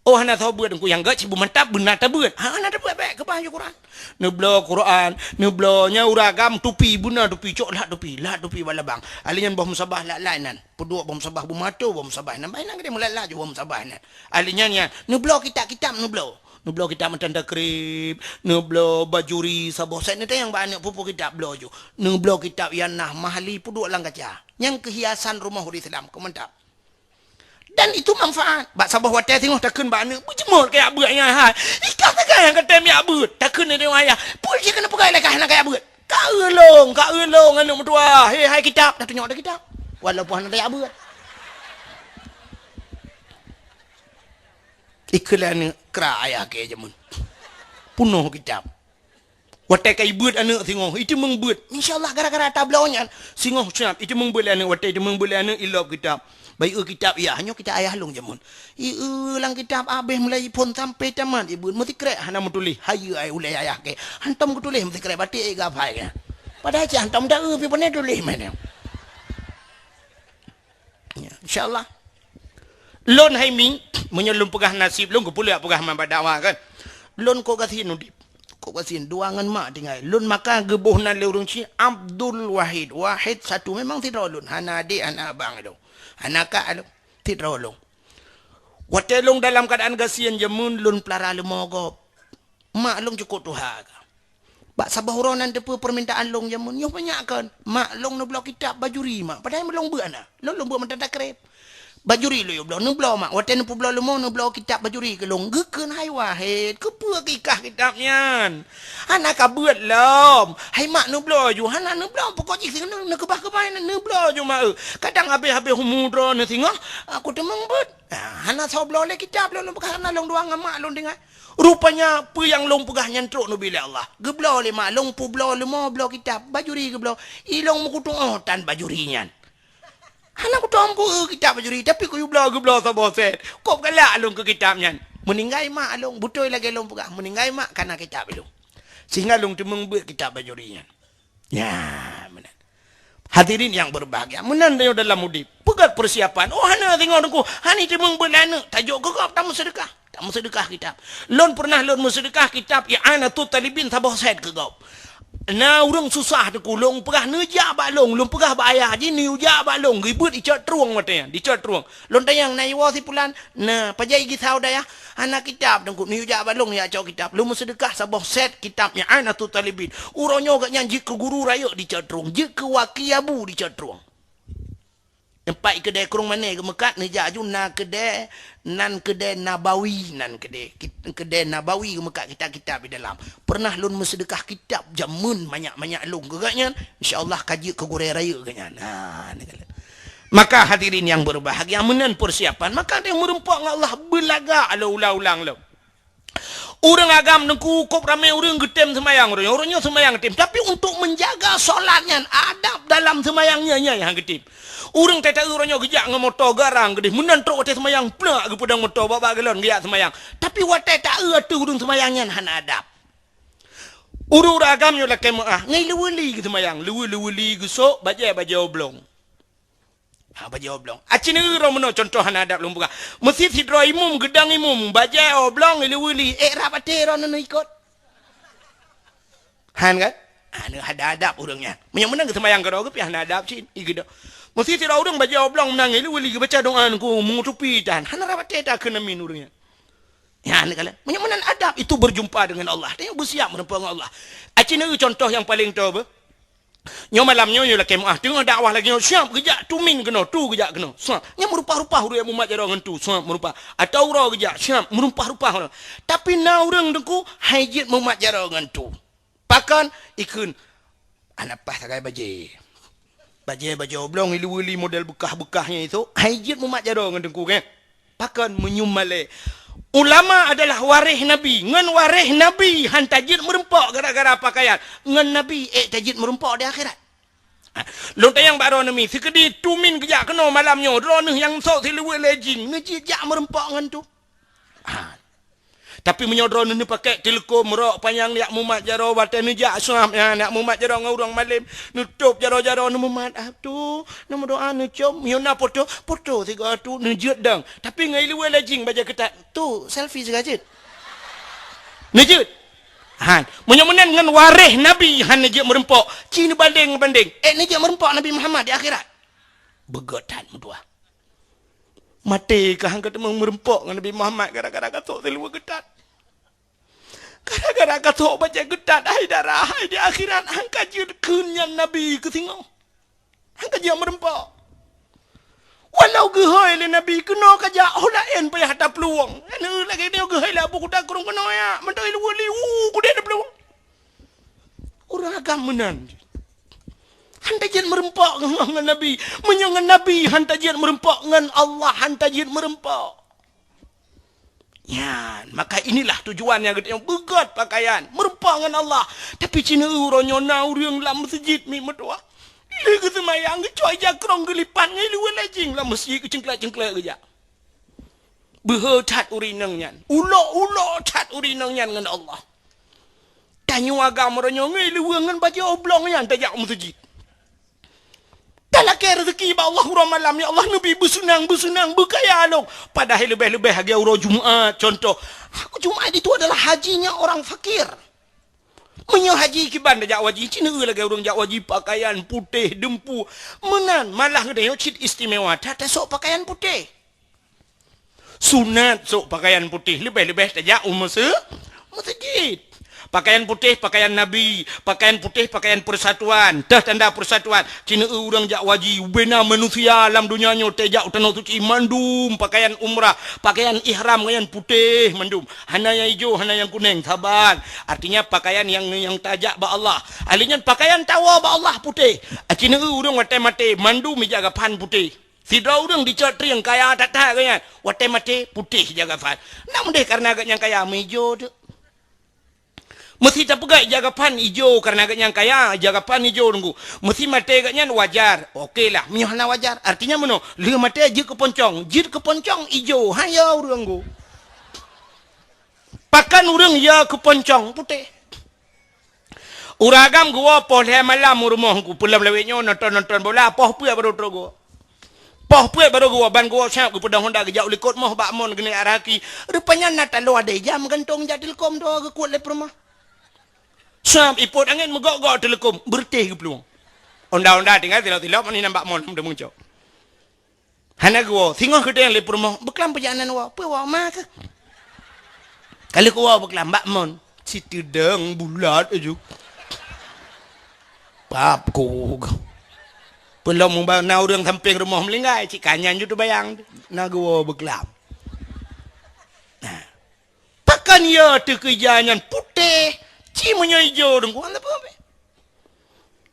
Oh, hana soe beuet Teungku, nyang gét sibu mantap, beuna tabeuet. Ha, hana tabeuet, bék, keubah ju Quran. Neubloe Quran, neubloe nyan ureueng agam tupi, beuna tupi, cok lat tupi, lat tupi bak labang. Ahli nyan boh musabah lat-lat nan. Peuduek boh musabah, beumato boh musabah nan. Bah inan geude meulat-lat ju boh musabah nan. Ahli nyan, nyan, neubloe kitab-kitab neubloe. Neubloe kitab matan takrib, neubloe bajuri saboh set, neutanyong bak aneuk peue-peue kitab bloe ju. Neubloe kitab Ianah Mahali peuduek lam kaca. Nyan keuh hiasan rumoh ureueng Islam, keu mantap. Dan itu manfaat. Bak saboh watèe singoh takheun bak aneuk, "Beujeuet kajak beuet nyan hai. Ikah sagai nyang katém jak beuet." Takheun lé ayah, "Peue jih keuneuk peugah lé kah hana kajak beuet?" "Ka eu lôn, ka eu lôn aneuk meutuwah. He hai kitab, dah tunyok dah kitab." Walaupun hana tajak beuet. Ikheun lé aneuk kra ayah keu jameun. Punoh kitab. Watèe ka ibeuet aneuk singoh, iteumeung beuet. Insya Allah gara-gara tabloe nyan, singoh siap iteumeung beuet lé aneuk, watèe iteumeung beuet lé aneuk ilop kitab. Bah ieu kitab yah, nyoe kitab ayah lôn jameun. Ieu lam kitab abéh mulai phôn sampai tamat ibeuet, meusikrek hana meutuléh, hayeue ai ulèe ayah kèe. Hantom geutuléh meusikrek batik ai geuhafai kèe. Padahai cit hantom taeu pih pane tuléh meunan. Ya, insya Allah. Lôn hai mi, meunyoe lôn peugah naseb lôn, keupeue lôn jak peugah man bak dakwah kan. Lôn kok gasien udép. Kok gasien dua ngon mak tinggai. Lôn maka geuboh nan lé ureueng chik Abdul Wahid. Wahid satu memang sidroe lôn. Hana adék, hana abang lôn. Hana kak lôn. Sidroe lôn. Watèe lôn dalam keuadaan gasien jameun lôn peulara leumo gob. Mak lôn cukôp tuha ka. Bak saboh uroe nan teupeue peurmintaan lôn jameun, nyoe banyak kon. Mak lôn neubloe kitab bajuri mak, padahai lôn beuet hana. Lôn, lôn beuet mantong takrib. Bajuri lôn yue bloe, neubloe mak. Watèe neupeubloe leumo, neubloe kitab bajuri keu lôn. Geukheun hai Wahid, keupeue keu ikah kitab nyan? Hana ka beuet lom. Hai mak neubloe ju, hana neubloe. Pokok jih singoh neukeubah-keubah nyan, neubloe ju mak eu. Kadang habéh-habéh umu droeneuh singoh, aku teumeung beuet. Ah, hana soe bloe lé kitab lôn, lôn peugah hana lôn dua ngon mak lôn tinggai. Rupanya peue nyang lôn peugah nyan trok neubi lé Allah. Geubloe lé mak lôn peubloe leumo bloe kitab bajuri geubloe. I lôn meukutu'oh tan bajuri nyan. Hana kutom ku eu kitab bajuri, tapi kuyue bloe geubloe saboh set. Kok galak lôn keu kitab nyan. Meuninggai mak lôn, beutôi lagèe lôn peugah, meuninggai mak kana kitab lôn. Sehingga lôn teumeung beuet kitab bajuri nyan. Ya, meunan. Hadirin yang berbahagia, meunan tanyoe dalam udép. Peugöt persiapan. Oh, hana singoh Teungku, hana teumeung beuet lé aneuk, tajok keu gob tameuseudeukah. Tameuseudeukah kitab. Lôn pernah lôn meuseudeukah kitab I'anatut Talibin saboh set keu gob. Na ureueng susah Teungku, lôn peugah neujak bak lôn, lôn peugah bak ayah jih neujak bak lôn, geubeuet dicot trueng watèe nyan, dicot trueng. Lôn tanyong na iwoe si pulan, na pajan i gisau dayah, hana kitab Teungku, neujak bak lôn jak cok kitab. Lôn meuseudeukah saboh set kitab I'anatut Talibin. Uroe nyoe gobnyan jeuet keu guru rayeuk dicot trueng, jeuet keu waki abu dicot trueng. Teumpat i keudè krueng mané geumeukat, neujak aju na keudè, nan keudè Nabawi, nan keudè, kit-, keudè Nabawi geumeukat kitab-kitab di dalam. Pernah lôn meuseudeukah kitab jameun manyak-manyak lôn keu gobnyan, insya Allah ka jeuet keu gurèe rayeuk gobnyan. Ha, ni kala. Maka hadirin yang berbahagia, meunan persiapan, maka tanyoe meureumpok ngon Allah beulagak lom ulang-ulang lom. Ureueng agam Teungku, kok ramé ureueng geutem seumayang uroe nyoe, uroe nyoe seumayang tem. Tapi untuk menjaga solat nyan, adab dalam seumayang nyan, nyan nyang geutem. Ureueng tai-tai uroe nyoe geujak ngon moto garang geudeh, meunan trok watèe seumayang, plak geupeudong moto bak-bak galon geujak seumayang. Tapi watèe taeu ateueh ureueng seumayang nyan hana adab. Ureueng-ureueng agam nyoe lakèe meu'ah, ngon leuweuli geuseumayang, leuwe-, leuweuli geusok, bajèe-bajèe oblong. Ha, bajèe oblong. Aci neueu droe meunoe contoh hana adab lôn peugah. Meusi sidroe imum geudong imum, bajèe oblong i leuweuli, ék rab até droeneuh ikot. Han kan? Ha, neu hana adab ureueng nyan. Meunyoe meunan geuseumayang keudroe geuh pih hana adab cit, i geudong. Meusi sidroe ureueng bajèe oblong meunan i leuweuli geubaca doa ngon meutupi tan. Hana rab até takheun amin ureueng nyan. Ya, ni kala. Meunyoe meunan adab itu berjumpa dengan Allah. Tanyoe beusiap meureumpok ngon Allah. Aci neueu contoh nyang paleng toe beuh. Nyoe malam nyoe, nyoe lakèe meu'ah, teungoh dakwah lagèe nyoe, siap geujak tumin keunoe, tu geujak keunoe. Siap. Nyan meurumpah-rumpah ureueng mumat jaroe ngon tu, siap meurumpah. Atau uroe geujak, siap meurumpah-rumpah ureueng. Tapi na ureueng Teungku, han jeuet mumat jaroe ngon tu. Pakon? Ikheun, "Hana paih sagai bajèe." Bajée-bajée oblong ilu-ilu model beukah-beukah nyan itu, hai jeuet mumat jaroe ngon teungku, kan? Pakon meunyoe malée? Ulama adalah waréh Nabi. Ngon waréh Nabi han tajeuet meureumpok gara-gara pakaian. Ngon Nabi ék tajeuet meureumpok di akhirat. Ha, lôn tanyong bak droeneuh mi, sikeudi tumin geujak keunoe malam nyoe, droeneuh nyang sôk siluweue lé jing, neujeuet jak meureumpok ngon tu? Ha. Tapi meunyoe droeneuh neupakèk teuleukom, rok panyang, jak mumat jaroe, watée neujak swab nyan, jak mumat jaroe ngon ureuëng malém, neutôb jaroe-jaroe, neumumat, ah, tu, neumeudoa, neucom, meunyoe na foto, foto sigoe tu, neujeuet dong. Tapi ngon iluweue lé jing bajée keutat, tu, selfie sigoe jeuet. Neujeuet. Han, meunyoe meunan ngon waréh Nabi han neujeuet meureumpok, ci neubandeng-bandeng, ék neujeuet meureumpok Nabi Muhammad di akhirat. Beugét that meutuah. Maté ka han ka teumé meureumpok ngon Nabi Muhammad gara-gara ka sôk siluweue geutat. Gara-gara ka sôk bajée geutat, hai dara, hai di akhirat han ka jeuet kheun nyan Nabi keu singoh. Han ka jeuet meureumpok. Walau geuhôi lé Nabi keunoe ka jak, ho laén payah taplueng. Anu lagée nyoe geuhôi lé Abu Kuta Krueng keunoe ya, mantong iluweue liwu kudeh taplueng. Ureuëng agam meunan. Han tajeuet meureumpok ngon, ngon Nabi. Meunyoe ngon Nabi han tajeuet meureumpok, ngon Allah han tajeuet meureumpok. Nyan, maka inilah tujuan nyang geutanyoe beugét pakaian, meureumpok ngon Allah. Tapi ci neu-eu uroe nyoe na ureuëng lam meuseujid mi meutuah. Lé geuseumayang geucok ija krong geulipat ngon iluweue lé jing lam meuseujid geucengklek-cengklek geujak. Beuhe that ureuëng inong nyan. Ulok-ulok that ureuëng inong nyan ngon Allah. Tanyoe agam uroe nyoe ngon iluweue ngon bajée oblong nyan tajak u meuseujid. Talakée rezeki bak Allah uroe malam, "Ya Allah, neubi beuseunang-beuseunang, beukaya lôn." Padahai leubeh-leubeh lagée uroe Jumat, contoh. Jumat itu adalah hajinya orang fakir. Meunyoe haji kiban tajak u haji, ci neu-eu lagée ureuëng jak u haji pakaian putéh dumpu. Meunan, malah geutanyoe cit istimewa that tasok pakaian putéh. Sunat sôk pakaian putéh, leubeh-leubeh tajak u meuse-, meuseujid. Pakaian putéh, pakaian Nabi. Pakaian putéh, pakaian persatuan. Teuh tanda persatuan. Ci neu-eu ureuëng jak u haji, ubena manusia lam donya nyoe tajak u Tanoh Suci mandum pakaian umrah, pakaian ihram ngon nyan putéh mandum. Hana nyang ijo, hana nyang kuneng, saban. Artinya pakaian nyang, nyang tajak bak Allah. Ahli nyan pakaian tawoe bak Allah putéh. Ci neu-eu ureuëng watée maté mandum ija gapan putéh. Sidroe ureuëng dicok trieng kaya that-that geuh nyan, watée maté putéh ija gapan. Nak meudeh kareuna geuh nyang kaya meuijo teuk. Meusi tapeugah ija gapan ijo kareuna geuh nyang kaya, ija gapan ijo teungku. Meusi maté geuh nyan wajar. Oke lah, meunyoe hana wajar. Artinya meunoe, lheueh maté jeuet keu poncong, jeuet keu poncong ijo, han yo ureuëng teungku. Pakon ureuëng yo keu poncong putéh. Ureuëng agam geuwoe poh lhée malam u rumoh teungku, peulom lawét nyoe nonton-nonton bola, poh peuet barô trok geuwoe. Poh peuet barô geuwoe, ban geuwoe siab geupeudong honda geujak u likot moh bak mon geuneuk arah aki. Rupanya na taloe adé jam gantong jak teuleukom dua geukuet lé peurumoh. Siab ipot angén meugok-gok teuleukom, beureutéh geuplueng. Honda-honda tinggai tilok-tilok, mani nyan bak mon, meudeungoe cok. Hana geuwoe, singoh geutanyong lé peurumoh, "Beuklam peujak nan woe, peue woe ma keuh?" Ka lheueh geuwoe beuklam bak mon, siteudong bulat aju. Pap ku. Peulom muba na ureuëng sampéng rumoh meulinggai, cit ka nyan ju teubayang, na geuwoe beuklam. Nah. Pakon yo teuh keu ija nyan putéh, ci meunyoe ijo teungku, hana peue-peue.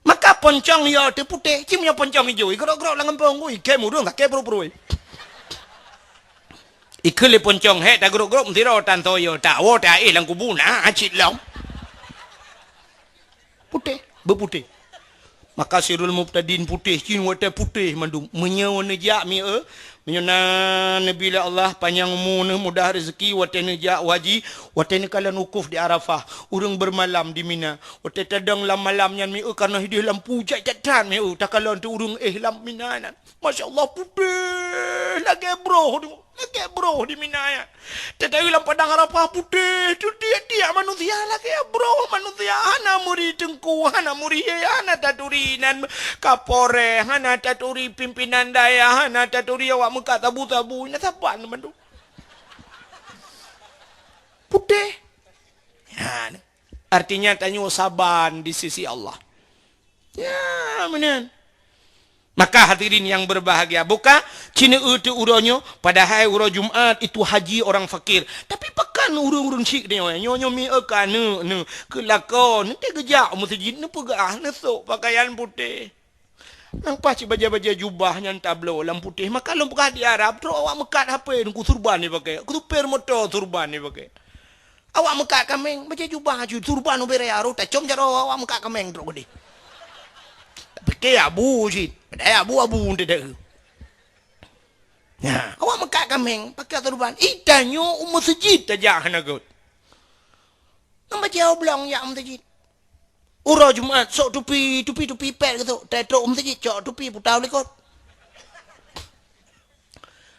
Maka poncong yo teuh putéh, ci meunyoe poncong ijo, igrok-grok lam gampông, ui, kém ureuëng, kakée purui-purui. Ikheun lé poncong, "Hék, tagrok-grok meusidroe tan soe yo, tawoe taéh lam kubu na cit lom." Putéh, beuputéh. Maka sirul mubtadin putéh, cit watée putéh mandum. Meunyoe neujak mi-, eu, meunyoe na neubi lé Allah panyang umu neuh, mudah rezeki, watée neujak u haji, watée neukalon wukuf di Arafah, ureuëng beureumalam di Mina. Watée tadong lam malam nyan mi-, eu, kareuna hideh lampu jai that-that mi-, eu, takalon teuh ureuëng éh lam Mina nyan. Masya Allah, putéh lagée broh tu. Lagée broh di Mina nyan. Teuh-teuh lam padang Arafah putéh, tu tiek-tiek manusia lagée broh manusia. Hana meuri teungku, hana meuri, hana taturi nan kapolres, hana taturi pimpinan dayah, hana taturi awak meukat sabu-sabu. Nyan saban bandum. Putéh. Ha, artinya tanyoe saban di sisi Allah. Ya, meunan. Maka hadirin yang berbahagia, buka ci neu-eu teuh uroe nyoe, padahai uroe Jumat itu haji orang fakir. Tapi pakon ureuëng-ureuëng syik nyoe, nyoe, nyoe mi-, eu ka neu-, neu-, keu lakoe, neuteuh geujak u meuseujid, neupeugah, neusok pakaian putéh. Nang paih cit bajée-bajée jubah nyang tabloe lam putéh, maka lôn peugah di Arab, trok awak meukat hapé, Teungku, surban jipakè. Supir moto surban jipakè. Awak meukat kaméng, bajée jubah aju, surban ubé raya, rôh tacom jaroe awak meukat kaméng trok keudéh. Tapikè abu cit, padahai abu-abu teuh. Nah, awak meukat kaméng, pakè surban. Ih, tanyoe u meuseujid tajak hana göt. Nang bajée oblong jak u meuseujid. Uroe Jumat, sok tupi, tupi-tupi pet geusok. Tatrok u meuseujid, cok tupi, puta u likot.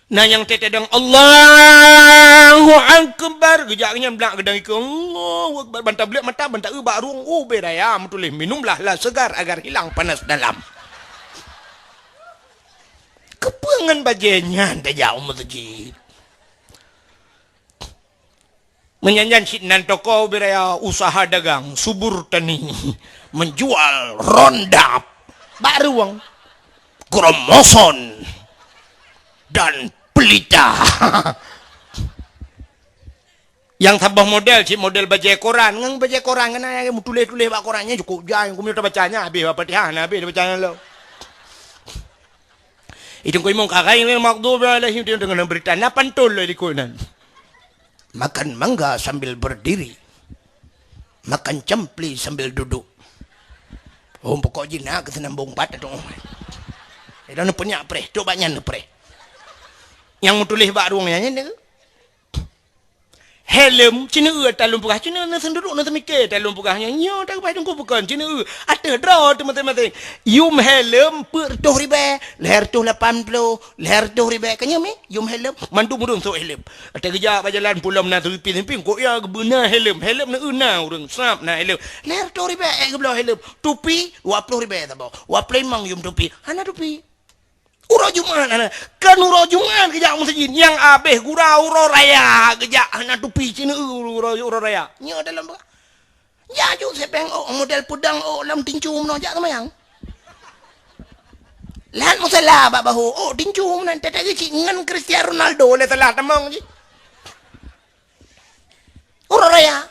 Na nyang teudeung, "Allahu Akbar." Geujak nyan blak geudang ikeu, "Allahu Akbar." Ban tableuek mata, ban taeu bak rueng, ubé raya meutuléh, "Minumlah lah segar agar hilang panas dalam." Keupeue ngon bajée nyan tajak u meuseujid? Meunyan nyan cit nan toko ubé raya usaha dagang, subur tani, menjual rondap, bak rueng, kromoson, dan pelita. Nyang saboh model, cit model bajée koran. Ngon bajée koran, kan na nyang meutuléh-tuléh bak koran, nyan cukôp jai, keumeung tabaca nyan habéh, Fatihah na habéh tabaca nyan lom. Itu keu imum ka ghairil maghdubi alaihim, itu deungon berita na pantun lé likot nan. Makan mangga sambil berdiri. Makan campli sambil duduk. Oh, pokok jih na keuseunambong bat atau. Eh, dah neupeunyak preh, cok bak nyan neupreh. Nyang meutuléh bak rueng nyan, nyan. Helm, cina eu ata lôn peugah, cina eu neuseunduruk, neuseumiké ata lôn peugah nyan. Nyoe ata geupaih teungku bukon, cina eu. Ateueh droe teuh maséng-maséng. Yum helm, peuet reutôh ribèe, lhèe reutôh lapan ploh, lhèe reutôh ribèe. Ka nyoe mi, yum helm, mandum ureueng sôk helm. Ata geujak bak jalan, pulom na seulimpin-seulimpin, kok ya geubeuna helm. Helm na eu na ureueng, sab na helm. Lhèe reutôh ribèe, eh, geubloe helm. Tupi, dua ploh ribèe saboh. Dua ploh limong yum tupi. Hana tupi. Uroe Jumat hana. Kan uroe Jumat geujak meuseujid. Nyang abéh gura uroe raya geujak hana tupi cina eu uroe, uroe raya. Nyoe dalam peugah. Ya ju sepeng ôk model peudang ôk lam tincu meunoe jak seumayang. Lahat musala bak bahô ôk tincu meunan teuka cit ngon Cristiano Ronaldo lé salah tamong cit. Uroe raya.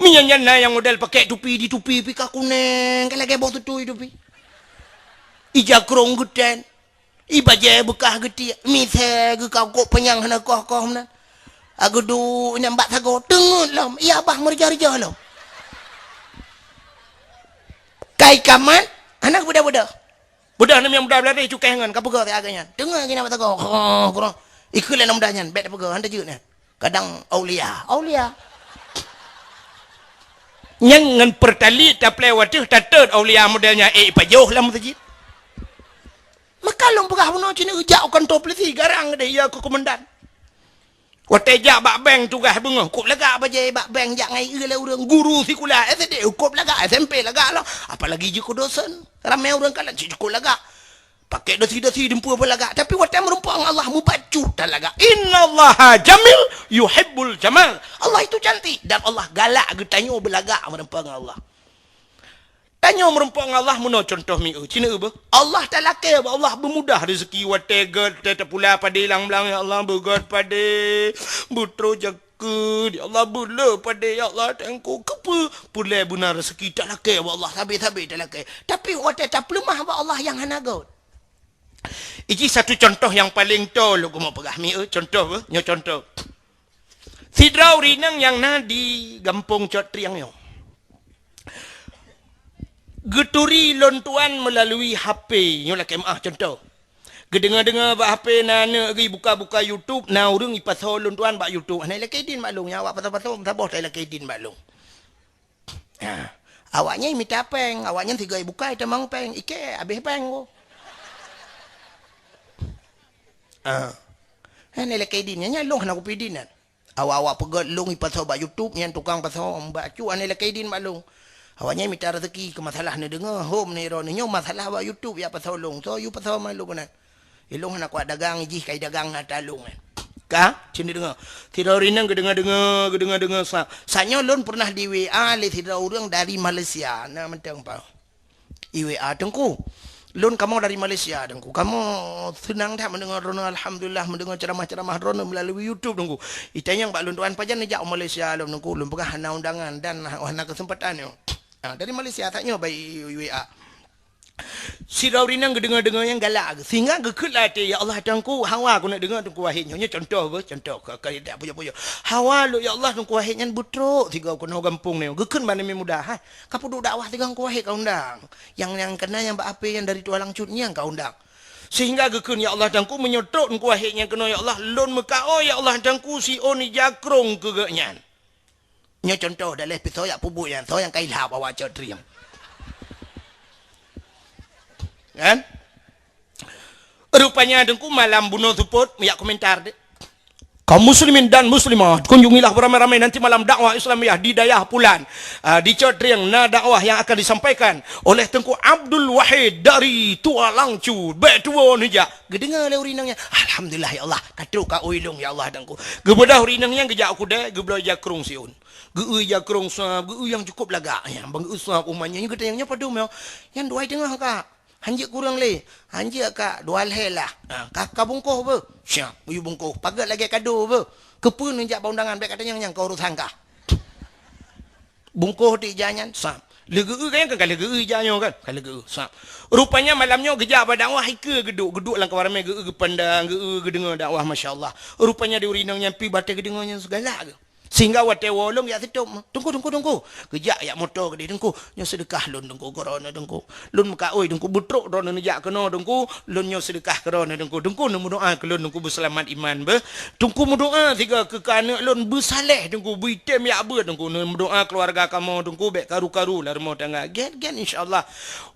Meunyan nyan na nyang model pakè tupi di tupi pih ka kuneng, ka lagèe boh tutui tupi. Ija krông geutén, i bajèe beukah geutiek, misé geukau kok panyang hana koh-koh meunan. Ageudu nyan bak sagoe, teungeut lom, iya bah meurija-rija lom. Kai kamat, hana geubeudoh-beudoh. Beudoh nem nyang muda beulari cukéh ngon, ka peugah siat geuh nyan. Teungoh geuh nyan bak sagoe, oh, kurang. Ikheun lé aneuk muda nyan, bèk tapeugah, han tajeuet nyan. Kadang aulia, aulia. Nyan ngon peurtali taplè watèe tatot aulia model nyan, eh, ipajoh lam meuseujid. Maka lôn peugah bunoe cit jak u kantô pulisi, garang deh, ya keu komandan. Watèe jak bak bank tugaih beungoh, kôp lagak bajèe bak bank jak ngon ié lé ureueng guru sikula S D, kôp lagak, S M P lagak lom. Apalagi jeuet keu dosen. Ramé ureueng kalon cit kôp lagak. Pakè dasi-dasi dumpeue pih lagak. Tapi watèe meureumpok ngon Allah, mubacut that lagak. "Innallaha jamil yuhibbul jamal." Allah itu cantik dan Allah galak geutanyoe beulagak meureumpok ngon Allah. Tanyoe meureumpok ngon Allah meunoe cuntoh mieu. Cina eu beuh. Allah talakèe bak Allah beumudah rezeki watèe gèt, watèe tapula padé lam blang, ya Allah, beugèt padé, beutroh jakeuet, ya Allah, beulé padé, ya Allah, teungku, keupeue pulé beuna rezeki talakèe bak Allah, sabe-sabe talakèe. Tapi watèe tapeuleumah bak Allah nyang hana gèt. Iji satu cuntoh nyang paleng toe lôn keumeung peugah mieu, cuntoh beuh, nyoe cuntoh. Sidroe ureueng inong nyang na di gampông Cot Triang nyoe. Geuturi lôn tuan meulalui H P, nyoe lakèe meu'ah cuntoh. Geudeungoe-deungoe bak H P na aneuk geuh ibuka-buka YouTube, na ureueng ipasoe lôn tuan bak YouTube. Hana ilakèe idin bak lôn, nyan awak pasoe-pasoe meusaboh ta ilakèe idin bak lôn. Ha. Awak nyan imita péng, awak nyan sigoe ibuka itamong péng, ikèe habéh péng ko. Ha. Hana ilakèe idin, nyan, nyan lôn hana kupi idin nyan. Awak-awak peugèt lôn ipasoe bak YouTube, nyan tukang pasoe bak cu, hana ilakèe idin bak lôn. Awak nyan mita rezeki keu masalah neudeungoe, hom neu droeneuh nyoe masalah bak YouTube jak pasoe lôn. Soe yue pasoe ma lôn keunan. Ilôn hana kuat dagang, jih kai dagang na ata lôn nyan. Ka? Cit neudeungoe. Sidroe ureueng inong geudeungoe-deungoe, geudeungoe-deungoe sa. Saat nyoe lôn peureunah di W A lé sidroe ureueng dari Malaysia. Na mantong pa. I W A, "Teungku, lôn kamoe dari Malaysia, Teungku. Kamoe seunang that mendengar droeneuh, alhamdulillah, mendengar ceramah-ceramah droeneuh melalui YouTube, Teungku. Itanyong bak lôn tuan, pajan neujak u Malaysia lom, Teungku? Lôn peugah hana undangan dan hana keuseumpatan nyoe." Ha, dari Malaysia, saat nyoe bak i, i W A. Sidroe ureueng inong geudeungoe-deungoe nyang galak geuh, sehingga geukheun lam até, "Ya Allah, Teungku, hawa keuneuk deungoe Teungku Wahid nyoe." Nyoe contoh beuh, contoh ka, ka, ka, pujoe-pujoe. Hawa lôn, ya Allah, Teungku Wahid nyan beutrok sigoe keunoe gampông nyoe. Geukheun bak aneuk muda, "Hai, ka peuduek dakwah sigoe Teungku Wahid ka undang. Nyang, nyang keunan nyang bak ape nyan dari Tualang Cut nyan ka undang." Sehingga geukheun, "Ya Allah, Teungku, meunyoe trok Teungku Wahid nyan keunoe, ya Allah, lôn meukaôi, ya Allah, Teungku, siôn ija krông keu geuh nyan." Nyoe contoh daleh pih soe jak peubuet nyan, soe nyang ka ilhab awak cot trieng. Kan? Rupanya Teungku malam bunoe seupôt, jak komentar deh. Kaum muslimin dan muslimat, kunjungilah beramai-ramai nanti malam dakwah Islamiyah di Dayah Pulan. Ah, di Cot Trieng na dakwah yang akan disampaikan oleh Teungku Abdul Wahid dari Tualang Cut. Bèk tuwo neujak. Geudeungoe lé ureueng inong nyan, "Alhamdulillah ya Allah, ka trok kaôi lôn ya Allah Teungku." Geubeudôh ureueng inong nyan geujak u keudè, geubloe ija krông siôn. Geu-eu ija krông sab, geu-eu nyang cukôp lagak nyan. Ban geu-eu sab umat nyan, nyan geutanyong, "Nyoe padum nyoe?" "Nyan duai teungoh, Kak." "Hanjeuet kureueng lé?" "Hanjeuet, Kak, dua lhèe lah." "Ah, ka, ka bungkôh beuh?" "Siap, yue bungkôh." "Paget lagèe kado beuh." "Keupeue neujak bak undangan, bèk katanyong nyan, ka urosan kah." Bungkôh di ija nyan, sab. Lheueh geu-eu kan, kan ka lheueh geu-eu ija nyoe kan? Ka lheueh geu-eu, sab. Rupanya malam nyoe geujak bak dakwah, ikeue geuduek, geuduek lam kawan ramè, geu-eu geupandang, geu-eu geudeungoe dakwah, masya Allah. Rupanya di ureueng inong nyan pih batèe geudeungoe nyan sigalak geuh. Sehingga watèe woe lôn jak seutôt, "Teungku, Teungku, Teungku." Geujak jak moto keudéh, "Teungku, nyoe seudeukah lôn Teungku, keu droeneuh Teungku. Lôn meukaôi Teungku, beutrok droeneuh neujak keunoe Teungku, lôn nyoe seudeukah keu droeneuh Teungku. Teungku neumeudoa keu lôn Teungku beusalamat iman beuh. Teungku meudoa sigoe keu, keu aneuk lôn beusaleh Teungku, beuitem jak beuet Teungku. Neumeudoa keuluwarga kamoe Teungku, bèk karu-karu lam rumoh tangga." Gèt, gèt, insya Allah.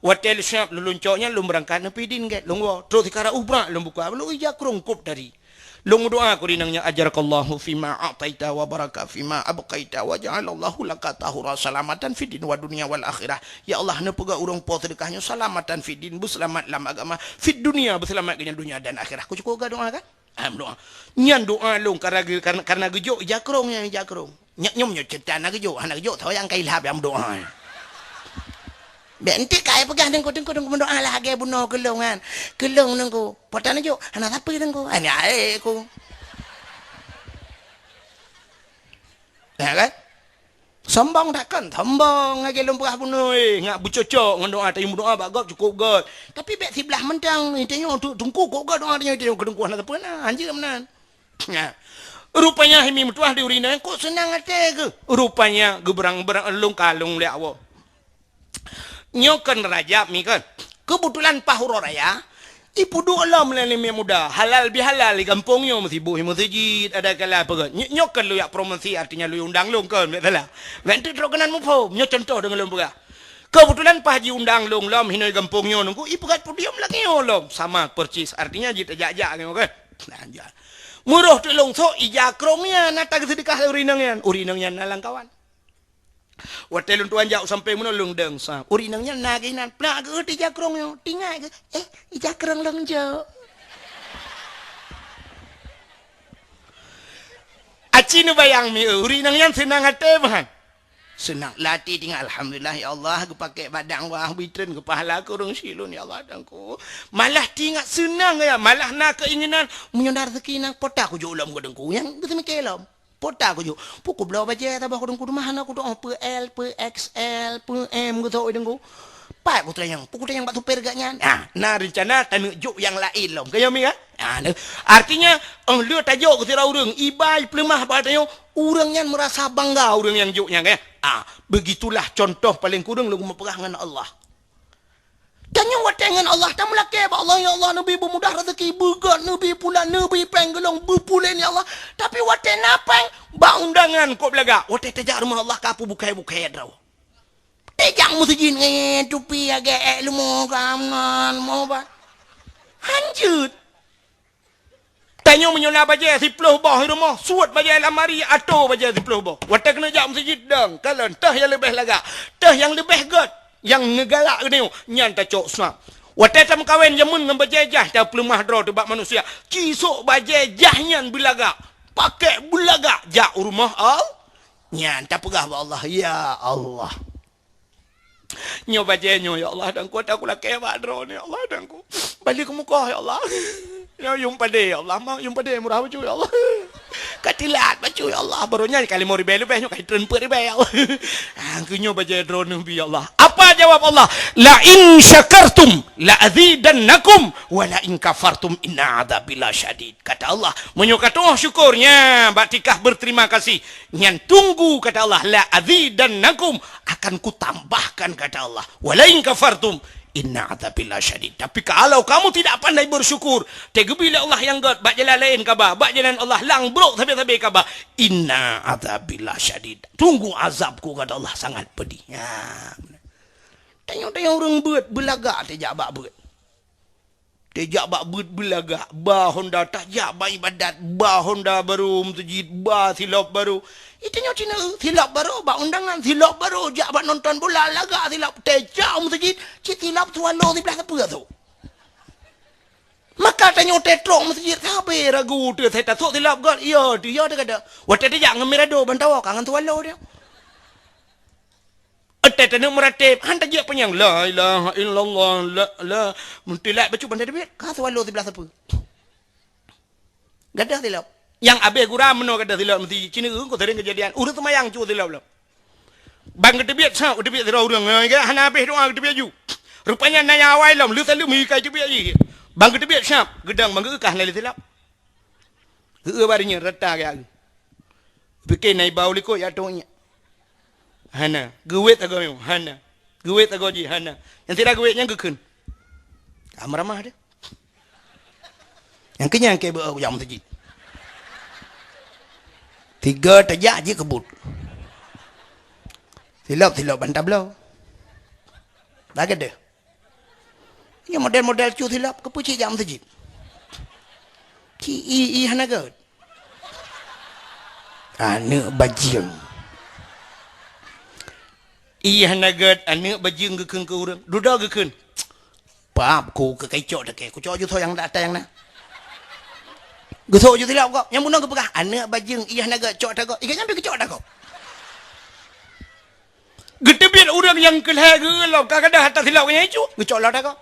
Watèe lôn siap lôn, lôn cok nyan lôn beurangkat neupidin gèt, lôn woe. Trok sikara ubrak lôn buka, lôn ija krông kôb tadi. Lôn meudoa keu ureueng inong nyan, "Ajarakallahu fima a'taita wa baraka fima abqaita wa ja'alallahu laka tahura salamatan fid din wa dunya wal akhirah." Ya Allah, neupeugah ureueng po seudeukah nyoe salamatan fid din, beuseulamat lam agama, fid dunya, beuseulamat keu nyan dunya dan akhirah. Ku cukôp geudoa kan? Ah, meudoa. Nyan doa lôn karena ge-, karena, karena geujok ija krông nyan, ija krông. Nyak nyoe meunyoe cerita hana geujok, hana geujok, soe nyang ka ilhab nyang meudoa. Bèk enteuk ka ai peugah Teungku, Teungku, Teungku meudoa lagèe bunoe keu lôn nyan. Keu lôn Teungku, po tan jok, hana sapeue Teungku. Hana ae ku. Ya kan? Sombong takkan? Sombong lagèe lôn peugah bunoe, eh, ngat beucocok ngon doa, tapi meudoa bak gob cukôp göt. Tapi bèk siblah mantong, tanyoe Teungku kok göt doa tanyoe, tanyoe keu Teungku hana sapeue na, hanjeuet meunan. Nah, rupanya hai mi meutuah di ureueng inong, kok seunang até geuh. Rupanya geubeurang-beurang lôn kalông lé Allah. Nyoe kon Rajab mi kon. Keubeutulan paih uroe raya, ipeuduek lom lé aneuk muda, halal bihalal di gampông nyoe, meusiboh i meuseujid, ada kala peugah. Nyoe, nyoe kon lôn jak promosi, artinya lôn undang lôn kon, bèk salah. Bèk teuk trok keunan muphom, nyoe contoh deungon lôn peugah. Keubeutulan paih jiundang lôn lom hinoe gampông nyoe Teungku, ipeugöt podium lagèe nyoe lom, sama persis, artinya jitajak-jak nyoe kan. Nah, jak. Meuroh teuk lôn sôk ija krông nyan na tageuseudeukah lé ureueng inong nyan. Ureueng inong nyan na lam kawan. Watèe lôn tuan jak u sampéng bunoe lôn dong sa. Ureueng inong nyan na geuh inan, peulak geuh ija krông nyoe. Teuingat geuh, "Eh, ija krông lôn jok." Aci neubayang mi, ureueng inong nyan seunang até meuhan. Seunang lati teuingat, "Alhamdulillah, ya Allah, geupakè bak dakwah, bri treun keu pahala keu ureueng syiek lôn, ya Allah, Teungku." Malah teuingat seunang ya, malah na keuinginan, "Meunyoe na raseuki nyan, po ta kujok lom keu Teungku." Nyang geuseumiké lom. "Po ta kujok. Pue kubloe bajèe saboh keu Teungku, teuma hana kudoh pue L, pue X L, pue M geusok Teungku. Pat kutanyong, pue kutanyong bak supir geuh nyan." Ah, na reuncana taneuk jok nyang laén lom. Ka nyoe mi kan? Ah, nah. Artinya, 'oh lheueh tajok keu sidroe ureueng, iba ipeuleumah bak tanyoe, ureueng nyan meurasa bangga ureueng nyang jok nyan, kan? Ah, begitulah contoh paleng kureueng lôn meupeugah ngon Allah. Tanyoe watèe ngon Allah, tameulakèe bak Allah, "Ya Allah, neubi beumudah raseuki, beugöt, neubi pulan, neubi pèng geulong, beupulen, ya Allah." Tapi watèe na pèng, bak undangan kok beulagak. Watèe tajak rumoh Allah, ka peubukai-bukai droe. Tajak meuseujid ngon tupi agak èk leumo ka meunan, mo ba. Hanjeuet. Tanyoe meunyoe na bajèe siploh boh i rumoh, suet bajèe lamari, atoe bajèe siploh boh. Watèe keuneuk jak meuseujid dong, kalon, teuh nyang leubeh lagak, teuh nyang leubeh göt, nyang neugalak geutanyoe, nyan tacok sab. Watèe tameukawen jameun ngon bajèe jaih, tapeuleumah droe teuh bak manusia, ci sôk bajèe jaih nyan beulagak, pakèk beulagak jak u rumoh Allah. Nyan tapeugah bak Allah, "Ya Allah." Nyoe bajèe nyoe, ya Allah, Teungku, ata kulakèe bak droeneuh, ya Allah, Teungku. Bali keumukoh, ya Allah. Nyoe yum padé, ya Allah, ma yum padé murah bacut, ya Allah. Ka tilat bacut, ya Allah, baru nyan ka limong ribèe leubeh, nyoe ka treun peuet ribèe, ya Allah. Ah, keu nyoe bajèe droeneuh bi, ya Allah. Apa jawab Allah? "La in syakartum la azidannakum, wa la in kafartum inna adzabi lasyadid." Kata Allah, "Meunyoe katoh syukur, nya, bak tikah berterima kasih, nyan tunggu," kata Allah, "la azidannakum, akan kutambahkan," kata Allah. "Wa la in kafartum, inna adzabi lasyadid." Tapi kalau kamu tidak pandai bersyukur, teugeubri lé Allah nyang gèt, bak jalan laén kaba, bak jalan Allah lang brok sabé-sabé kaba, "Inna adzabi lasyadid." Tunggu azabku, kata Allah, sangat pedih. Ya. Tanyoe-tanyoe ureueng beuet, beulagak teuh jak bak beuet. Teuh jak bak beuet beulagak, ba honda tajak bak ibadat, ba honda barô meuseujid, ba silop barô. Itanyoe cina, silop barô bak undangan, silop barô jak bak nonton bola, lagak silop, teuh jak meuseujid, cit silop swallow siblaih sapeue sôk. Maka tanyoe teuh trok meuseujid, sabé ragu teuh, "Saya tasôk silop gèt, iya teuh, iya teuh," kata. Watèe tajak ngon mirado ban tawoe ka ngon swallow teuh. Watèe taneuk meurateb, han tajak panyang, "La ilaha illallah, la, la." Meutilak bacut ban teubiet, ka swallow siblaih sapeue. Gadoh silop. Nyang abéh gura meunoe gadoh silop meuseujid. Cina ureueng, kok sering keujadian. Ureueng seumayang cue silop lom. Ban geuteubiet sab, geuteubiet sidroe ureueng. Hana abéh doa geuteubiet ju. Rupanya na nyang awai lom, lheuh saleuem ka geuteubiet jih. Ban geuteubiet sab, geudong ban geu-eu ka hana lé silop. Geu-eu bak donya rata geujak. Pike na iba u likot jak trok nyan. Hana. Geuwet sagoe nyoe, hana. Geuwet sagoe jih, hana. Nyang sira geuwet nyan geukheun. Ka meuramah teuh. Nyang keu nyan keu beu jak meuseujid. Tiga tajak jih keubut. Silop-silop ban tabloe. Lagèe deuh. Nyoe model-model cue silop, keupeue cit jak meuseujid? Ci i, i hana gèt. Aneuk bajeueng. I hana gèt, aneuk bajeueng geukheun keu ureueng. Dudoe geukheun. Pap ku keu kai cok takée, kucok ju soe nyang ata nyang na. Geusok ju silop gob, nyang bunoe geupeugah, "Aneuk bajeueng, i hana gèt, cok ata gob." Iga nyan pi geucok ata gob. Geuteubiet ureueng nyang keu lhèe geu-eu lom, ka gadoh ata silop nyan icu, geucok lom ata gob.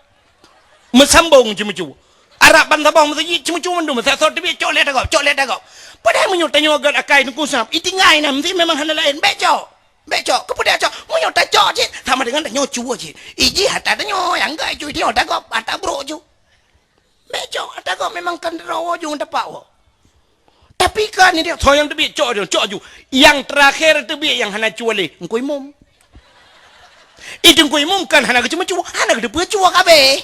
Meusambong ceumeucue. Arab ban saboh meuseujid ceumeucue mandum, meusasoe teubiet cok lé ata gob, cok lé ata gob. Padahai meunyoe tanyoe gèt akai Teungku Sam, itinggai na meusti memang hana laén, bèk cok. Bèk cok, keupeue dak cok? Meunyoe tacok cit, sama dengan tanyoe cue cit. Ijih ata tanyoe nyang gèt icu, tanyoe ata gob, ata brok icu. Bèk cok, ata gob memang kan droe ju ngon tapak woe. Tapi kan ni dia, soe nyang teubiet cok ju, cok ju. Nyang teurakhé teubiet nyang hana cue lé, Teungku Imum. I Teungku Imum kan hana geuceumeucue, hana geuteupeue cue kabéh.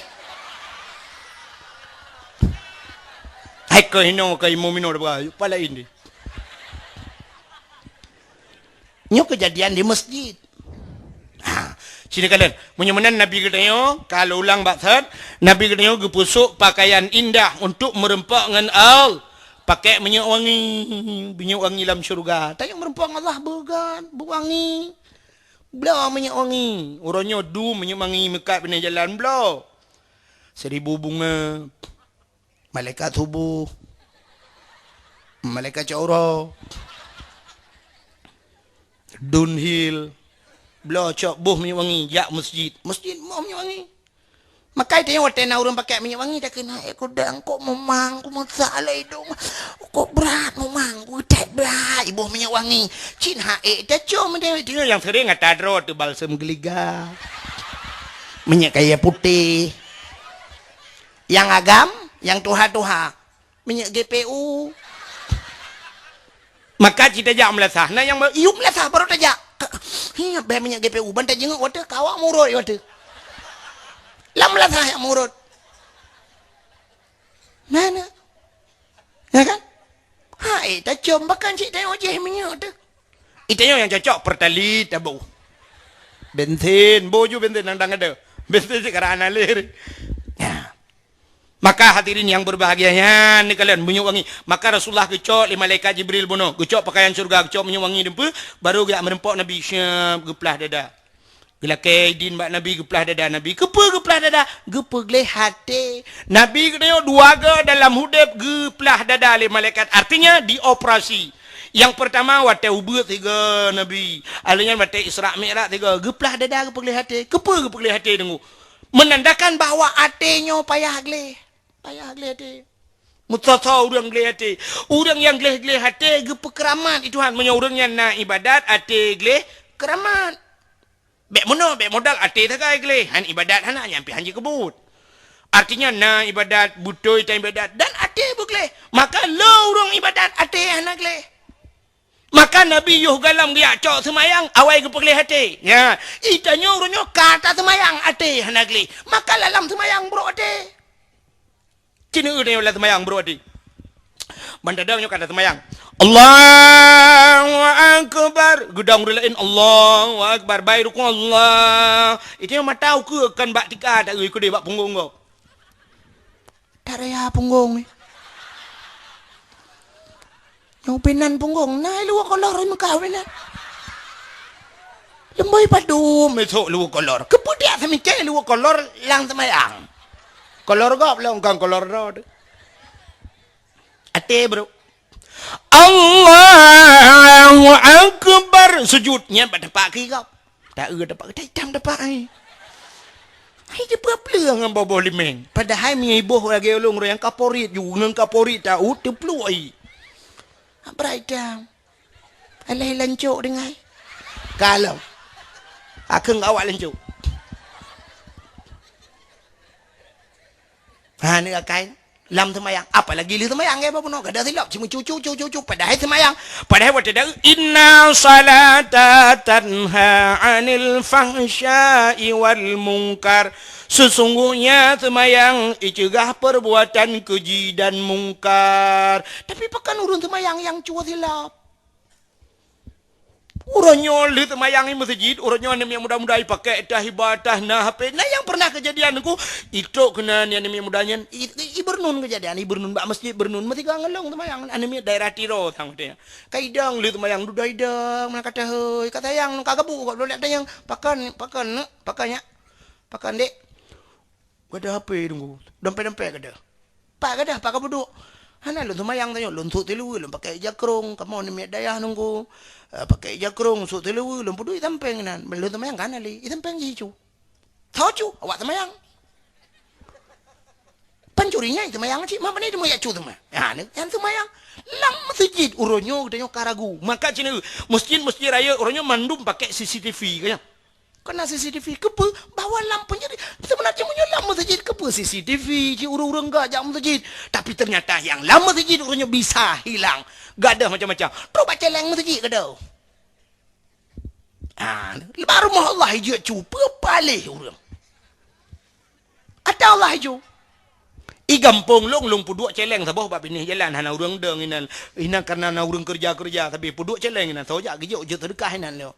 Hai keu hinoe keu Imum inoe dua, pala ini. Nyoe keujadian di meuseujid. Ha, sini kalian. Meunyoe meunan Nabi geutanyoe, ka lôn ulang bak that, Nabi geutanyoe geupeusok pakaian indah untuk meureumpok ngon Allah. Pakèk minyeuk wangi, minyeuk wangi lam syeuruga. Tanyoe meureumpok ngon Allah beugat, beuwangi. Bloe minyeuk wangi. Uroe nyoe dum minyeuk wangi meukat binéh jalan bloe. Seribu bunga. Malaikat suboh, malaikat cok uroe, Dunhill, bloe cok boh minyeuk wangi jak meuseujid. Meuseujid boh minyeuk wangi. Makai tanyoe watèe na ureueng pakèk minyeuk wangi, takheun, "Hai, kudang, kok mumang, kumeusak lé idong, kok brat mumang, kutet brat boh minyeuk wangi." Cit hai, tacom deh. Tanyoe nyang sering ata droe teuh balsem geuliga, minyeuk kayèe putéh. Nyang agam, nyang tuha-tuha, minyeuk G P U. Maka cit tajak meulasah, na nyang ba-, iyup meulasah baru tajak. Ka-, hi, bèk minyeuk G P U, ban tajeungok watèe, ka awak murot watèe. Lam meulasah nyang murot. Mana? Ya kan? Hai, tacom, bahkan cit tanyoe jih minyeuk teuh. Itanyoe nyang cocok Pertalite taboh. Bensin, boh ju bensin nang dang ada. Bensin cit karang analir. Ya. Maka hadirin yang berbahagia, nyan ni kalian minyeuk wangi. Maka Rasulullah geucok lé malaikat Jibril bunoe, geucok pakaian syeuruga, geucok minyeuk wangi dum peue, baru geujak meureumpok Nabi, syap geuplah dada. Geulakèe idin bak Nabi, geuplah dada Nabi. Keupeue geuplah dada? Geupeugleh até. Nabi geutanyoe dua goe dalam udeb geuplah dada lé malaikat. Artinya dioperasi. Nyang peurtama watèe ubeut sigoe Nabi. Alheuh nyan watèe Isra Mi'raj sigoe. Geuplah dada, geupeugleh até. Keupeue geupeugleh até deungoe? Menandakan bahwa até nyoe payah gleh. Payah gleh até. Meusoe-soe ureuëng gleh até. Ureuëng nyang gleh-gleh até geupeukeuramat di Tuhan. Meunyoe ureuëng nyan na iébadat, até gleh, keuramat. Bék meunoe, bék modal, até sagai gleh. Han iébadat hana, nyan pih han jikeubeuet. Artinya na iébadat, beutôi tan iébadat, dan até beugleh. Maka le ureuëng iébadat, até hana gleh. Maka Nabi yoh gohlom geujak cok seumayang, awai geupeugleh até. Nya, i tanyoe uroe nyoe ka taseumayang, até hana gleh. Maka lam seumayang brok até. Cina tanyoe lam seumayang brok até. Ban tadong nyoe ka taseumayang. Allahu Akbar. Geudong ureuëng laén, Allahu Akbar. Bai rukuk, Allah. Itu nyoe mata ukeue kan bak tika, tak eu keudeh bak punggong gob. Tak raya punggong ni. Nyang pinan punggong, na i luwa kolor i Mekah pinan. Leumboi padum esok luwa kolor. Keupeue dak seumiké luwa kolor lam seumayang? Kolor gob lom, kon kolor droe teuh. Até brok. Allahu Akbar. Sujud. Nyan bak tapak keu gob. Tak eu tapak, tak itam tapak ai. Hai, teupeue-peue ngon boh-boh limeng. Padahai meunyoe iboh lagée ulôn roh nyang kaporit ju, ngon kaporit tahu teupluek ai. Abrai itam. Alah lancok dengai. Kalau. Akheueng awak lancok. Ha, ni akai. Lam seumayang, apalagi lheueh seumayang, ya, bapak bunoe, kada silap, cuma cucu, cucu, cucu, padahai seumayang, padahai watée dahulu, "Inna salata tanha 'anil fahsya'i wal munkar." Sesungguhnya seumayang iceugah perbuatan keji dan mungkar. Tapi pakon ureuëng seumayang nyang cuba silap? Uroe nyoe lheueh seumayang i meuseujid, uroe nyoe aneuk miet muda-muda ipakék tah, iba tah, na H P. Na nyang pernah keujadian Teungku, itrok keunan aneuk miet muda nyan, i, i, ibeureunon keujadian, ibeureunon bak meuseujid, beureunon meusigoe ngon lôn seumayang, aneuk miet daerah Tiro sang watée nyan. Ka idong lheueh seumayang, dudoe idong, meunan ka tahôi, ka sayang, ka gabuk, ka lôn tanyong, "Pakon, pakon, neuk, pakon nyak? Pakon, dek?" Gadoh H P Teungku, dompet-dompet gadoh. Pat gadoh, pat kapeuduek? Hana lôn seumayang tanyoe, lôn sôk siluweue, lôn pakai ija krông, kamoe aneuk miet dayah Teungku. Eh, pakai ija krông, sôk siluweue, lôn peuduek i sampéng inan. Lôn seumayang ka hana lé, i sampéng jih icu. Tho cu, awak seumayang. Pancuri nyan i seumayang cit, ma pane teuma jak cu teuma. Ha, nyan seumayang. Lam meuseujid uroe nyoe geutanyoe ka ragu. Maka cit na, meuseujid-meuseujid rayeuk uroe nyoe mandum pakai C C T V, ka nyan. Keunan C C T V, keupeue? Bahwa lam peunjadi, seubeuna cit meunyoe lam meuseujid, keupeue C C T V, cit ureuëng-ureuëng gak jak meuseujid. Tapi ternyata nyang lam meuseujid ureuëng nyoe bisa hilang. Gadoh macam-macam. Trok bak céléng meuseujid gadoh. Ah, bak rumoh Allah ijak cu, peue paléh ureuëng. Ata Allah ijak. I gampông lôn, lôn peuduek céléng saboh bak binéh jalan, hana ureuëng dong inan. Inan kareuna na ureuëng keureuja-keureuja, sabe peuduek céléng inan, soe jak geujok jeuet seudeukah inan lé.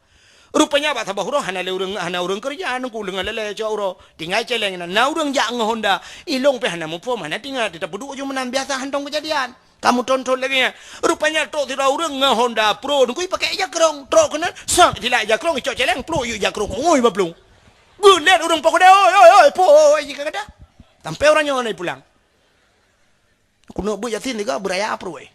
Rupanya bak saboh uroe hana lé ureuëng, hana ureuëng keureuja, Teungku, leungon lalée cok uroe. Tinggai céléng inan, na ureuëng jak ngon honda. I lôn pih hana muphom, hana teuingat, teutap peuduek ju meunan biasa hántom keujadian. Kamoe tonton lagée nyan. Rupanya trok sidroe ureuëng ngon honda pro, Teungku, ipakai ija krông. Trok keunan, sat, itilak ija krông, icok céléng, pluek yue ija krông. Oi, baplueng. Geulet ureuëng poh keudeh, "Oi, oi, oi, po, oi, jih ka gadoh." Sampai uroe nyoe na ipulang. Keuneuk beuet Yasin tiga beuraya pruweh.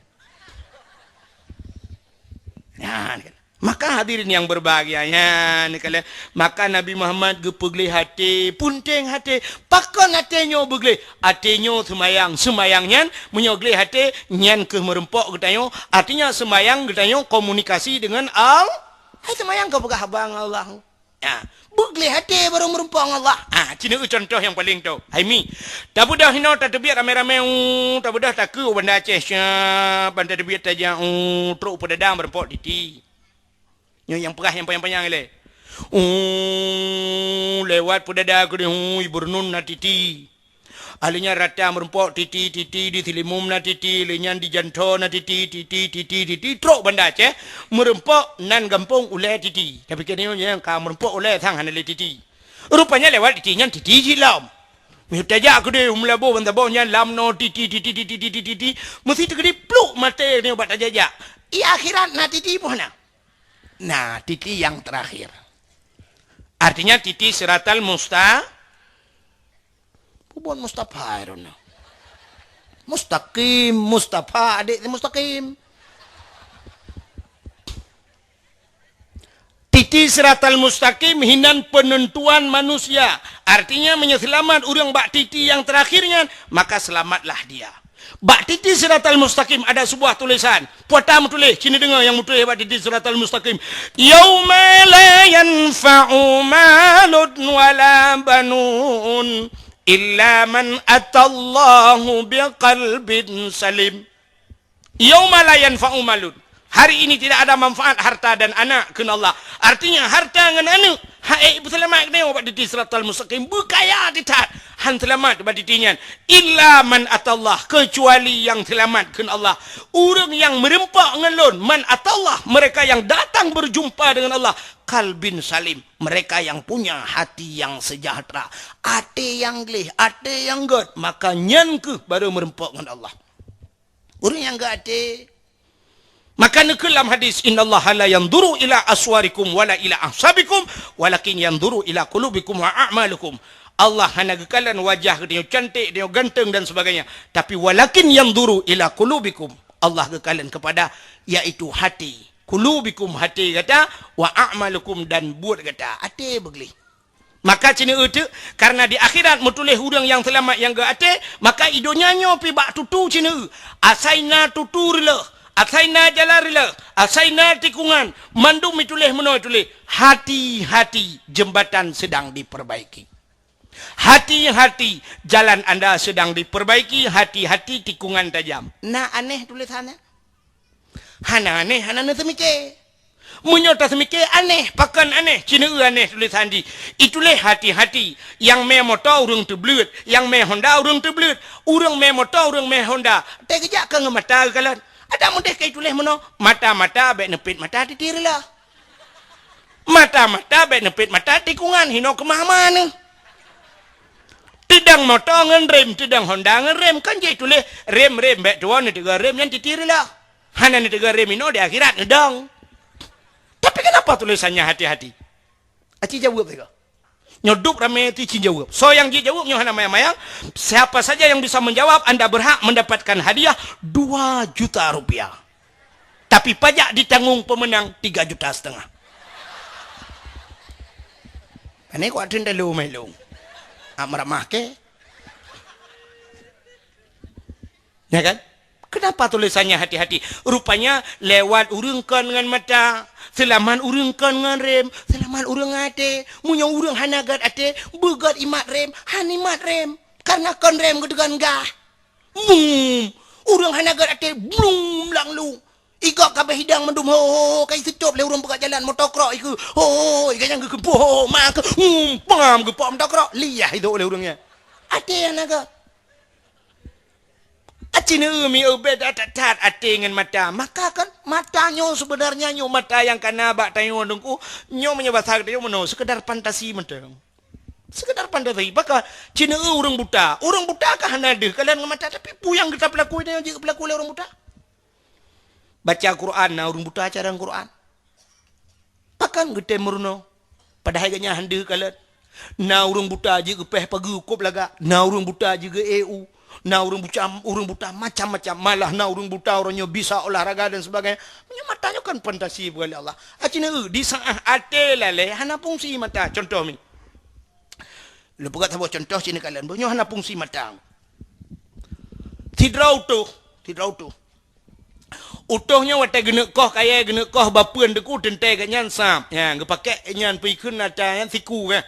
Nyan kan. Maka hadirin yang berbahagia, nyan kan. Maka Nabi Muhammad geupeugleh até, punteng até. Pakon até nyoe beugleh? Até nyoe seumayang. Seumayang nyan, meunyoe gleh até, nyan keuh meureumpok geutanyoe. Artinya seumayang geutanyoe komunikasi dengan Al-, hai seumayang keu peugah haba ngon Allah. Ha, beugleh até barô meureumpok ngon Allah. Ha, cit na contoh nyang paleng tho. Hai mi, tabeudôh hinoe tateubiet ramé-ramé, u, tabeudôh takeu u Banda Aceh, syab, ban tateubiet tajak, u, trok u Peudada meureumpok titi. Nyoe nyang peugah nyang panyang-panyang ilée. U, lewat Peudada keudeh, u, i Beureunon na titi. Ahli nyan rata meureumpok titi, titi di Silimum na titi, lheueh nyan di Jantho na titi, titi, titi, titi, trok Banda Aceh, meureumpok nan gampông ulée titi. Tapi keunoe nyang ka meureumpok ulée sang hana lé titi. Rupanya lewat titi nyan titi jih lom. Meutajak keudeh u Meulaboh ban saboh nyan lam noe titi, titi, titi, titi, titi. Meusi teukeudi pluk maté nyoe bak tajak-jak. I akhirat na titi poh na? Na titi nyang terakhir. Artinya titi siratal musta-, Pubuet Mustafa, I don't know. Mustaqim, Mustafa, adik si Mustaqim. Titi siratal mustaqim hinan penentuan manusia. Artinya, meunyoe seulamat ureuëng bak titi nyang terakhir nyan, maka selamatlah dia. Bak titi siratal mustaqim ada sebuah tulisan. Puata meutuléh, cina deungoe nyang meutuléh bak titi siratal mustaqim. "Yauma la yanfa'u malun wala banun illa man atallahu biqalbin salim." "Yauma la yanfa'u malun." Hari ini tidak ada manfaat harta dan anak, kheun Allah. Artinya, harta ngon aneuk, hai, beuseulamat keunoe bak titi siratal mustaqim, beukaya that, han seulamat bak titi nyan. "Illa man atallah," keucuali nyang seulamat, kheun Allah. Ureuëng nyang meureumpok ngon Lôn, "man atallah," mereka yang datang berjumpa dengan Allah, "qalbin salim," mereka yang punya hati yang sejahtera, até nyang gleh, até nyang gét, maka nyan kheueh baru meureumpok ngon Allah. Ureuëng nyang geuaté. Maka neukheun lam hadis, "Innallaha la yanzuru ila aswarikum wala ila ahsabikum, walakin yanzuru ila qulubikum wa a'malikum." Allah hana geukalon wajah geutanyoe cantik, geutanyoe ganteng dan sebagainya. Tapi walakin yanzuru ila qulubikum. Allah geukalon kepada, yaitu hati. Qulubikum, hati gata, wa a'malikum, dan buet gata. Até beugleh. Maka cina eu teuk, karena di akhirat meutuléh ureuëng nyang seulamat nyang geuaté, maka i donya nyoe pi bak tutu cina eu. Asai na tutu reuloh, asai na jalan reuloh, asai na tikungan, mandum meutuléh meunoe tuléh, "Hati-hati, jembatan sedang diperbaiki. Hati-hati, jalan anda sedang diperbaiki, hati-hati, tikungan tajam." Na aneh tulisannya? Hana aneh, hana neuseumiké. Meunyoe taseumiké aneh, pakon aneh, cina eu aneh tulisan jih. Ituléh hati-hati, nyang mé moto ureuëng teubleuet, nyang mé Honda ureuëng teubleuet, ureuëng mé moto ureuëng mé Honda. Teukeujak ka ngon mata geukalon. Adak mudeh ka ituléh meunoe, mata-mata bék neupet mata titi reuloh. Mata-mata bék neupet mata tikungan, hinoe keumah-mah neuh. Teudong moto ngon rem, teudong Honda ngon rem, kan jeuet tuléh rem-rem, bék tuwoe neuteuga rem nyan titi reuloh. Hana neuteuga rem inoe di akhirat neudong. Tapi kenapa tulisannya hati-hati? Aci jaweueb sigoe. Nyoe dub ramé ti cin jaweueb. Soe nyang jijaweueb nyoe hana mayang-mayang. Siapa saja yang bisa menjawab, anda berhak mendapatkan hadiah dua juta rupiah. Tapi pajak ditanggung pemenang tiga juta setengah. Ini kuat tenda lu mai lu. Amar mahke. Ya kan? Kenapa tulisannya hati-hati? Rupanya lewat ureuëng kon ngon mata, seulamat ureuëng kon ngon rem, seulamat ureuëng até. Meunyoe ureuëng hana gét até, beugét imat rem, han imat rem. Karena kon rem geuteugon gah. Mum, ureuëng hana gét até, blum lang lu. Igok kabeh hidang mandum ho, ho, ho, ka iseucop lé ureuëng peugah jalan motokrok ikeu. Ho, ho, ho, iga nyang geukeumpuk ho, ho, ma keu, hmm, pam geupok motokrok, liah idok lé ureuëng nyan. Até hana gét. Acin eu mi eu beda that-that até ngon mata. Maka kan mata nyoe sebenarnya nyoe mata nyang kana bak tanyoe Teungku, nyoe meunyoe basa geutanyoe meunoe sekedar fantasi mantong. Sekedar fantasi. Maka cin eu ureuëng buta. Ureuëng buta ka hana deuh kalon ngon mata, tapi peue nyang geuta peulaku nyoe jeuet peulaku lé ureuëng buta. Baca Quran na ureuëng buta cara Quran. Pakon geutem meurunoe? Padahai gobnyan han deuh kalon. Na ureuëng buta jeuet geupéh pageue kôb lagak, na ureuëng buta jeuet geu-e u, na ureuëng buta, ureuëng buta macam-macam, malah na ureuëng buta uroe nyoe bisa olahraga dan sebagainya. Meunyoe mata nyoe kan fantasi bukan lé Allah. Acin eu di saat até lalée hana fungsi mata. Contoh mi. Lôn peugah saboh contoh cit neukalon, boh nyoe hana fungsi mata. Sidroe utôh, sidroe utôh. Utôh nyoe watée geuneuk koh kayée, geuneuk koh bapeuen Teungku teuntée gobnyan sab. Nyan, geupakée nyan peuikheun ata nyan siku, eh.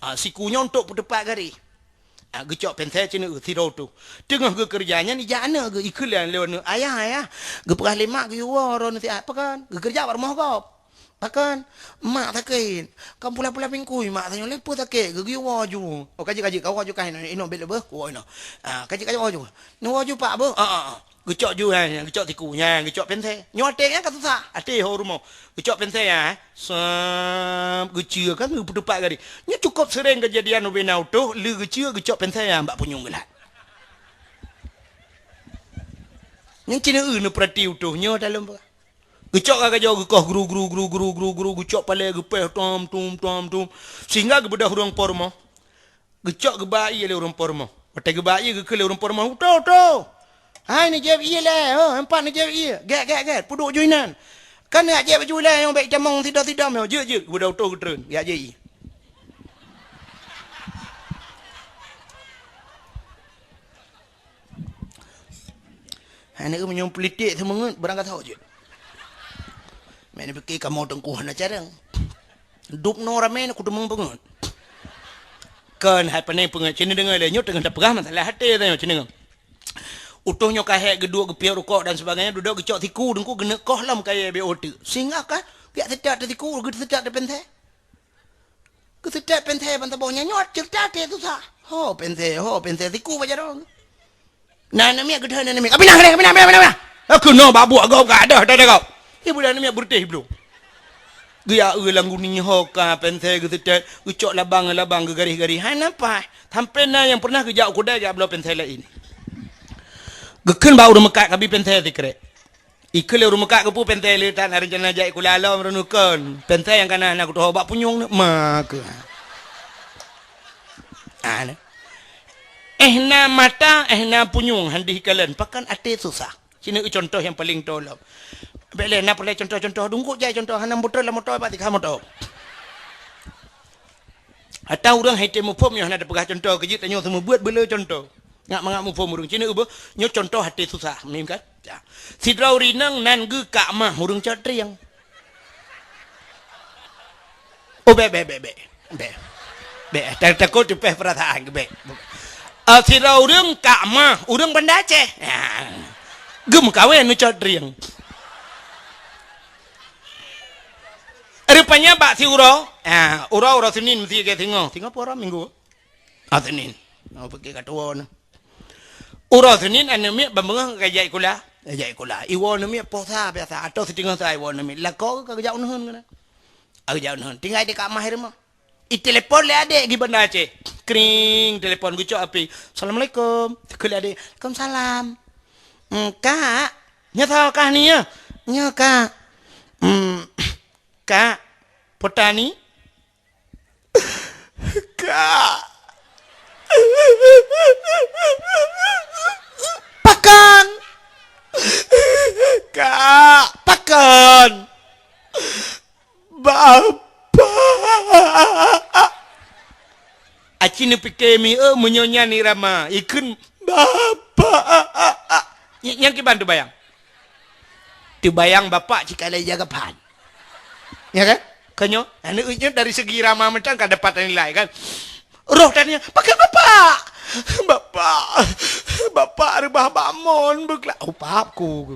Ah, siku nyoe untuk peuteupat garéh. Ah, geucok pensée cin eu sidroe utôh. Teungoh geukeureuja nyan ijak aneuk geuh ikheun lé aneuk, "Ayah, ayah, geupeugah lé mak geuyue woe droeneuh siat." Pakon? Geukeureuja bak rumoh gob. Pakon? Mak sakét. Kan pula-pula bingkui mak tanyoe lé peue sakét, geuh woe ju. Oh, ka jeuet, ka jeuet, ka woe ju kah inoe, inoe bék lé beuh, woe inoe. Ah, ka jeuet, ka jeuet woe ju. Neuwoe ju pak beuh. Ah, ah, ah. Geucok ju, nyan, nyan, geucok siku, nyan, geucok pensée. Nyoe até nyan ka susah, até ho rumoh. Geucok pensée nyan, eh. Sab, geuceue kan geupeuteupat garéh. Nyoe cukôp seuréng keujadian ubena utôh, lé geuceue geucok pensée nyan bak punyueng geulat. Nyan cin eu neupeurati utôh nyoe dalam. Geucok ka gajoe geukoh gru, gru, gru, gru, gru, gru, geucok palée geupéh tom, tum, tom, tum. Sehingga geubeudôh ureuëng po rumoh. Geucok geuba ié lé ureuëng po rumoh. Watée geuba ié geukheun lé ureuëng po rumoh, "Utôh, utôh! Hai neujép ié lé, oh, empat neujép ié. Gét, gét, gét, peuduek ju inan. Kan neujak jép baju lé nyang bék itamong sidom-sidom nyoe. Jeuet, jeuet." Geubeudôh utôh geutreun, jak jép ié. Aneuk meunyoe peulitek seumeungeut, barang ka tho jeuet. Meuneubeuki kamoe teungku hana carông. Dub noe ramé na kuteumong peungeut. Kon hai pane peungeut, ci neudeungoe lé, nyoe teungoh tapeugah masalah até tanyoe, ci neudeungoe. Utôh nyoe ka hék geuduek geupiôh rukok dan sebagainya, dudoe geucok siku teungku geuneuk koh lom kayée B O teuk. Singoh ka, geujak seutak teuh siku, geujak seutak teuh peuntée. Geuseutek peuntée ban saboh nyan nyoe ceurita até susah. Ho peuntée, ho peuntée siku bak jaroe. Na aneuk miet geudeh aneuk miet. Ka pinah, ka pinah, ka pinah, ka pinah. Ka keunoe bak buet gob ka deuh, deuh, deuh gob. Ibu dan aneuk miet beureutéh bloe. Geujak eu lam guni ho ka peuntée geuseutek, geucok labang, labang geugaréh-garéh. Hana paih. Sampoe na nyang peureunah geujak u keudai geujak bloe peuntée laén. Geukheun bak ureueng meukat kabi peuntée sikrek. Ikheun lé ureueng meukat keupeue peuntée le that na reuncana jak sikula lom reunukon. Peuntée nyang kana na kutoh bak punyueng ni ma keu. Ah, ni. Eh na mata, eh na punyueng han dikalon, pakon até susah. Sinoe contoh nyang paleng tolom. Bék lé na peureulée contoh-contoh dungkok jai contoh hana motor lam motor bak tika motor. Ata ureueng hai teuh muphom nyoe hana teupeugah contoh keujeuet tanyoe seumeubeuet beuleu contoh. Ngat mangat muphom ureueng cina ubeut nyoe contoh até susah mim kan? Ya. Sidroe ureueng inong nan geuh kak mah ureueng cot trieng. Oh bék bék bék bék. Bék. Bék takot teupeh perasaan bék. Ah, sidroe ureueng kak mah ureueng Banda Aceh. Ya. Geumeukawen nu cot trieng. Rupanya bak siuroe, ah, uroe-uroe Senin meusti ke singoh. Singoh pue uroe Minggu? Ah, Senin. Oh, pike ka tuwo na. Uroe Senin aneuk miet ban beungoh ka jak sikula. Ka jak sikula. Iwoe aneuk miet poh sa biasa atau siteungoh sa iwoe aneuk miet. Lakoe ka geujak uneuen keunan. Ka geujak uneuen. Tinggai di kak mah rumoh. Itelepon lé adék di Banda Aceh. Kring, telepon geucok api. Assalamualaikum. Teukheun lé adék. Waalaikumsalam. Hmm, kak, nyoe soe kah ni ya? Nyoe kak. Hmm, kak, Petani? Kak. Pakon? Kak, pakon? Bapak. Aci neupike mi, eh, meunyoe nyan irama, ikheun, "Bapak." Ny-, nyang kiban teubayang? Teubayang bapak cit ka lheueh jaga phan. Ya kan? Kan nyoe, aneuk nyoe dari segi irama mantong ka dapat nilai kan? Roh tanya, "Pakon bapak?" "Bapak, bapak reubah bak mon beukla-," oh, pap ku.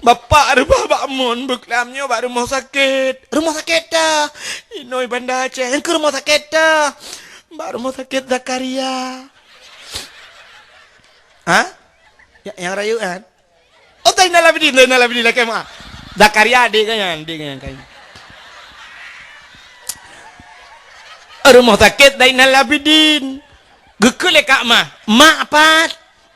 Bapak reubah bak mon beuklam nyoe bak rumoh sakét. Rumoh sakét ta? Inoi Banda Aceh, nyang keu rumoh sakét ta? Bak rumoh sakét Zakaria. Ha? Ya, nyang rayeuk kan? Oh, Zainal Abidin, Zainal Abidin lakée meuah. Zakaria adék kan nyan, adék kan nyan. Rumoh sakét Zainal Abidin. Geukheun lé kak mah, "Mak pat?"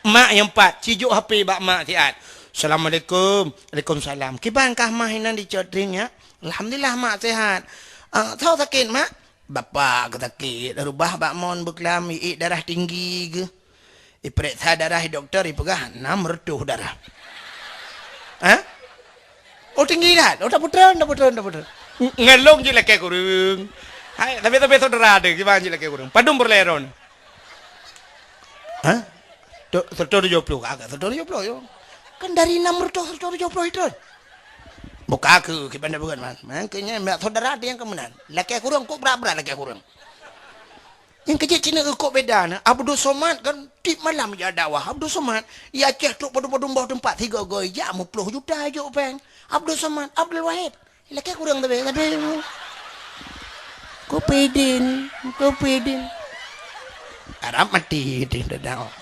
Mak nyang pat, sijok H P bak mak siat. "Assalamualaikum." "Waalaikumsalam. Kiban kah mah inan dicot ring ya?" "Alhamdulillah mak sehat." "Ah, soe sakét mak?" "Bapak geusakét, reubah bak mon beuklam, iék darah tinggi geuh. Ipeuriksa darah dokto ipeugah enam reutôh darah." Hah? Oh tinggi that. Oh tapeutrön, tapeutrön, tapeutrön. Ng-, ngon lôn jih lakée kureueng. Hai, tapi, tapi saudara ada, kiban jih lakée kureueng. Padum peureulée droen? Hah? Tu, seratus tujuh puluh, agak seratus tujuh puluh yo. Kan dari enam ratus seratus tujuh puluh itu. Buka ke, kiban dah bukan man. Man kenya mak saudara ada yang kemenang. Lakée kureueng kok berat-berat lakée kureueng. Nyang keujeuet cina eukok beda na, Abdul Somad kan tiep malam jak dakwah. Abdul Somad, i Aceh trok padum-padum boh teumpat, sigoe-goe jak meuploh juta jok péng. Abdul Somad, Abdul Wahid. Ilakée kureueng tapi, tapi Kupidin, Kupidin. Arab mati di dakwah.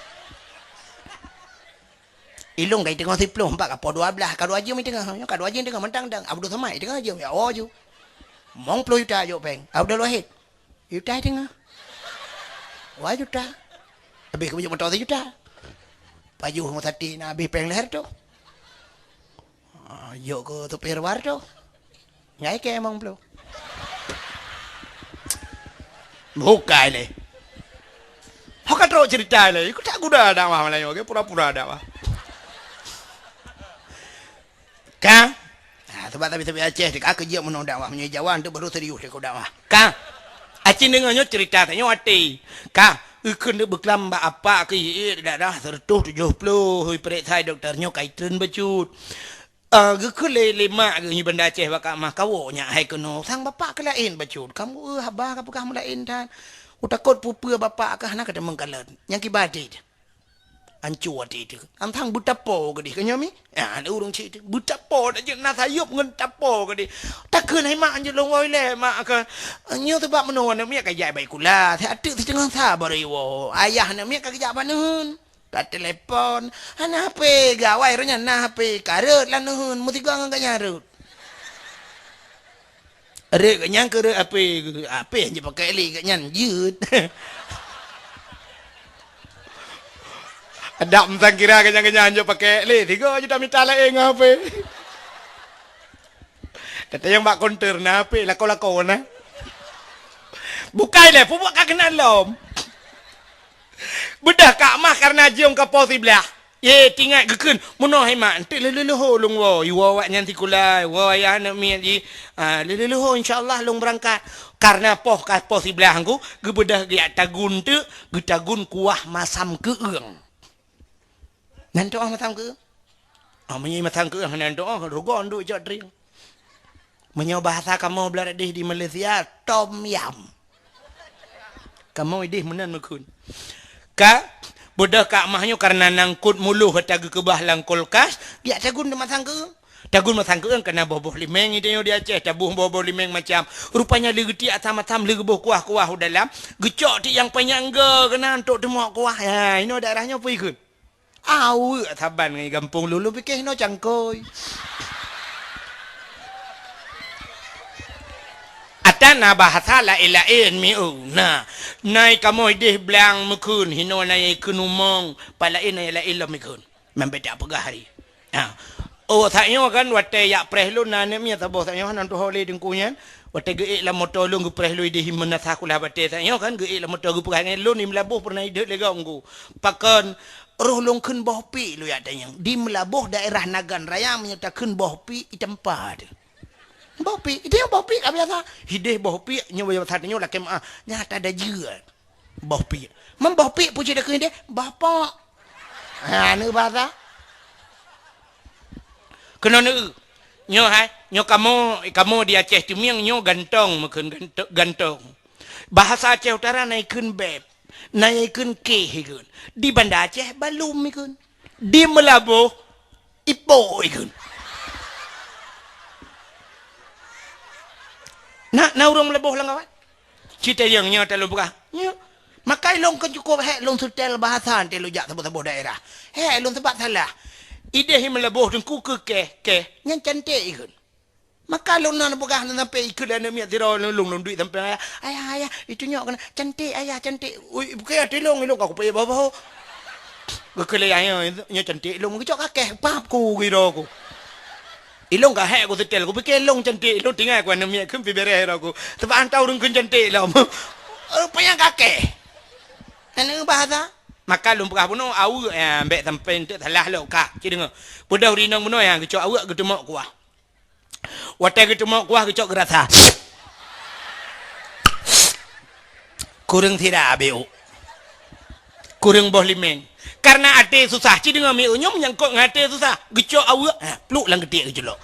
Ilong kai teungoh siploh, empat ka poh dua belas, ka dua jeuem teungoh. Nyoe ka dua jeuem teungoh mantang dang. Abdul Somad teungoh jeuem, ya, oh ju. Mong ploh juta jok péng. Abdul Wahid. Juta teungoh. Wah, juta. Habéh keu moto sijuta. Pajoh meusaté na habéh péng lhèe reutôh. Ah, jok keu supir war tu. Ngai keu emong ploh. Bukai lé. Ho ka trok cerita lé. Ikut tak guda dakwah malam nyoe, pura-pura dakwah. Ka? Ha, sebab tapi-tapi Aceh ka keujeuet meunoe dakwah, meunyoe Jawa tu baru serius deungon dakwah. Ka? Aci deungoe nyoe cerita tanyoe até. Ka? Ikheun beukelam bak apak keu ié darah seratus tujoh ploh, hui peuriksa dokto nyoe ka itreun bacut. Ah, geukheun lé, lé mak geuh nyoe Banda Aceh bak Kak Mah, "Kawoe nyak hai keunoe, sang bapak keu laén bacut. Kamoe, eh, haba ka peugah meulaén that. Utakot peue-peue bapak kah hana ka teumeung kalon. Nyang kiban até teuh. Anco até teuh. Antang beutapo keudeh keu nyoe mi?" Ah, ureueng cit teuh. "Beutapo dak jeuet na sayop ngon tapo keudeh. Takheun hai mak jeuet lôn woe ilée mak kah." "Nyoe sabab meunoe aneuk miet ka jak bak sikula. Siat teuk siteungoh sa baru iwoe. Ayah aneuk miet ka geujak bak neuheun." Ka telepon, hana H P, gawai roh nyan na H P, ka rhot lam neuheun, meusigoe ngon gobnyan rhot. Rhot gobnyan keu rhot H P, H P han jeuet pakèk lé gobnyan jeuet. Adak meusangkira gobnyan-gobnyan han jeuet pakèk lé, sigoe jeuet tamita laén ngon H P. Teuntèe nyang bak konter na H P, lakoe-lakoe na. Bukai lé, peubuet ka keunan lom. Beudôh Kak Mah kareuna jeuem ka po siblaih. Ye, tingat geukheun, meunoe hai mak, enteuk lheuh-lheuh leuho lôn woe, iwoe awaknyan sikula, iwoe ayah aneuk miet jih. Ah, lheuh-lheuh leuho insya Allah lôn beurangkat. Kareuna poh ka po siblaih ngku, geubeudôh geujak tagun teuk, geutagun kuah masam keueung. Nan toh masam keueung? Ah, meunyoe masam keueung hana toh, rugon duek cok trieng. Meunyoe bahasa kamoe blah deh di Malaysia, tom yam. Kamoe ideh meunan meukheun. Ka, beudôh Kak Mah nyoe kareuna nangkot muloh ata geukeubah lam kulkas, geujak tagun di masam keueung. Tagun masam keueung kana boh-boh limeng ideh nyoe di Aceh, taboh boh-boh limeng macam. Rupanya lé geutiek asam-asam, lé geuboh kuah-kuah u dalam, geucok tiek nyang panyang go keunan untuk teumok kuah. Ha, inoe daerah nyoe peue ikheun? Aweuek saban ngon gampông lôn, lôn pike hinoe cangkôi. Ata na bahasa laén-laén mieu. Na, nai kamoe ideh blang meukheun, hinoe nai kheun umong, pat laén nai laén lom ikheun. Meubeudôh peugah hari. Ha. Oh, sak nyoe kan watèe jak preh lôn na aneuk miet saboh sak nyoe hana tuho lé teungku nyan. Watèe geuék lam moto lôn geupreh lôn ideh meunasah kulah batèe sak nyoe kan geuék lam moto geupeugah ngon lôn di Meulaboh peureunah ideh lé gob ngku. Pakon roh lôn kheun boh piek lôn jak tanyong. Di Meulaboh daerah Nagan Raya meunyoe takheun boh piek itampa teuh. Boh piek, ideh boh piek ka biasa. Ideh boh piek nyoe biasa nyoe lakèe meuah. Nyata dajeuet. Boh piek. Meuboh piek peue cit takheun deh? Boh pok. Ha, neu bahasa. Keunoe neu. Nyoe hai, nyoe kamoe, kamoe di Aceh Teumieng nyoe gantong meukheun ganto-, gantong. Bahasa Aceh Utara na ikheun beb, na ikheun keh ikheun. Di Banda Aceh balum ikheun. Di Meulaboh ipok ikheun. Na, na ureueng Meulaboh lam kawan? Citayong nyoe talôn peugah. Nyoe. Maka ilôn kon cukôp hék lôn seutèl bahasa teuh lôn jak saboh-saboh daerah. Hék lôn sabab salah. Ideh Meulaboh teungku keu keh, keh. Nyan cantik ikheun. Maka lôn na peugah lôn sampai ikheun lé aneuk miet sidroe lôn, lôn duek sampai ayah. "Ayah, ayah, itu nyok keunan. Cantik, ayah, cantik." "Ui, bukon até lôn, ilôn ka kupayah boh-boh." Geukheun lé ayah nyoe, "Nyoe cantik lôn." Geucok ka keh, pap ku geuidroe ku. Ilôn ka hék ku seutèl, kupike lôn cantik, lôn tinggai ku aneuk miet kheun pih bèrèh droe ku. Sabab han tau ureueng kheun cantik lom. Eh, panyang ka keh. Aneuk bahasa. Maka lôn peugah bunoe aweuek, ya, bèk sampai enteuk salah lom ka. Ci deungö. Beudôh rinong bunoe, ya, geucok aweuek geuteumok kuah. Watèe geuteumok kuah geucok geurasa. Kureueng sira abéh ôk. Kureueng boh limeng. Kareuna até susah, ci deungö mieu nyoe menyangkot ngon até susah. Geucok aweuek, ha, pluk lam geutiek geuculok.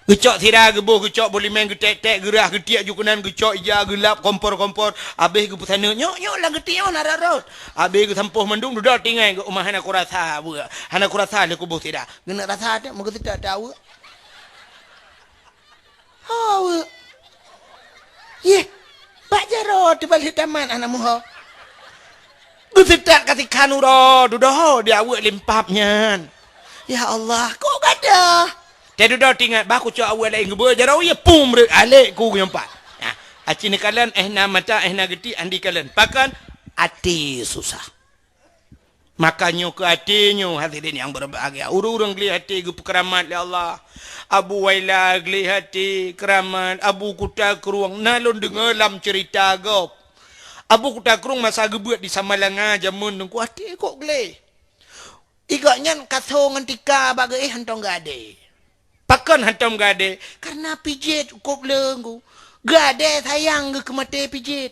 Geucok sira geuboh, geucok boh limeng geutek-tek, geurah geutiek ju keunan, geucok ija geulap kompor-kompor, abéh geupeusaneut. Nyoe, nyoe lam geutiek nyoe na rot-rot. Abéh geusampôh mandum dudoe tinggai geuh, "Uma hana kurasa aweuek, hana kurasa lé kuboh sira." Geuneuk rasa teuh, meugeuseutot teuh aweuek. Ho aweuek. Yeh, bak jaroe teuh balheuet tamat hana meuho. Geuseutot ka sikhan uroe dudoe di aweuek limpap nyan. Ya Allah, kok gadoh? Teududoe tingat bah kucok aweuek laén geubeue jaroe yeh pum reuek alek ku geuyong pat. Nah, aci neukalon eh na mata eh na geutiek andi kalon. Pakon? Até susah. Maka nyoe keu até nyoe, hadirin yang berbahagia. Ureueng-ureueng gleh até geupeukeuramat lé Allah. Abu Waila gleh até keuramat, Abu Kuta Krueng. Na lôn deungoe lam ceurita gob. Abu Kuta Krueng masa geubeuet di Samalanga jameun teungku até kok gleh. Igok nyan kaso ngon tika bak geuéh hántom geuadé. Pakon hántom geuadé? Kareuna pijet kop le ngku. Geuadé sayang geuh keu maté pijet.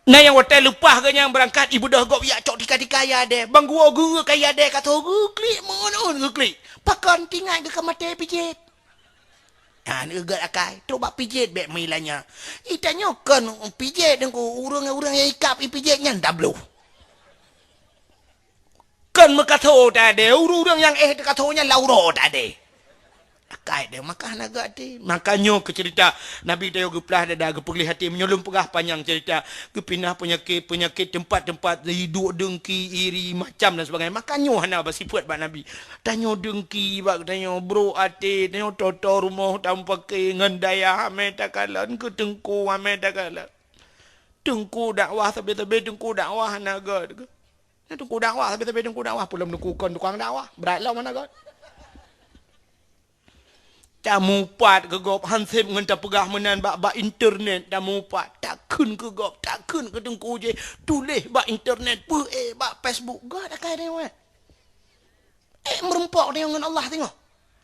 Na nyang watèe leupah geuh nyang beurangkat, ibeudôh gob jak cok tika-tika ayah dèh. Bang geuwoe geu-, keu ayah dèh ka tho geuklik meu'un-'un geuklik. Pakon tingat geuh ka maté pijet. Ha, neugét akai. Trok bak pijet bèk meuilanya. Itanyoe kon pijet deungku, ureueng-ureueng nyang ikab ipijet nyan dabloh. Kon meukatho tadé, ureueng-ureueng nyang éh teukatho nyan lam uroe tadé. Akai deh, maka hana geuaté. Maka nyoe keu cerita Nabi tanyoe geuplah dada, geupeugléh até. Meunyoe lôn peugah panyang cerita, geupinah peunyakét-peunyakét teumpat-teumpat, duek deungki, iri, macam dan sebagainya. Maka nyoe hana beusifeuet bak Nabi. Tanyoe deungki bak tanyoe, brok até, tanyoe toto rumoh tamupaké ngon dayah amé takalon, keu teungku amé takalon. Teungku dakwah sabe-sabe, teungku dakwah hana gét. Nah, teungku dakwah, sabe-sabe teungku dakwah, peulom teungku kon tukang dakwah, brat lom hana gét. Tamupat keu gob, han sép ngon tapeugah meunan bak, bak internet tamupat, takheun keu gob, takheun keu teungku jih, tuléh bak internet, peuék bak Facebook, gét akai deungon. Eh, meureumpok tanyoe ngon Allah singoh.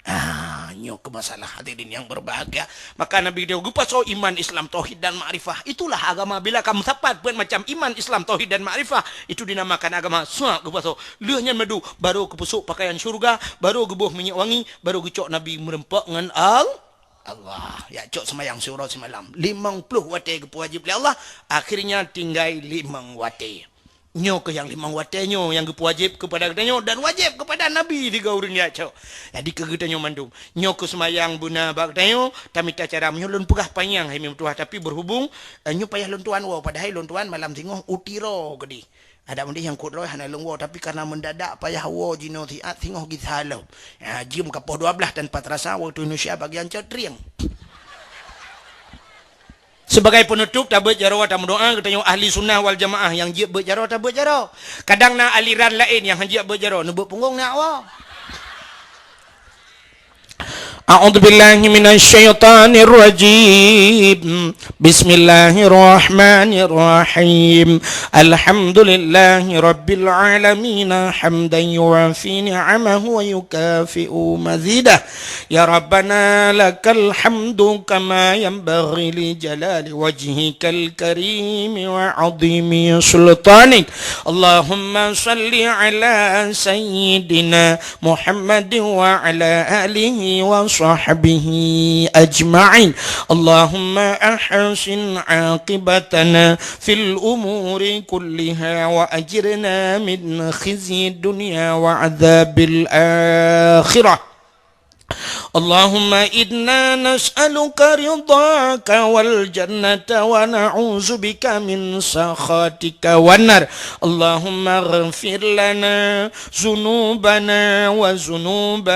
Ah, nyoe keuh masalah, hadirin yang berbahagia. Maka Nabi dia geupasoe iman, Islam, tauhid dan makrifah. Itulah agama bila ka meusapat peuet macam iman, Islam, tauhid dan makrifah. Itu dinamakan agama sa geupasoe. Lheueh nyan madu, baru geupeusok pakaian syurga, baru geuboh minyeuk wangi, baru geucok Nabi meureumpok ngon Al-, Allah. Ya, cok seumayang siuroe simalam. Limong ploh watèe geupeuwajéb lé Allah, akhirnya tinggai limong watèe. Nyoe keuh nyang limong watèe nyoe nyang geupeuwajéb keupada geutanyoe dan wajéb keupada Nabi tiga ureueng jak cok. Jadi keu geutanyoe mandum, nyoe keuh seumayang beuna bak geutanyoe, tamita cara meunyoe lôn peugah panyang hai meutuah, tapi berhubung, eh, nyoe payah lôn tuan woe, padahai lôn tuan malam singoh u Tiro keudeh. Adak meudeh nyang kut droe hana lôn woe, tapi karena mendadak payah woe jinoe siat singoh gisa lom. Ya, jeuem ka poh dua belas tanpa terasa waktu Indonesia bagian cot trieng. Sebagai penutup, tabeuet jaroe tameudoa, geutanyoe ahli sunnah wal jamaah nyang jeuet beuet jaroe, tabeuet jaroe. Kadang na aliran laén nyang han jeuet beuet jaroe, neubeuet punggong na awak. A'udzubillahi minasyaitonirrajim. Bismillahirrahmanirrahim. Alhamdulillahi rabbil alamin, hamdan yuwafi ni'amahu wa yukafi'u mazidah. يا ربنا لك الحمد كما ينبغي لجلال وجهك الكريم وعظيم سلطانك. اللهم صل على سيدنا محمد وعلى آله وصحبه أجمعين. اللهم أحسن عاقبتنا في الأمور كلها وأجرنا من خزي الدنيا وعذاب الآخرة. اللهم إنا نسألك رضاك والجنة ونعوذ بك من سخطك والنار. اللهم اغفر لنا ذنوبنا وذنوب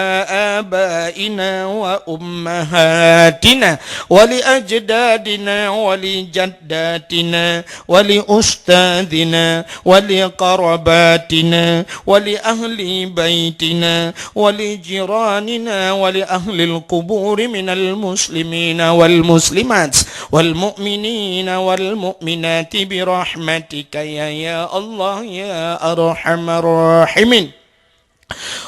آبائنا وأمهاتنا ولأجدادنا ولجداتنا ولأستاذنا ولقرباتنا ولأهل بيتنا ولجيراننا ولأهل القبور من المسلمين والمسلمات والمؤمنين والمؤمنات برحمتك يا، يا الله يا أرحم الراحمين.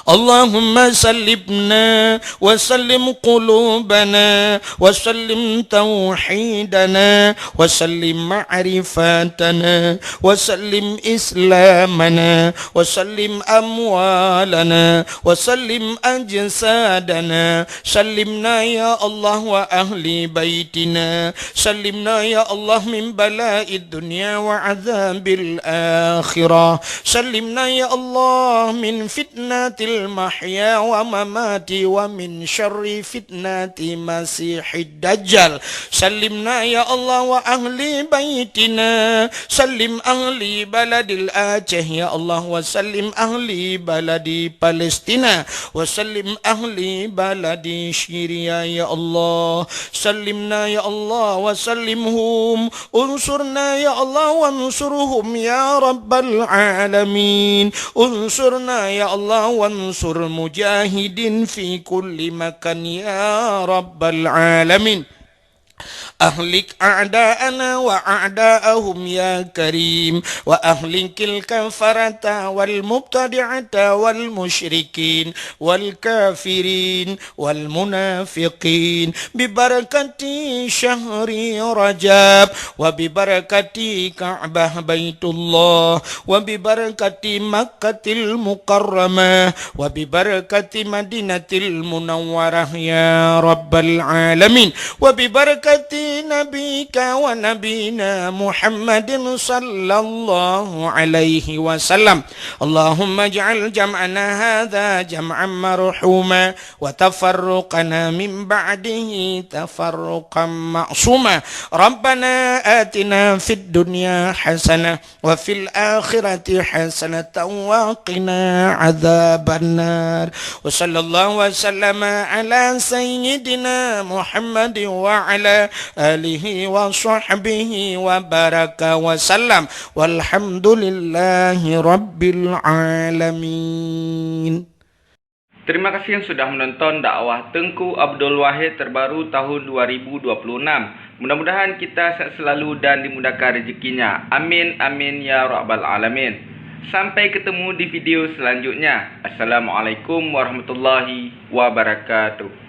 اللهم سلمنا وسلم قلوبنا وسلم توحيدنا وسلم معرفتنا وسلم إسلامنا وسلم أموالنا وسلم أجسادنا. سلمنا يا الله وأهل بيتنا. سلمنا يا الله من بلاء الدنيا وعذاب الآخرة. سلمنا يا الله من فتنة المحيا وممات ومن شر فتنة مسيح الدجال. سلمنا يا الله وأهل بيتنا. سلم أهل بلد الأعشى يا الله، وسلم أهل بلد فلسطين، وسلم أهل بلد سوريا يا الله. سلمنا يا الله وسلمهم. انصرنا يا الله وانصرهم يا رب العالمين. انصرنا يا الله وانصر مجاهدين في كل مكان يا رب العالمين. أهلك أعداءنا وأعداءهم يا كريم، وأهلك الكفرة والمبتدعة والمشركين والكافرين والمنافقين، ببركة شهر رجب، وببركة كعبة بيت الله، وببركة مكة المكرمة، وببركة مدينة المنورة يا رب العالمين، وببركة نبيك ونبينا محمد صلى الله عليه وسلم. اللهم اجعل جمعنا هذا جمعا مرحوما، وتفرقنا من بعده تفرقا معصوما. ربنا آتنا في الدنيا حسنة وفي الآخرة حسنة وقنا عذاب النار. وصلى الله وسلم على سيدنا محمد وعلى آله وصحبه وبارك وسلم. والحمد لله رب العالمين. Terima kasih yang sudah menonton dakwah Teungku Abdul Wahid terbaru tahun dua ribu dua puluh enam. Mudah-mudahan kita sehat selalu dan dimudahkan rezekinya. Amin, amin, ya rabbal alamin. Sampai ketemu di video selanjutnya. Assalamualaikum warahmatullahi wabarakatuh.